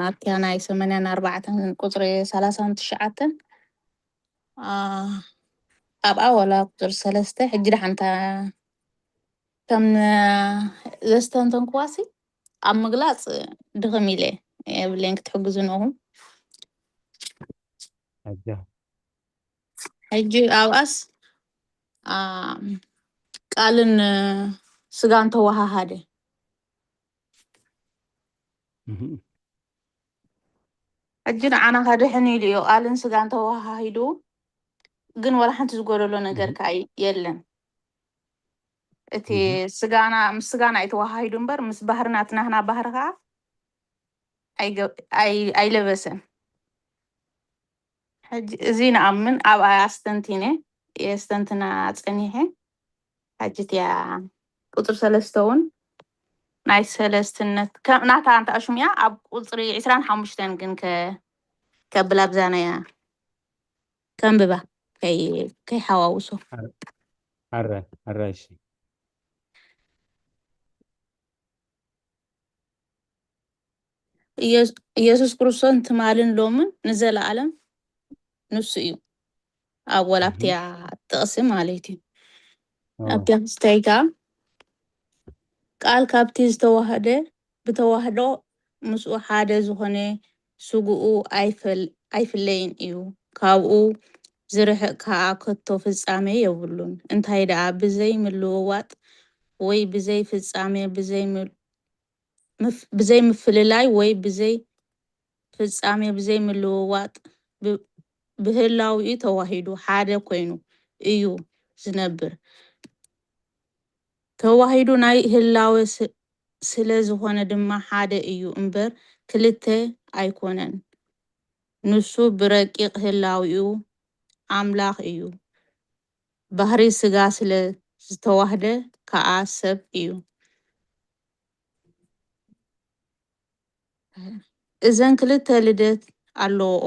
ኣብቲያ ናይ ሰመንያን ኣርባዕተን ቁፅሪ ሰላሳን ትሽዓተን ኣብኣ ወላ ቁፅሪ ሰለስተ ሕጂ ደሓንታ ከም ዘስተንተንክዋሲ ኣብ ምግላፅ ድኽም ኢለ የብለይን ክትሕግዙ ነኹም ሕጂ ኣብኣስ ቃልን ስጋን ተወሃሃደ። ሕጂ ንዓና ከድሕን ኢሉ እዩ ቃልን ስጋን ተወሃሂዱ፣ ግን ወላ ሓንቲ ዝጎደሎ ነገር ከኣ የለን። እቲ ስጋና ምስ ስጋና እዩ ተወሃሂዱ እምበር ምስ ባህርና፣ እቲ ናህና ባህሪ ከኣ ኣይገ- ኣይ- ኣይለበሰን። ሕጂ እዚ ንኣምን ኣብኣ ኣስተንቲነ የስተንትና ጸኒሐ። ሕጂ እቲያ ቁጽሪ ሰለስተ እውን ናይ ሰለስትነት ከ- ናታ እንተ ኣሹም እያ ኣብ ቁጽሪ ዕስራን ሓሙሽተን ግን ከ- ከብላ ብዛና እያ ከንብባ ከይ- ከይሓዋውሶ። ኣረ ኣረ እሺ ኢየሱ- ኢየሱስ ክርስቶስ ትማልን ሎምን ንዘለኣለም ንሱ እዩ። ኣብ ወላብትያ ጥቕሲ ማለት እዩ። ኣብቲ ክስተይካ ቃል ካብቲ ዝተዋህደ ብተዋህዶ ምስኡ ሓደ ዝኾነ ስግኡ ኣይፈል- ኣይፍለይን እዩ። ካብኡ ዝርሕቕ ከኣ ከቶ ፍጻሜ የብሉን። እንታይ ደኣ ብዘይ ምልውዋጥ ወይ ብዘይ ፍጻሜ ብዘይ ምል- ምፍ- ብዘይ ምፍልላይ ወይ ብዘይ ፍጻሜ ብዘይ ምልውዋጥ ብ- ብህላዊኡ ተዋሂዱ ሓደ ኮይኑ እዩ ዝነብር። ተዋሂዱ ናይ ህላወ ስ- ስለ ዝኾነ ድማ ሓደ እዩ እምበር ክልተ ኣይኮነን። ንሱ ብረቂቕ ህላዊኡ ኣምላኽ እዩ። ባህሪ ስጋ ስለ ዝተዋህደ ከኣ ሰብ እዩ። እዘን ክልተ ልደት ኣለዎ።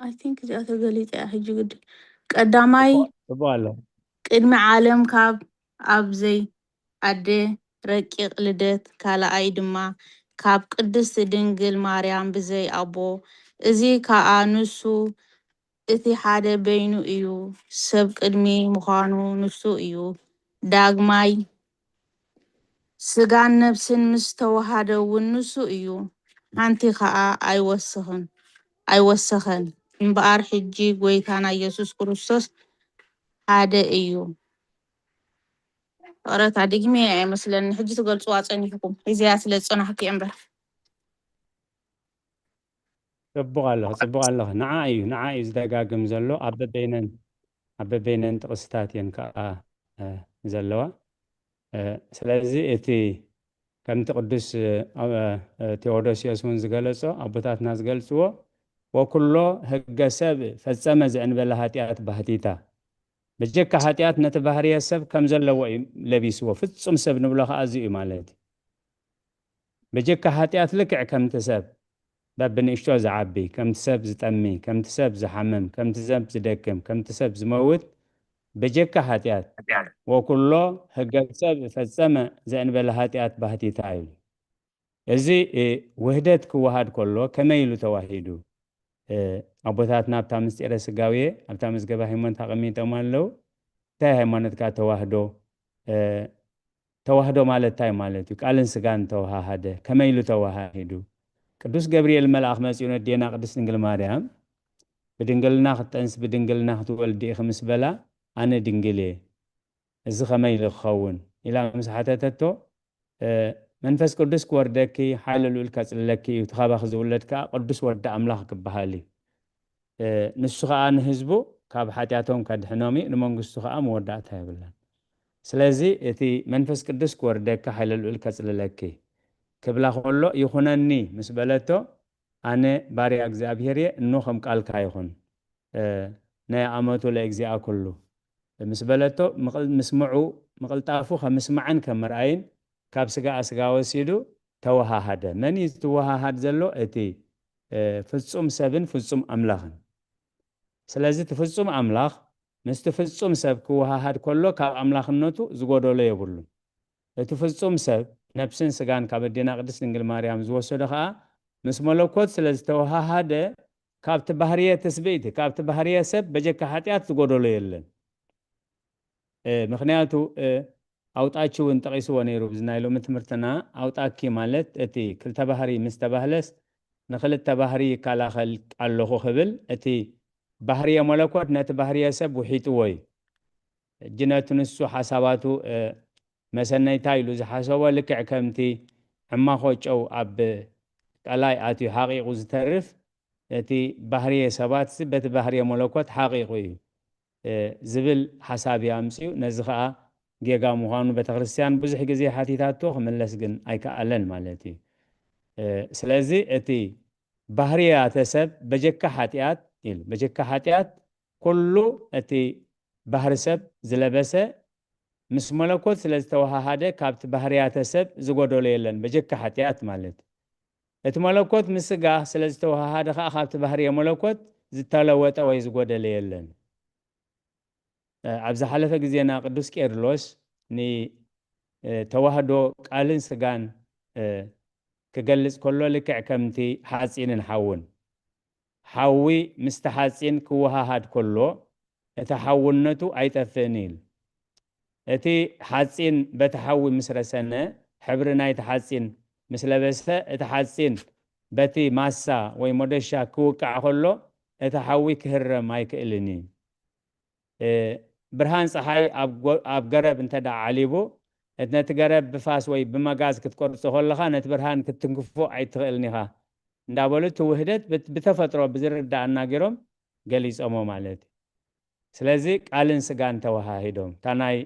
I think እዚኣ ተገሊጸ እያ ሕጂ ግዲ ቀዳማይ ጽቡቅ ኣሎ ቅድሚ ዓለም ካብ ኣብዘይ ኣደ ረቂቕ ልደት ካልኣይ ድማ ካብ ቅድስት ድንግል ማርያም ብዘይ ኣቦ እዚ ከኣ ንሱ እቲ ሓደ በይኑ እዩ። ሰብ ቅድሚ ምዃኑ ንሱ እዩ። ዳግማይ ስጋን ነፍስን ምስ ተዋሃደ እውን ንሱ እዩ። ሓንቲ ከኣ ኣይወሰኽን ኣይወሰኸን እምበኣር ሕጂ ጎይታና ኢየሱስ ክርስቶስ ሓደ እዩ። ፍቕረታ ድግሚ ኣይመስለኒ ሕጂ ትገልፅዋ ፀኒሕኩም ሒዝያ ስለ ዝፀናሕኩ እየ እምበር ጽቡቕ ኣለኺ ጽቡቕ ኣለኺ ንዓ እዩ ንዓ እዩ ዝደጋግም ዘሎ ኣብ በበይነን ኣብ በበይነን ጥቕስታት እየን ከዓ ዘለዋ ስለዚ እቲ ከምቲ ቅዱስ ቴዎዶስዮስ እውን ዝገለጾ ኣቦታትና ዝገልጽዎ ወኩሎ ህገ ሰብ ፈጸመ ዘእንበለ ሃጢኣት ባህቲታ በጀካ ሃጢኣት ነቲ ባህርየ ሰብ ከም ዘለዎ እዩ ለቢስዎ ፍጹም ሰብ ንብሎ ከዓ እዚ እዩ ማለት እዩ በጀካ ሃጢኣት ልክዕ ከምቲ ሰብ በብንእሽቶ ዝዓቢ፣ ከምቲ ሰብ ዝጠሚ፣ ከምቲ ሰብ ዝሓምም፣ ከምቲ ሰብ ዝደክም፣ ከምቲ ሰብ ዝመውት፣ በጀካ ሓጢኣት፣ ወኩሎ ህገ ሰብ ፈጸመ ዘእንበለ ሓጢኣት ባህቲታ እዩ። እዚ ውህደት ክወሃድ ከሎ ከመይ ኢሉ ተዋሂዱ? ኣቦታትና ኣብታ ምስጢረ ስጋዌ ኣብታ መዝገበ ሃይማኖት ኣቐሚጦም ኣለዉ። እንታይ ሃይማኖትካ ተዋህዶ ተዋህዶ ማለት እንታይ ማለት እዩ? ቃልን ስጋን ተወሃሃደ። ከመይ ኢሉ ተወሃሂዱ? ቅዱስ ገብርኤል መልኣኽ መጺኡ ነዴና ቅድስት ድንግል ማርያም ብድንግልና ክትጠንስ ብድንግልና ክትወልዲ ኢኺ ምስ በላ ኣነ ድንግል እየ። እዚ ከመይ ኢሉ ክኸውን? ኢላ ምስ ሓተተቶ መንፈስ ቅዱስ ክወርደኪ ሓይለ ልኡል ከጽልለኪ እዩ። እቲ ካባኺ ዝውለድ ከኣ ቅዱስ ወዲ ኣምላኽ ክበሃል እዩ። ንሱ ኸኣ ንህዝቡ ካብ ሓጢኣቶም ከድሕኖም እዩ፣ ንመንግስቱ ኸኣ መወዳእታ የብላን። ስለዚ እቲ መንፈስ ቅዱስ ክወርደኪ፣ ሓይለ ልኡል ከጽልለኪ ክብላ ከሎ፣ ይኹነኒ ምስ በለቶ፣ ኣነ ባርያ እግዚኣብሄር እየ፣ እኖ ከም ቃልካ ይኹን፣ ናይ ኣመቱ ለእግዚኣ ኩሉ ምስ በለቶ፣ ምስምዑ ምቕልጣፉ ከም ምስማዕን ከም ምርኣይን ካብ ስጋኣ ስጋ ወሲዱ ተወሃሃደ። መን እዩ ዝትወሃሃድ ዘሎ? እቲ ፍጹም ሰብን ፍጹም ኣምላኽን። ስለዚ እቲ ፍጹም ኣምላኽ ምስቲ ፍጹም ሰብ ክወሃሃድ ከሎ ካብ ኣምላኽነቱ ዝጎደሎ የብሉን። እቲ ፍጹም ሰብ ነብስን ስጋን ካብ ኣዴና ቅድስት ድንግል ማርያም ዝወሰዶ ኸኣ ምስ መለኮት ስለ ዝተወሃሃደ ካብቲ ባህርየ ትስብእቲ ካብቲ ባህርየ ሰብ በጀካ ሓጢኣት ዝጎደሎ የለን። ምኽንያቱ ኣውጣኪ እውን ጠቒስዎ ነይሩ ብዚ ናይ ሎሚ ትምህርትና ኣውጣኪ ማለት እቲ ክልተ ባህሪ ምስ ተባህለስ ንክልተ ባህሪ ይከላኸል ኣለኹ ክብል እቲ ባህርየ መለኮት ነቲ ባህርየ ሰብ ውሒጥዎ እዩ። ሕጂ ነቲ ንሱ ሓሳባቱ መሰነይታ ኢሉ ዝሓሰቦ ልክዕ ከምቲ ዕማኾ ጨው ኣብ ቀላይ ኣትዩ ሓቒቑ ዝተርፍ፣ እቲ ባህርየ ሰባት በቲ ባህርየ መለኮት ሓቒቑ እዩ ዝብል ሓሳብ እዩ ኣምፅኡ። ነዚ ከዓ ጌጋ ምዃኑ ቤተክርስትያን ብዙሕ ግዜ ሓቲታቶ፣ ክምለስ ግን ኣይከኣለን ማለት እዩ። ስለዚ እቲ ባህርያተ ሰብ በጀካ ሓጢኣት ኢሉ፣ በጀካ ሓጢኣት ኩሉ እቲ ባህሪ ሰብ ዝለበሰ ምስ መለኮት ስለ ዝተወሃሃደ ካብቲ ባህርያተ ሰብ ዝጎደሎ የለን፣ በጀካ ሓጢኣት ማለት። እቲ መለኮት ምስ ስጋ ስለ ዝተወሃሃደ ከዓ ካብቲ ባህርየ መለኮት ዝተለወጠ ወይ ዝጎደለ የለን። ኣብ ዝሓለፈ ግዜና ቅዱስ ቄርሎስ ንተዋህዶ ቃልን ስጋን ክገልጽ ከሎ ልክዕ ከምቲ ሓጺንን ሓውን፣ ሓዊ ምስቲ ሓጺን ክወሃሃድ ከሎ እቲ ሓውነቱ ኣይጠፍእን ኢሉ። እቲ ሓጺን በቲ ሓዊ ምስ ረሰነ፣ ሕብሪ ናይቲ ሓጺን ምስ ለበሰ፣ እቲ ሓጺን በቲ ማሳ ወይ ሞደሻ ክውቃዕ ከሎ እቲ ሓዊ ክህረም ኣይክእልን እዩ። ብርሃን ፀሓይ ኣብ ገረብ እንተ ደኣ ዓሊቡ፣ ነቲ ገረብ ብፋስ ወይ ብመጋዝ ክትቆርጾ ከለኻ ነቲ ብርሃን ክትትንክፎ ኣይትኽእልን ኢኻ እንዳበሉ እቲ ውህደት ብተፈጥሮ ብዝርዳእ ኣናጊሮም ገሊጾሞ ማለት እዩ። ስለዚ ቃልን ስጋን ተወሃሂዶም እታ ናይ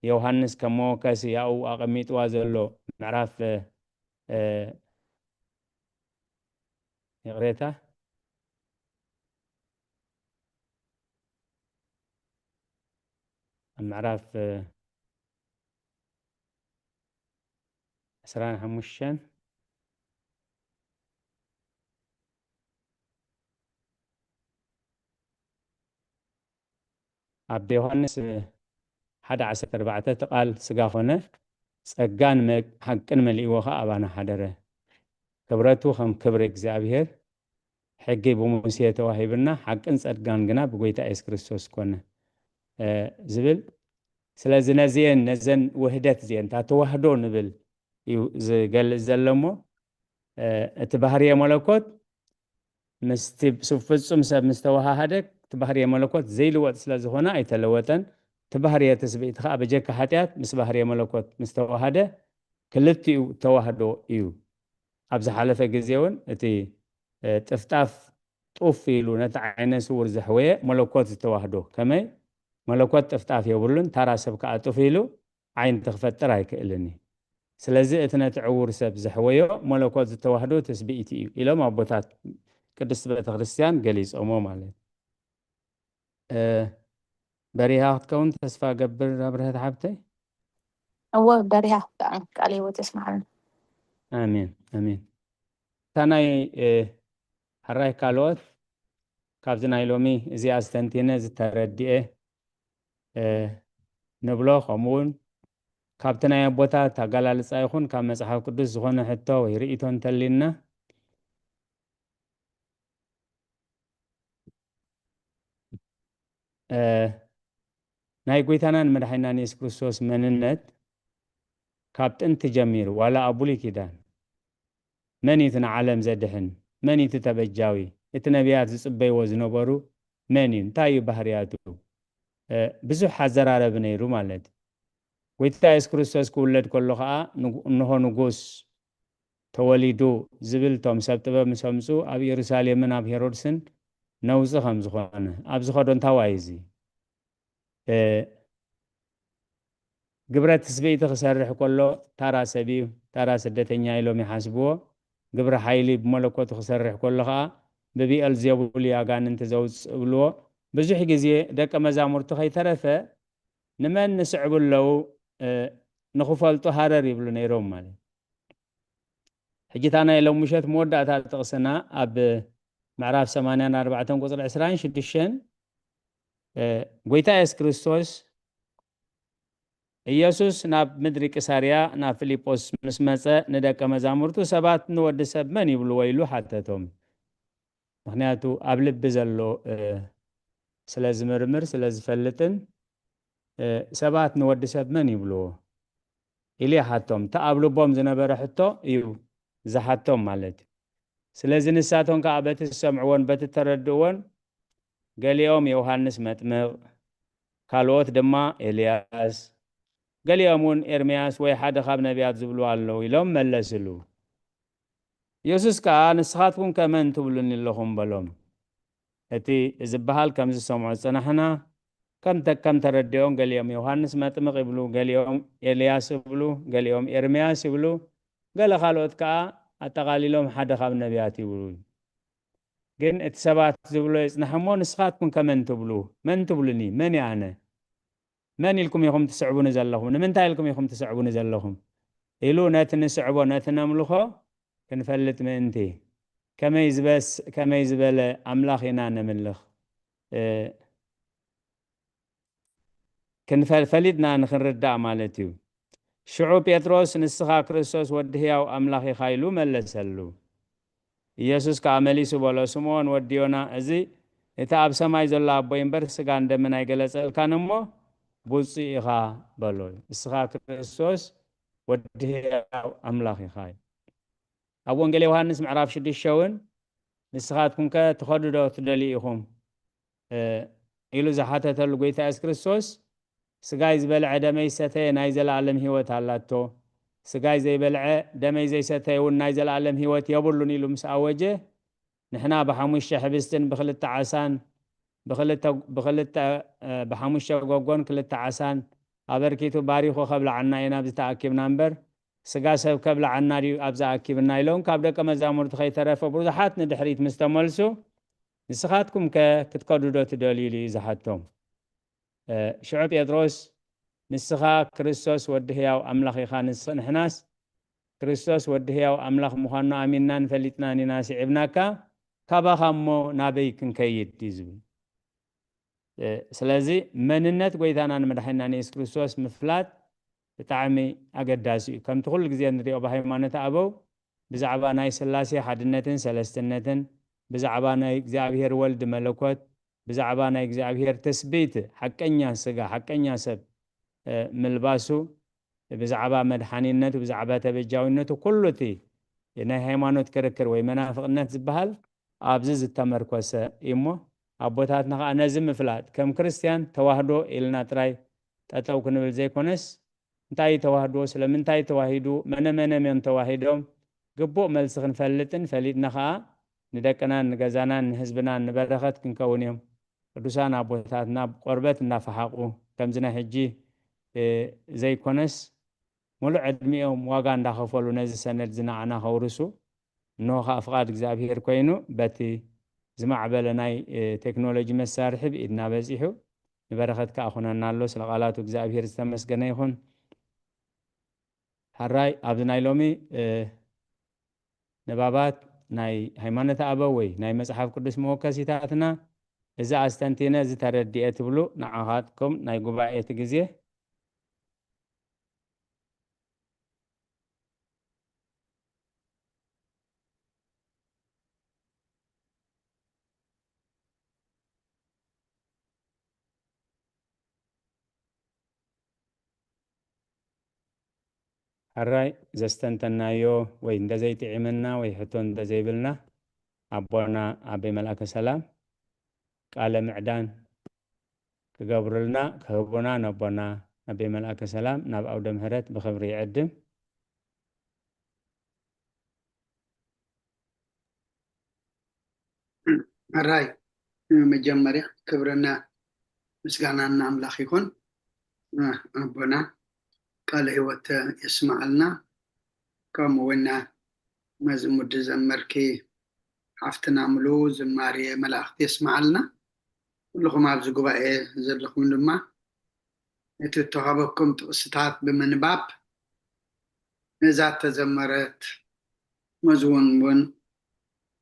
ዮሃንስ ከም መወከሲ ያኡ ኣቐሚጥዋ ዘሎ ምዕራፍ ይቕሬታ ኣብ ምዕራፍ ዕስራን ሓሙሽተን ኣብ ዮሃንስ ሓደ ዓሰርተ ኣርባዕተ እቲ ቃል ስጋ ኾነ፣ ጸጋን መ- ሓቅን መሊእዎ ኸኣ ኣባና ሓደረ። ክብረቱ ከም ክብሪ እግዚኣብሔር፣ ሕጊ ብሙሴ ተዋሂብና፣ ሓቅን ጸጋን ግና ብጎይታ የሱስ ክርስቶስ ኮነ። እ፣ ዝብል። ስለዚ ነዚኤን፣ ነዘን ውህደት እዚኤን፣ እታ ተዋህዶ ንብል እዩ ዝገልጽ ዘሎ እሞ፣ እ፣ እቲ ባህርየ መለኮት ምስቲ ሱ- ፍጹም ሰብ ምስ ተወሃሃደ፣ እቲ ባህርየ መለኮት ዘይልወጥ ስለ ዝኾነ ኣይተለወጠን። እቲ ባህርየ ትስብእቲ ከኣ በጀካ ሓጢኣት ምስ ባህርየ መለኮት ምስ ተወሃደ፣ ክልቲኡ ተዋህዶ እዩ። ኣብ ዝሓለፈ ግዜ እውን እቲ፣ እ፣ ጥፍጣፍ ጡፍ ኢሉ ነቲ ዓይነ ስውር ዘሕወየ መለኮት ዝተዋህዶ፣ ከመይ መለኮት ጥፍጣፍ የብሉን፣ ታራ ሰብ ከኣ ጡፍ ኢሉ ዓይኒ ክፈጥር ኣይክእልን እዩ። ስለዚ እቲ ነቲ ዕውር ሰብ ዘሕወዮ መለኮት ዝተዋህዶ ትስብእቲ እዩ ኢሎም ኣቦታት ቅድስቲ ቤተ ክርስቲያን ገሊጾሞ ማለት። እ፣ በሪሃ ክትከውን ተስፋ ገብር ኣብርሀት ሓብተይ። እወ በሪሃ፣ ብጣዕሚ ቃለ ህይወት የስምዓልና። ኣሜን ኣሜን። እታ ናይ፣ እ፣ ሕራይ ካልኦት ካብዚ ናይ ሎሚ እዚኣ ዝተንቲነ ዝተረድኤ፣ እ፣ ንብሎ፣ ከምኡውን ካብቲ ናይ ኣቦታት ኣገላልጻ ይኹን ካብ መጽሓፍ ቅዱስ ዝኾነ ሕቶ ወይ ርእይቶ እንተሊና፣ እ፣ ናይ ጎይታናን መድሓኒናን የሱስ ክርስቶስ መንነት ካብ ጥንቲ ጀሚሩ፣ ዋላ ኣብ ብሉይ ኪዳን መን እዩ እቲ ንዓለም ዘድሕን? መን እዩ እቲ ተበጃዊ? እቲ ነቢያት ዝጽበይዎ ዝነበሩ መን እዩ? እንታይ እዩ ባህርያቱ? እ፣ ብዙሕ ኣዘራረቢ ነይሩ ማለት እዩ። ጎይታ የሱስ ክርስቶስ ክውለድ ከሎ ኸኣ፣ ንጉ- እንሆ ንጉስ ተወሊዱ ዝብል እቶም ሰብ ጥበብ ምስ ኣምጽኡ፣ ኣብ ኢየሩሳሌምን ኣብ ሄሮድስን ነውጺ ከም ዝኾነ፣ ኣብ ዝኸዶ እንታይ ዋይ እዚ? እ፣ ግብረ ትስብእቲ ክሰርሕ ከሎ፣ ታራ ሰብ እዩ፣ ታራ ስደተኛ ኢሎም ይሓስብዎ። ግብረ ሓይሊ ብመለኮቱ ክሰርሕ ከሎ ኸኣ፣ ብብኤልዜቡል እዩ ኣጋንንቲ ዘውጽእ እብልዎ። ብዙሕ ግዜ ደቀ መዛሙርቱ ከይተረፈ፣ ንመን ንስዕቡ ኣለዉ፣ እ፣ ንኽፈልጡ ሃረር ይብሉ ነይሮም ማለት። ሕጂ እታ ናይ ሎም ምሸት መወዳእታ ጥቕስና ኣብ ምዕራፍ ሰማንያን ኣርባዕተን ቁጽሪ ዕስራን ሽዱሽተን፣ እ፣ ጎይታ የሱስ ክርስቶስ፣ ኢየሱስ ናብ ምድሪ ቂሳርያ ናብ ፊልጶስ ምስ መጸ፣ ንደቀ መዛሙርቱ፣ ሰባት ንወዲ ሰብ መን ይብልዎ? ኢሉ ሓተቶም። ምኽንያቱ ኣብ ልቢ ዘሎ፣ እ፣ ስለ ዝምርምር፣ ስለ ዝፈልጥን፣ እ፣ ሰባት ንወዲ ሰብ መን ይብልዎ? ኢሉ ይሓቶም። እቲ ኣብ ልቦም ዝነበረ ሕቶ እዩ ዝሓቶም ማለት እዩ። ስለዚ ንሳቶም ከኣ በቲ ዝሰምዕዎን በቲ እተረድእዎን፣ ገሊኦም ዮሃንስ መጥምቕ፣ ካልኦት ድማ ኤልያስ፣ ገሊኦም እውን ኤርምያስ ወይ ሓደ ካብ ነቢያት ዝብሉ ኣለዉ ኢሎም መለስሉ። ኢየሱስ ከኣ፣ "ንስኻትኩም ከ መን ትብሉኒ ኣለኹም?" በሎም። እቲ ዝበሃል ከም ዝሰምዑ ዝጸናሕና፣ ከም ተ-፣ ከም ተረድኦም፣ ገሊኦም ዮሃንስ መጥምቕ ይብሉ፣ ገሊኦም ኤልያስ ይብሉ፣ ገሊኦም ኤርምያስ ይብሉ፣ ገለ ካልኦት ከኣ ኣጠቓሊሎም ሓደ ካብ ነቢያት ይብሉ። ግን እቲ ሰባት ዝብሎ ይጽናሕ እሞ፣ "ንስኻትኩም ከ መን ትብሉ? መን ትብሉኒ? መን እየ ኣነ? መን ኢልኩም ኢኹም ትስዕቡኒ ዘለኹም? ንምንታይ ኢልኩም ኢኹም ትስዕቡኒ ዘለኹም?" ኢሉ ነቲ ንስዕቦ፣ ነቲ ነምልኾ ክንፈልጥ ምእንቲ፣ ከመይ ዝበስ-፣ ከመይ ዝበለ ኣምላኽ ኢና ነምልኽ? እ፣ ክንፈ-፣ ፈሊጥና ንኽንርዳእ ማለት እዩ። ሽዑ ጴጥሮስ፣ "ንስኻ ክርስቶስ ወዲ ህያው ኣምላኽ ኢኻ" ኢሉ መለሰሉ። ኢየሱስ ከኣ መሊሱ በሎ፣ "ስምዖን ወዲ ዮና፣ እዚ እቲ ኣብ ሰማይ ዘሎ ኣቦይ እምበር ስጋን ደምን ኣይገለጸልካን እሞ፣ ብፁዕ ኢኻ" በሎ። "ንስኻ ክርስቶስ ወዲ ህያው ኣምላኽ ኢኻ" እዩ። ኣብ ወንጌል ዮሃንስ ምዕራፍ ሽዱሽተ እውን፣ "ንስኻትኩም ከ ትኸዱ ዶ ትደልዩ ኢኹም?" እ፣ ኢሉ ዝሓተተሉ ጐይታ የሱስ ክርስቶስ፣ "ስጋይ ዝበልዐ ደመይ ዝሰተየ ናይ ዘለኣለም ህይወት ኣላቶ፣ ስጋይ ዘይበልዐ ደመይ ዘይሰተየ እውን ናይ ዘለኣለም ህይወት የብሉን" ኢሉ ምስ ኣወጀ፣ ንሕና ብሓሙሽተ ሕብስትን ብኽልተ ዓሳን፣ ብኽልተ፣ ብኽልተ፣ እ፣ ብሓሙሽተ ጎጎን ክልተ ዓሳን ኣበርኪቱ ባሪኹ ከብልዓና ኢና ኣብዚ ተኣኪብና እምበር፣ ስጋ ሰብ ከብልዓና ድዩ ኣብዚ ኣኪብና? ኢሎም ካብ ደቀ መዛሙርቲ ከይተረፈ ብዙሓት ንድሕሪት ምስ ተመልሱ፣ "ንስኻትኩም ከ ክትከዱ ዶ ትደልዩ?" ኢሉ እዩ ዝሓቶም። እ፣ ሽዑ ጴጥሮስ፣ "ንስኻ ክርስቶስ ወዲ ህያው ኣምላኽ ኢኻ፣ ንስ-፣ ንሕናስ ክርስቶስ ወዲ ህያው ኣምላኽ ምዃኑ ኣሚንናን ፈሊጥናን ኢና ስዒብናካ፣ ካባኻ እሞ ናበይ ክንከይድ?" እዩ ዝብል። እ፣ ስለዚ መንነት ጐይታናን መድሓኒናን የሱስ ክርስቶስ ምፍላጥ ብጣዕሚ ኣገዳሲ እዩ። ከምቲ ኩሉ ግዜ ንሪኦ ብሃይማኖት ኣበው ብዛዕባ ናይ ስላሴ ሓድነትን ሰለስትነትን፣ ብዛዕባ ናይ እግዚኣብሔር ወልድ መለኮት፣ ብዛዕባ ናይ እግዚኣብሔር ትስብእቲ ሓቀኛ ስጋ፣ ሓቀኛ ሰብ፣ እ፣ ምልባሱ፣ ብዛዕባ መድሓኒነቱ፣ ብዛዕባ ተበጃዊነቱ፣ ኩሉ እቲ ናይ ሃይማኖት ክርክር ወይ መናፍቕነት ዝበሃል ኣብዚ ዝተመርኮሰ እዩ እሞ፣ ኣቦታትና ኸዓ ነዚ ምፍላጥ፣ ከም ክርስትያን ተዋህዶ ኢልና ጥራይ ጠጠው ክንብል ዘይኮነስ፣ እንታይ እዩ ተዋህዶ? ስለምንታይ ተዋሂዱ? መነ መነ እዮም ተዋሂዶም? ግቡእ መልሲ ክንፈልጥን ፈሊጥና ኸዓ ንደቅናን ንገዛናን ንህዝብናን ንበረኸት ክንከውን እዮም። ቅዱሳን ኣቦታትና ብቆርበት እናፈሓቑ፣ ከምዚ ናይ ሕጂ፣ እ፣ ዘይኮነስ፣ ሙሉእ ዕድሚኦም ዋጋ እንዳኸፈሉ ነዚ ሰነድ እዚ ንዓና ከውርሱ፣ እንሆ ኸዓ ፍቓድ እግዚኣብሔር ኮይኑ፣ በቲ ዝማዕበለ ናይ፣ እ፣ ቴክኖሎጂ መሳርሒ ብኢድና በጺሑ፣ ንበረኸት ከኣ ኩነና ኣሎ። ስለ ቃላቱ እግዚኣብሔር ዝተመስገነ ይኹን። ሕራይ፣ ኣብዚ ናይ ሎሚ፣ እ፣ ንባባት ናይ ሃይማኖተ ኣበው ወይ ናይ መጽሓፍ ቅዱስ መወከሲታትና፣ እዚ ኣስተንቲነ፣ እዚ ተረዲኤ ትብሉ፣ ንዓኻትኩም ናይ ጉባኤ እቲ ግዜ። ሕራይ፣ ዘስተንተናዮ ወይ እንተዘይጥዒመና ወይ ሕቶ እንተዘይብልና፣ ኣቦና ኣቤ መልኣከ ሰላም ቃለ ምዕዳን ክገብሩልና፣ ክህቡና፣ ነቦና ኣቤ መልኣከ ሰላም ናብ ኣውደ ምህረት ብኽብሪ ይዕድም። ሕራይ፣ መጀመርያ ክብርና ምስጋናን ንኣምላኽ ይኹን። ኣቦና ቃለ ህይወት የስምዓልና። ከምኡ እውን መዝሙር ዝዘመርኪ ሓፍትና ሙሉ ዝማሬ መላእኽቲ የስምዓልና። ኩልኹም ኣብዚ ጉባኤ ዘለኹም ድማ እቲ እተዋህበኩም ጥቕስታት ብምንባብ ነዛ እተዘመረት መዝሙር እውን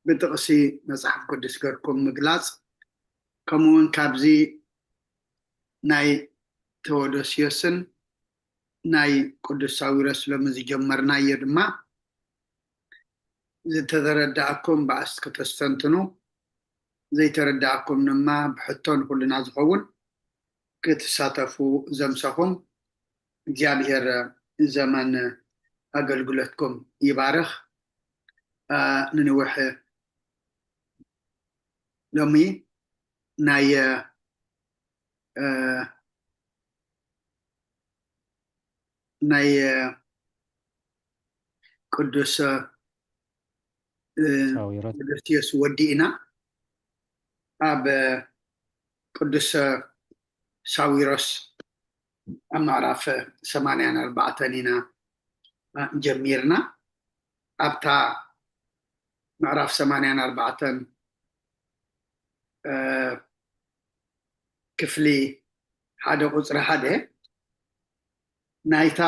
ብጥቕሲ መጽሓፍ ቅዱስ ገርኩም ምግላጽ፣ ከምኡ እውን ካብዚ ናይ ቴዎዶስዮስን ናይ ቅዱስ ሳዊሮስ ሎሚ ዝጀመርናዮ ድማ ዝተረዳእኩም ብኣስ ከተስተንትኑ፣ ዘይተረዳእኩም ድማ ብሕቶ ንኹልና ዝኸውን ክትሳተፉ ዘምሰኹም እግዚኣብሔር ዘመን ኣገልግሎትኩም ይባርኽ። አ፣ ንንውሕ ሎሚ ናይ፣ አ፣ ናይ ቅዱስ ሳዊሮስ። ቅዱስ ዮስ ወዲእና ኣብ ቅዱስ ሳዊሮስ ኣብ ምዕራፍ ሰማንያን ኣርባዕተን ኢና ጀሚርና። ኣብታ ምዕራፍ ሰማንያን ኣርባዕተን ክፍሊ ሓደ ቁፅሪ ሓደ ናይታ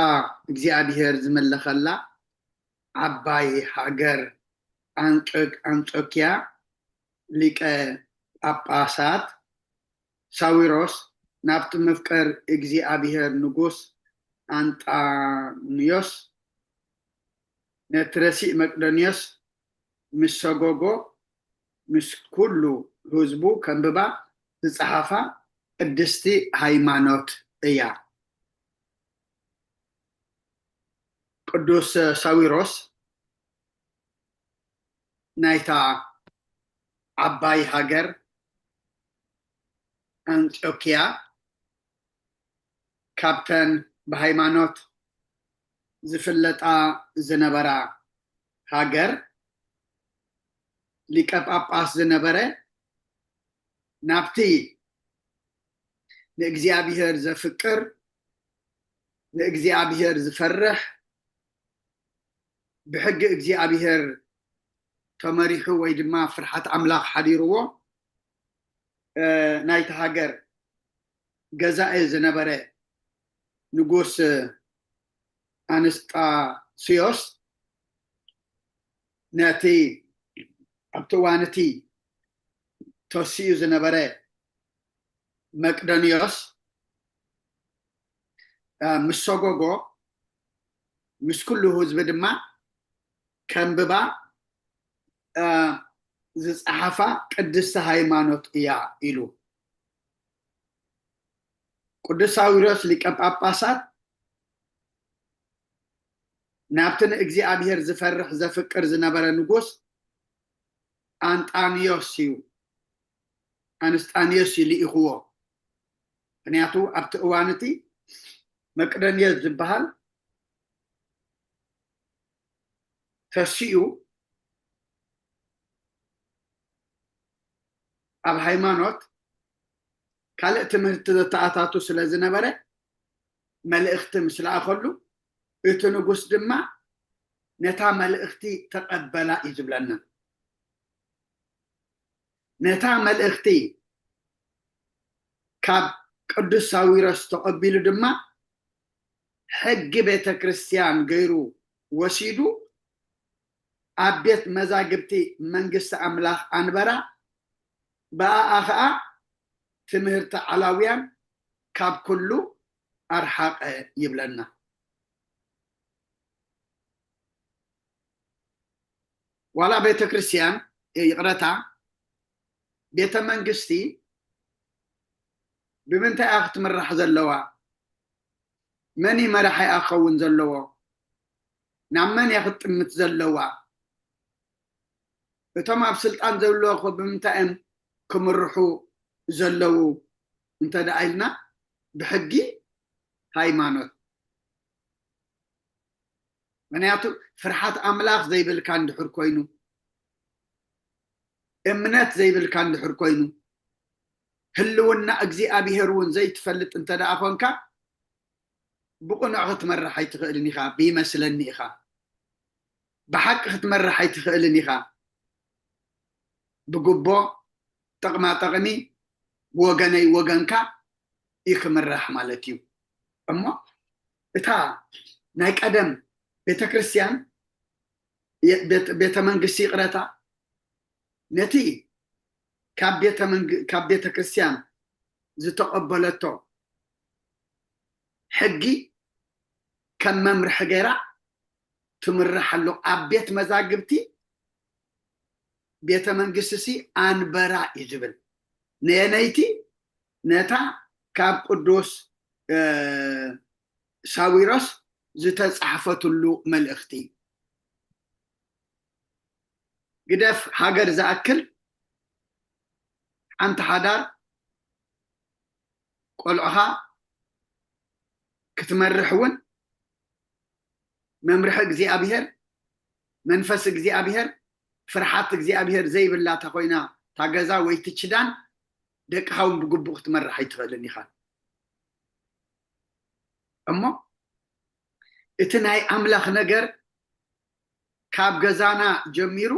እግዚኣብሔር ዝመለኸላ ዓባይ ሃገር ኣንጾ- ኣንጾኪያ ሊቀ ጳጳሳት ሳዊሮስ ናብቲ መፍቀር እግዚኣብሔር ንጉስ ኣንጣንዮስ ነቲ ረሲእ መቅደንዮስ ምስ ሰጎጎ ምስ ኩሉ ህዝቡ ከንብባ ዝጸሓፋ ቅድስቲ ሃይማኖት እያ። ቅዱስ ሳዊሮስ ናይታ ዓባይ ሃገር ኣንጾኪያ ካብተን ብሃይማኖት ዝፍለጣ ዝነበራ ሃገር ሊቀ ጳጳስ ዝነበረ ናብቲ ንእግዚኣብሔር ዘፍቅር ንእግዚኣብሔር ዝፈርሕ ብሕጊ እግዚኣብሔር ተመሪሑ ወይ ድማ ፍርሓት ኣምላኽ ሓዲርዎ ናይቲ ሃገር ገዛኢ ዝነበረ ንጉስ ኣንስጣስዮስ ነቲ ኣብቲ እዋን እቲ ተሲኡ ዝነበረ መቅደንዮስ ምስ ሰጎጎ ምስ ኩሉ ህዝቢ ድማ ከንብባ ዝፀሓፋ ቅድስቲ ሃይማኖት እያ ኢሉ። ቅዱስ ሳዊሮስ ሊቀ ጳጳሳት ናብቲ ንእግዚኣብሔር ዝፈርሕ ዘፍቅር ዝነበረ ንጉስ ኣንጣንዮስ እዩ ኣንስጣንዮስ እዩ ልኢኽዎ። ምክንያቱ ኣብቲ እዋን እቲ መቅደንዮስ ዝበሃል ተሲኡ ኣብ ሃይማኖት ካልእ ትምህርቲ ዘተኣታቱ ስለ ዝነበረ መልእኽቲ ምስ ለኣኸሉ እቲ ንጉስ ድማ ነታ መልእኽቲ ተቐበላ እዩ ዝብለና። ነታ መልእኽቲ ካብ ቅዱስ ሳዊሮስ ተቐቢሉ ድማ ሕጊ ቤተ ክርስቲያን ገይሩ ወሲዱ ኣብ ቤት መዛግብቲ መንግስቲ ኣምላኽ ኣንበራ። ብኣኣ ኸኣ ትምህርቲ ዓላውያን ካብ ኩሉ ኣርሓቐ ይብለና። ዋላ ቤተ ክርስቲያን ይቕረታ ቤተ መንግስቲ ብምንታይ እያ ክትምራሕ ዘለዋ? መን እዩ መራሒኣ ክኸውን ዘለዎ? ናብ መን እያ ክትጥምት ዘለዋ? እቶም ኣብ ስልጣን ዘለዉ እኮ ብምንታይ እዮም ክምርሑ ዘለዉ እንተ ደኣ ኢልና ብሕጊ ሃይማኖት። ምክንያቱ ፍርሓት ኣምላኽ ዘይብልካ እንድሕር ኮይኑ እምነት ዘይብልካ እንድሕር ኮይኑ ህልውና እግዚኣብሄር እውን ዘይትፈልጥ እንተ ደኣ ኮንካ ብቕኑዕ ክትመርሕ ኣይትኽእልን ኢኻ ብይመስለኒ ኢኻ ብሓቂ ክትመርሕ ኣይትኽእልን ኢኻ ብግቦ ጥቕማ ጥቕሚ ወገነይ ወገንካ እዩ ክምራሕ ማለት እዩ እሞ እታ ናይ ቀደም ቤተክርስትያን ቤተ መንግስቲ ይቕረታ ነቲ ካብ ቤተ ክርስትያን ዝተቐበለቶ ሕጊ ከም መምርሒ ገይራ ትምራሕ ኣሎ ኣብ ቤት መዛግብቲ ቤተ መንግስቲ ሲ ኣንበራ እዩ ዝብል ነየነይቲ ነታ ካብ ቅዱስ ሳዊሮስ ዝተፃሕፈትሉ መልእኽቲ ግደፍ ሃገር ዝኣክል ሓንቲ ሓዳር ቆልዑኻ ክትመርሕ እውን መምርሒ እግዚኣብሔር መንፈስ እግዚኣብሔር ፍርሓት እግዚኣብሔር ዘይብላ ተኮይና፣ እታ ገዛ ወይ እቲ ችዳን፣ ደቅኻ እውን ብግቡእ ክትመርሕ ኣይትኽእልን ኢኻ። እሞ እቲ ናይ ኣምላኽ ነገር ካብ ገዛና ጀሚሩ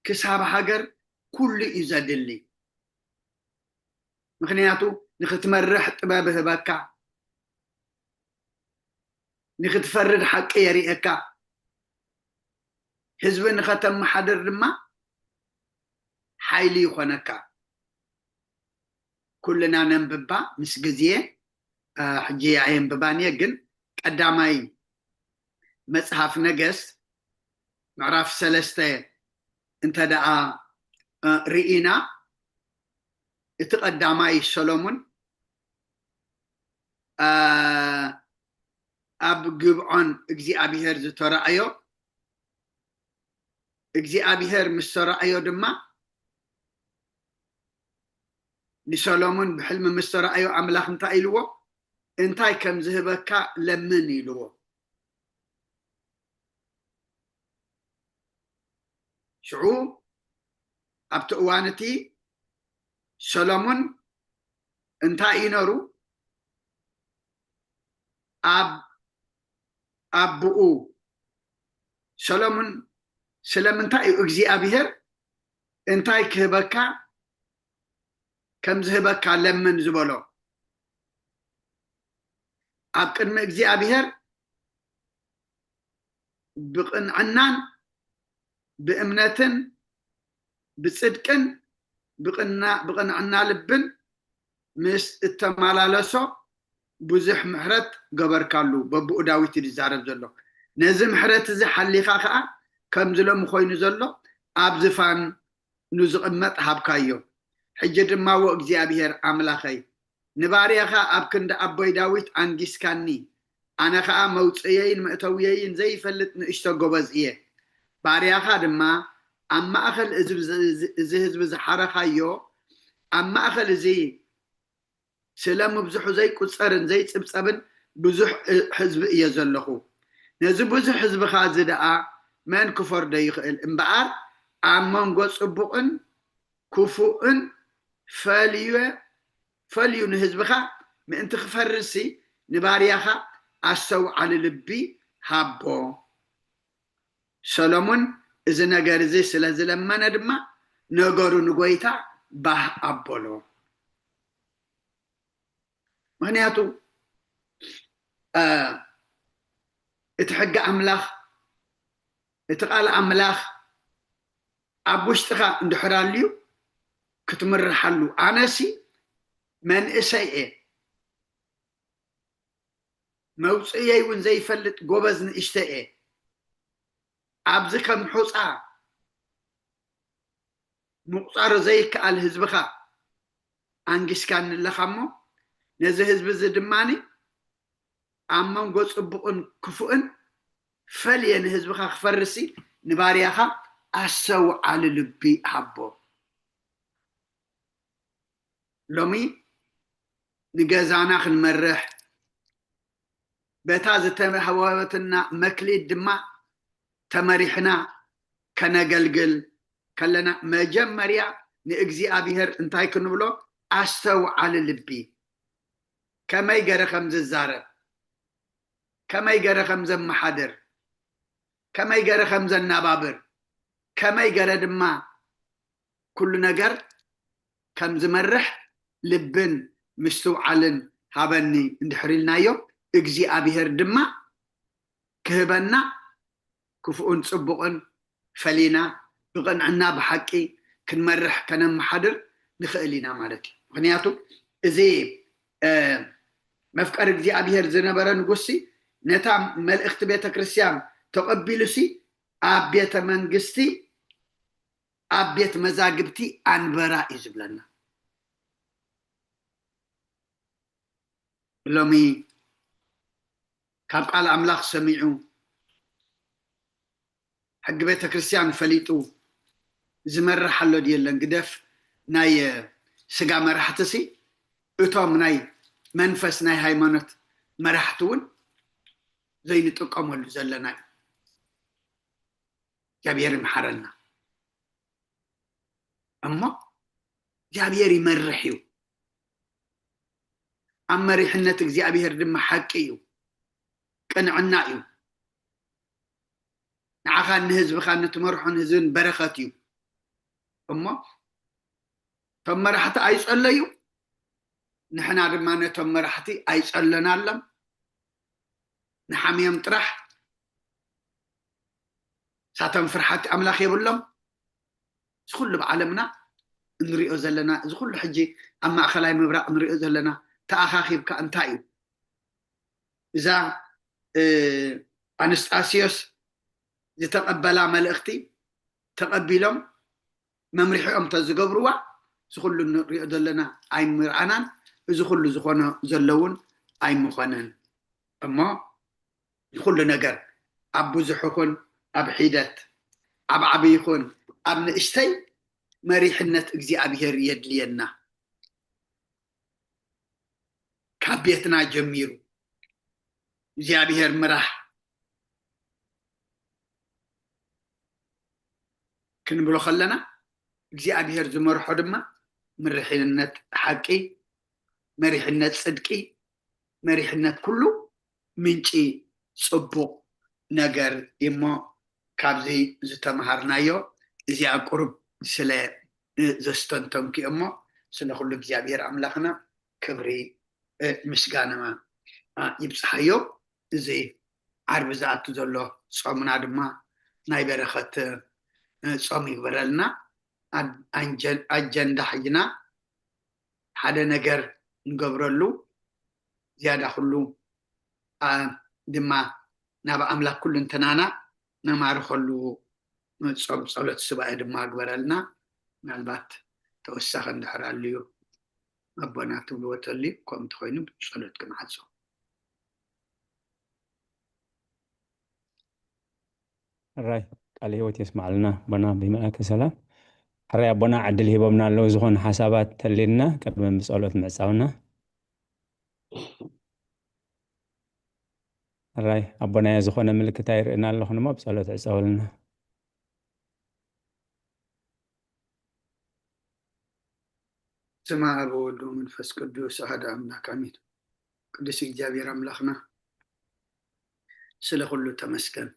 ክሳብ ሃገር ኩሉ እዩ ዘድሊ። ምኽንያቱ ንኽትመርሕ ጥበብ ህበካ፣ ንኽትፈርድ ሓቂ የርእየካ፣ ህዝቢ ንኸተመሓድር ድማ ሓይሊ ይኾነካ። ኩልና ነንብባ ምስ ግዜ። ሕጂ ኣየንብባን እየ፣ ግን ቀዳማይ መጽሓፍ ነገስት ምዕራፍ ሰለስተ እንተ ደኣ ርኢና፣ እቲ ቀዳማይ ሰሎሙን ኣብ ግብዖን እግዚኣብሔር ዝተራእዮ፣ እግዚኣብሔር ምስ ተራእዮ ድማ ንሰሎሙን ብሕልሚ ምስ ተራእዮ ኣምላኽ እንታይ ኢልዎ? እንታይ ከም ዝህበካ ለምን ኢልዎ። ሽዑ ኣብቲ እዋን እቲ ሰሎሙን እንታይ እዩ ነሩ? ኣብ ኣቦኡ ሰሎሙን ስለምንታይ እዩ እግዚኣብሔር እንታይ ክህበካ ከም ዝህበካ ለምን ዝበሎ? ኣብ ቅድሚ እግዚኣብሔር ብቕንዕናን ብእምነትን ብጽድቅን ብቕና-፣ ብቕንዕና ልብን ምስ እተመላለሶ ብዙሕ ምሕረት ገበርካሉ። በብኡ ዳዊት እዩ ዝዛረብ ዘሎ። ነዚ ምሕረት እዚ ሓሊኻ ኸኣ ከምዚ ሎሚ ኮይኑ ዘሎ ኣብ ዝፋኑ ዝቕመጥ ሃብካዮ። ሕጂ ድማ፣ ወእግዚኣብሔር ኣምላኸይ፣ ንባርያኻ ኣብ ክንዲ ኣቦይ ዳዊት ኣንጊስካኒ። ኣነ ኸኣ መውጽእየይን መእተውየይን ዘይፈልጥ ንእሽቶ ጎበዝ እየ። ባርያኻ ድማ ኣብ ማእከል እዚ፣ እዚ ህዝቢ ዝሓረኻዮ፣ ኣብ ማእከል እዚ ስለ ምብዝሑ ዘይቁጸርን ዘይጽብጸብን ብዙሕ ህዝቢ እየ ዘለኹ። ነዚ ብዙሕ ህዝብኻ እዚ ደኣ መን ክፈርዶ ይኽእል? እምበኣር ኣብ መንጎ ጽቡቕን ክፉእን ፈልዩ፣ ፈልዩ ንህዝብኻ ምእንቲ ክፈርድሲ ንባርያኻ ኣስተውዓሊ ልቢ ሃቦ። ሰሎሙን እዚ ነገር እዚ ስለ ዝለመነ ድማ ነገሩ ንጎይታ ባህ ኣበሎ። ምኽንያቱ፣ እ፣ እቲ ሕጊ ኣምላኽ፣ እቲ ቃል ኣምላኽ ኣብ ውሽጥኻ እንድሕር ኣልዩ ክትምርሓሉ። ኣነሲ መንእሰይ እየ፣ መውፅእየይ እውን ዘይፈልጥ ጎበዝ ንእሽተ እየ። ኣብዚ ከም ሑፃ ምቑፃሩ ዘይከኣል ህዝብኻ ኣንጊስካኒ ኣለኻ እሞ፣ ነዚ ህዝቢ እዚ ድማኒ ኣብ መንጎ ጽቡቕን ክፉእን ፈልየ ንህዝብኻ ክፈርሲ ንባርያኻ ኣስተውዓሊ ልቢ ሃቦ። ሎሚ ንገዛና ክንመርሕ፣ በታ ዝተዋህበትና መክሊት ድማ ተመሪሕና ከነገልግል ከለና፣ መጀመርያ ንእግዚኣብሔር እንታይ ክንብሎ? ኣስተውዓሊ ልቢ። ከመይ ገረ ከም ዝዛረብ፣ ከመይ ገረ ከም ዘመሓድር፣ ከመይ ገረ ከም ዘናባብር፣ ከመይ ገረ ድማ ኩሉ ነገር ከም ዝመርሕ ልብን ምስትውዓልን ሃበኒ እንድሕር ኢልናዮ፣ እግዚኣብሔር ድማ ክህበና፣ ክፉእን ጽቡቕን ፈሊና ብቕንዕና ብሓቂ ክንመርሕ ከነመሓድር ንኽእል ኢና ማለት እዩ። ምኽንያቱ እዚ፣ እ፣ መፍቀሪ እግዚኣብሔር ዝነበረ ንጉስሲ ነታ መልእኽቲ ቤተ ክርስቲያን ተቐቢሉሲ ኣብ ቤተ መንግስቲ፣ ኣብ ቤት መዛግብቲ ኣንበራ እዩ ዝብለና። ሎሚ ካብ ቃል ኣምላኽ ሰሚዑ፣ ሕጊ ቤተ ክርስቲያን ፈሊጡ ዝመርሕ ኣሎ ድዩ የለን? ግደፍ ናይ ስጋ መራሕትሲ፣ እቶም ናይ መንፈስ ናይ ሃይማኖት መራሕቲ እውን ዘይንጥቀመሉ ዘለና እዩ። እግዚኣብሔር ይምሓረና። እሞ እግዚኣብሔር ይመርሕ እዩ። ኣብ መሪሕነት እግዚኣብሔር ድማ ሓቂ እዩ፣ ቅንዕና እዩ። ንዓኻን ንህዝብኻን ንትመርሖን ህዝብን በረኸት እዩ። እሞ እቶም መራሕቲ ኣይጸለዩ፣ ንሕና ድማ ነቶም መራሕቲ ኣይጸለናሎም፣ ንሓምዮም ጥራሕ። ሳቶም ፍርሓት ኣምላኽ የብሎም። እዚ ኩሉ ብዓለምና እንሪኦ ዘለና፣ እዚ ኩሉ ሕጂ ኣብ ማእኸላይ ምብራቕ እንሪኦ ዘለና ተኣኻኺብካ እንታይ እዩ? እዛ ኣንስጣስዮስ ዝተቐበላ መልእኽቲ ተቐቢሎም መምርሒኦም ተዝገብርዋ፣ እዚ ኩሉ እንሪኦ ዘለና ኣይምርኣናን፣ እዚ ኩሉ ዝኾነ ዘለውን ኣይምኾነን። እሞ ንኩሉ ነገር ኣብ ብዙሕ ይኹን ኣብ ሒደት፣ ኣብ ዓቢ ይኹን ኣብ ንእሽተይ መሪሕነት እግዚኣብሔር የድልየና። ካብ ቤትና ጀሚሩ እግዚኣብሔር ምራሕ ክንብሎ ከለና እግዚኣብሔር ዝመርሖ ድማ መሪሕነት ሓቂ፣ መሪሕነት ጽድቂ፣ መሪሕነት ኩሉ ምንጪ ጽቡቕ ነገር እሞ ካብዚ ዝተምሃርናዮ እዚኣ ቁሩብ ስለ ዘስተንተንኩ እሞ ስለ ኩሉ እግዚኣብሔር ኣምላኽና ክብሪ ምስጋና ይብፅሓዮ። እዚ ዓርቢ ዝኣቱ ዘሎ ጾምና ድማ ናይ በረኸት ጾም ይግበረልና። ኣጀንዳ ሕጅና ሓደ ነገር ንገብረሉ ዝያዳ ኩሉ ድማ ናብ ኣምላክ ኩሉ እንተናና ነማርኸሉ ጾም ጸሎት ስባኤ ድማ ግበረልና። ምናልባት ተወሳኺ እንድሕር ኣልዩ ኣቦና ትብልዎ ተልዩ ከምኡ እንተኮይኑ ብጸሎት ክንዓጾ። ሕራይ ቃለ ህይወት የስማዕልና ኣቦና ብመልኣከ ሰላም። ሕራይ ኣቦና ዕድል ሂቦምና ኣለዉ፣ ዝኾነ ሓሳባት ተልዩና ቅድሚ ብጸሎት ምዕጻውና። ሕራይ ኣቦናየ ዝኾነ ምልክት ኣይርእን ኣለኹን እሞ ብጸሎት ዕጸውልና። ስማ ኣብ ወወልድ ወመንፈስ ቅዱስ ኣሃደ ኣምላክ ኣሜን። ቅዱስ እግዚኣብሔር ኣምላክና ስለ ኩሉ ተመስገን።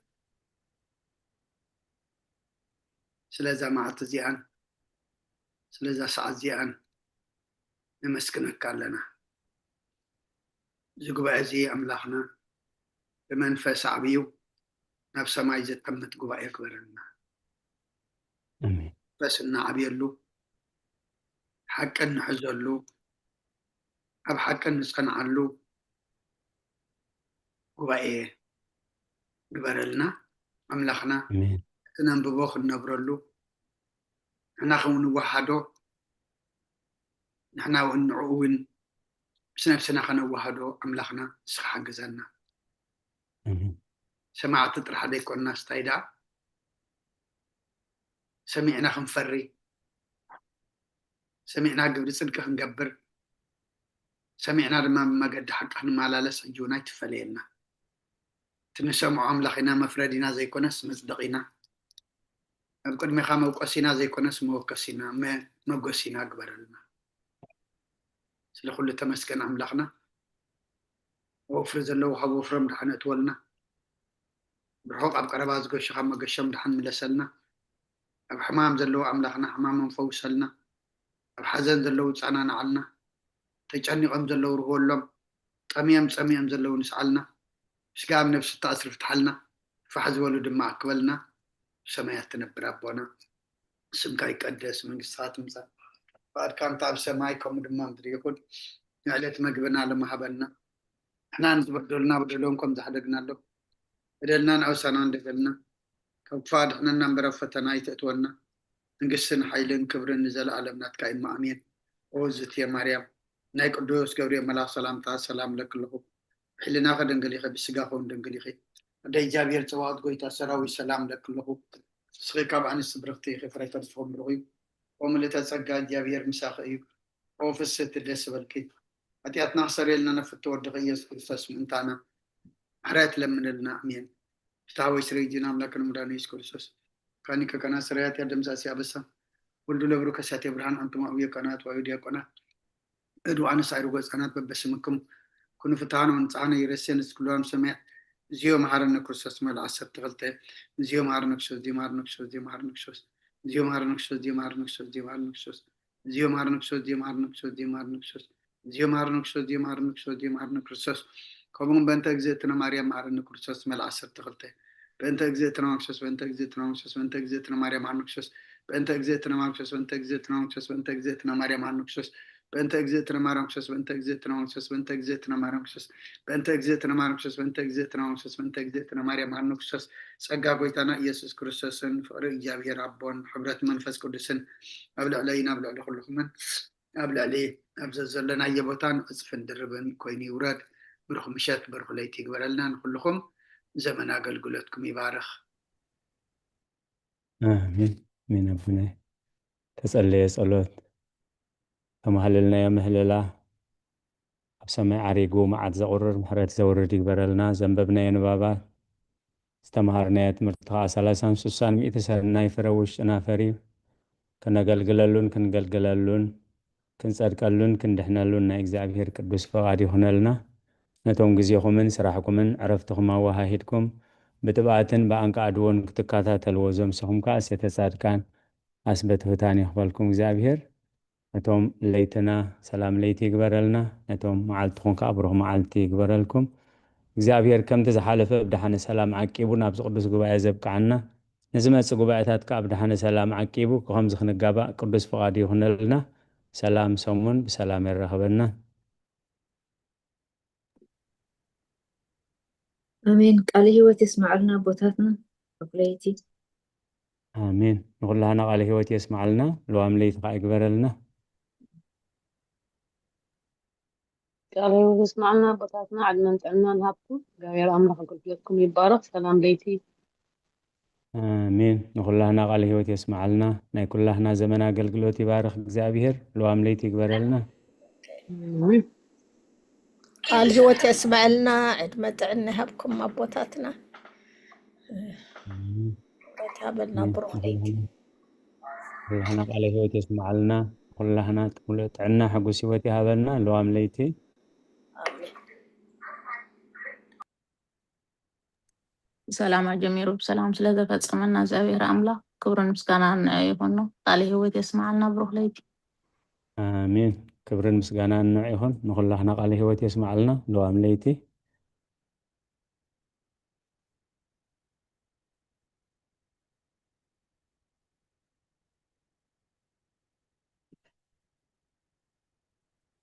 ስለዛ መዓልቲ እዚኣን ስለዛ ሰዓት እዚኣን ነመስግነካ ኣለና። እዚ ጉባኤ እዚ ኣምላኽና ብመንፈስ ኣዕብዩ ናብ ሰማይ ዘጠምት ጉባኤ ግበረልና። ኣሜን። መንፈስ እናዓብየሉ ሓቂ እንሕዘሉ ኣብ ሓቂ እንጸንዓሉ ጉባኤ ግበረልና ኣምላኽና። ኣሜን። እቲ ነንብቦ ክንነብረሉ ንሕና ክንወሃዶ ንሕና እውን ንዕኡ እውን ምስ ነብስና ከነወሃዶ ኣምላኽና ንስኻ ሓግዘና። ኣሜን። ሰማዕቲ ጥራሕ ዘይኮንና ስታይ ደኣ ሰሚዕና ክንፈሪ ሰሚዕና ግብሪ ጽድቂ ክንገብር ሰሚዕና ድማ ብመገዲ ሓቂ ክንመላለስ ሕጂ እውን ኣይትፈለየና። እቲ ንሰምዖ ኣምላኽ ኢና መፍረዲና ዘይኮነስ መጽደቒና ኣብ ቅድሚኻ መውቀሲና ዘይኮነስ መወከሲና መ- መጎሲና ግበረልና። ስለ ኩሉ ተመስገን ኣምላኽና። ወፍሪ ዘለዉ ካብ ወፍሮም ድሓን እትወልና ብርሑቕ ኣብ ቀረባ ዝገሹ ካብ መገሾም ድሓን ምለሰልና። ኣብ ሕማም ዘለዉ ኣምላኽና ሕማሞም ፈውሰልና። ኣብ ሓዘን ዘለዉ ጻናናዓልና። ተጨኒቖም ዘለዉ ርህወሎም። ጠምዮም ጸሚኦም ዘለዉ ንስዓልና። ስጋ ኣብ ነብሲ ተኣስሪ ፍትሓልና። ፋሕ ዝበሉ ድማ ኣክበልና። ብሰማያት ትነብር ኣቦና ስምካ ይቀደስ መንግስትኻ ትምጻእ ፍቃድካ እንተ ኣብ ሰማይ ከምኡ ድማ ምድሪ ይኹን። ንዕለት መግብና ሎሚ ሃበና። ንሕና ንዝበደሉና በደሎም ከም ዝሓደግናሎም በደልናን ኣውሳናን ደገልና ካብ ክፉእ ኣድሕነና እምበር ኣብ ፈተና ኣይተእትወና። መንግስትን ሓይልን ክብርን ንዘለኣለም ናትካ እዩ ኣሜን። ኦ ዝትየ ማርያም ናይ ቅዱስ ገብርኤል መልኣኽ ሰላምታ ሰላም ለክልኹ ብሕልናኺ ድንግል ኢኺ ብስጋኺ እውን ድንግል ኢኺ። ኣደ እግዚኣብሔር ጸባኦት ጎይታ ሰራዊት ሰላም ለክልኹ ንስኺ ካብ ኣንስቲ ብርኽቲ ኢኺ ፍረ ከርስኺ እውን ብሩኽ እዩ። ኦ ምልእተ ጸጋ እግዚኣብሔር ምሳኺ እዩ። ኦ ፍስህቲ ደስ በልኪ። ሓጢኣትና ክሰርየልና ነፍቲ ወድኺ ኢየሱስ ክርስቶስ ምእንታና ምሕረት ለምንልና ኣሜን። ፍትሐ ወይ ስርይ ዲና ኣምላክን ሙዳን ኢየሱስ ክርስቶስ ካኒ ከከና ስራያት ያደምሳሲ ኣበሳ ወልዱ ለብሩ ከሳቴ ብርሃን ኣንቱም ኣብዮ ካህናት ዋዩ ዲያቆናት እዱ ኣነስ ኣይሩ ገጻናት በበስምክም ኩኑ ፍትሃን ወንጽሃነ ይረሴን እስክሉዋም ሰማያት እዚዮ መሃረነ ክርስቶስ መል ዓሰርተ ክልተ እዚዮ መሃረነ ክርስቶስ እዚዮ መሃረነ ክርስቶስ እዚዮ መሃረነ ክርስቶስ እዚዮ መሃረነ ክርስቶስ እዚዮ መሃረነ ክርስቶስ እዚዮ መሃረነ ክርስቶስ እዚዮ መሃረነ ክርስቶስ እዚዮ መሃረነ ክርስቶስ እዚዮ መሃረነ ክርስቶስ እዚዮ መሃረነ ክርስቶስ እዚዮ መሃረነ ክርስቶስ እዚዮ መሃረነ ክርስቶስ ከምኡውን በእንተ እግዝእትነ ማርያም መሃረነ ክርስቶስ መል ዓሰርተ ክልተ በእንተ እግዝእትነ ማርክሶስ በእንተ እግዝእትነ ማርክሶስ በእንተ እግዝእትነ ማርያም ሃንክሶስ በእንተ እግዝእትነ ማርክሶስ በእንተ እግዝእትነ ማርክሶስ በእንተ እግዝእትነ ማርያም ሃንክሶስ በእንተ እግዝእትነ ማርያም ክርስቶስ በእንተ እግዝእትነ ማርክሶስ በእንተ እግዝእትነ ማርያም ክርስቶስ በእንተ እግዝእትነ ማርያም ክርስቶስ በእንተ እግዝእትነ ማርያም ክርስቶስ በእንተ እግዝእትነ ማርያም ሃንክሶስ ጸጋ ጎይታና ኢየሱስ ክርስቶስን ፍቕሪ እግዚኣብሔር ኣቦን ሕብረት መንፈስ ቅዱስን ኣብ ልዕለይን ኣብ ልዕሊ ኩልኹምን ኣብ ልዕሊ ኣብ ዘለናዮ ቦታን ዕፅፍን ድርብን ኮይኑ ይውረድ። ብሩኽ ምሸት ብሩኽ ለይቲ ይግበረልና። ንኩልኹም ዘመን ኣገልግሎትኩም ይባርኽ። ኣሜን ኣሜን። ኣቡነ ተጸለየ ጸሎት ተማህለልናዮ ምህለላ ኣብ ሰማይ ዓሪጉ መዓት ዘቑርር ምሕረት ዘውርድ ይግበረልና። ዘንበብናዮ ንባባት ዝተምሃርናዮ ትምህርቲ ከዓ ሰላሳን ስሳን ሚእቲ ሰናይ ፍረ ውሽጥና ፈርዩ ከነገልግለሉን ክንገልግለሉን ክንጸድቀሉን ክንድሕነሉን ናይ እግዚኣብሔር ቅዱስ ፈቓድ ይኹነልና። ነቶም ግዜኹምን ስራሕኩምን ዕረፍትኹም ኣወሃሂድኩም ብትብኣትን ብኣንቃዕድዎን ክትከታተልዎ ዘምሰኹም ከዓ ኣስየተ ጻድቃን ኣስበ ትሑታን ይኽፈልኩም እግዚኣብሔር። ነቶም ለይትና ሰላም ለይቲ ይግበረልና፣ ነቶም መዓልትኹም ከዓ ብሩኽ መዓልቲ ይግበረልኩም። እግዚኣብሔር ከምቲ ዝሓለፈ ብደሓነ ሰላም ዓቂቡ ናብዚ ቅዱስ ጉባኤ ዘብቅዓና፣ ንዝመጽእ ጉባኤታት ከዓ ብደሓነ ሰላም ዓቂቡ ከምዚ ክንጋባእ ቅዱስ ፍቓዱ ይኹነልና። ሰላም ሰሙን ብሰላም የራኽበና። ኣሜን። ቃለ ህይወት የስማዕልና ኣቦታትና። ብሩኽ ለይቲ። ኣሜን። ንኹላህና ቃለ ህይወት የስማዕልና፣ ልዋም ለይቲ ከዓ ይግበረልና። ቃለ ህይወት የስማዕልና ኣቦታትና፣ ዕድመን ጥዕናን ሃብኩም። እግዚኣብሔር ኣምላኽ ኣገልግሎትኩም ይባረኽ። ሰላም ለይቲ። ኣሜን። ንኹላህና ቃለ ህይወት የስማዕልና፣ ናይ ኩላህና ዘመን ኣገልግሎት ይባርኽ እግዚኣብሔር። ልዋም ለይቲ ይግበረልና። ኣሜን። ቃል ህይወት የስመዐልና፣ ዕድመ ጥዕና ይሃብኩም ኣቦታትና። ምሕረት ይሃበልና፣ ብሩኽ ለይቲ። ኩላህና ቃለ ህይወት የስማዕልና፣ ኩላህና ሙሉእ ጥዕና ሕጉስ ህይወት ይሃበልና። ልዋም ለይቲ። ኣሜን። ብሰላም ኣጀሚሩ ብሰላም ስለዘፈጸመና እግዚኣብሔር ኣምላኽ ክብርን ምስጋናን ንዕኡ ይኹን። ቃለ ህይወት የስማዓልና። ብሩኽ ለይቲ። ኣሜን። ክብርን ምስጋናን ንዕኡ ይኹን። ንኹላህና ቃለ ህይወት የስማዓልና። ልዋም ለይቲ።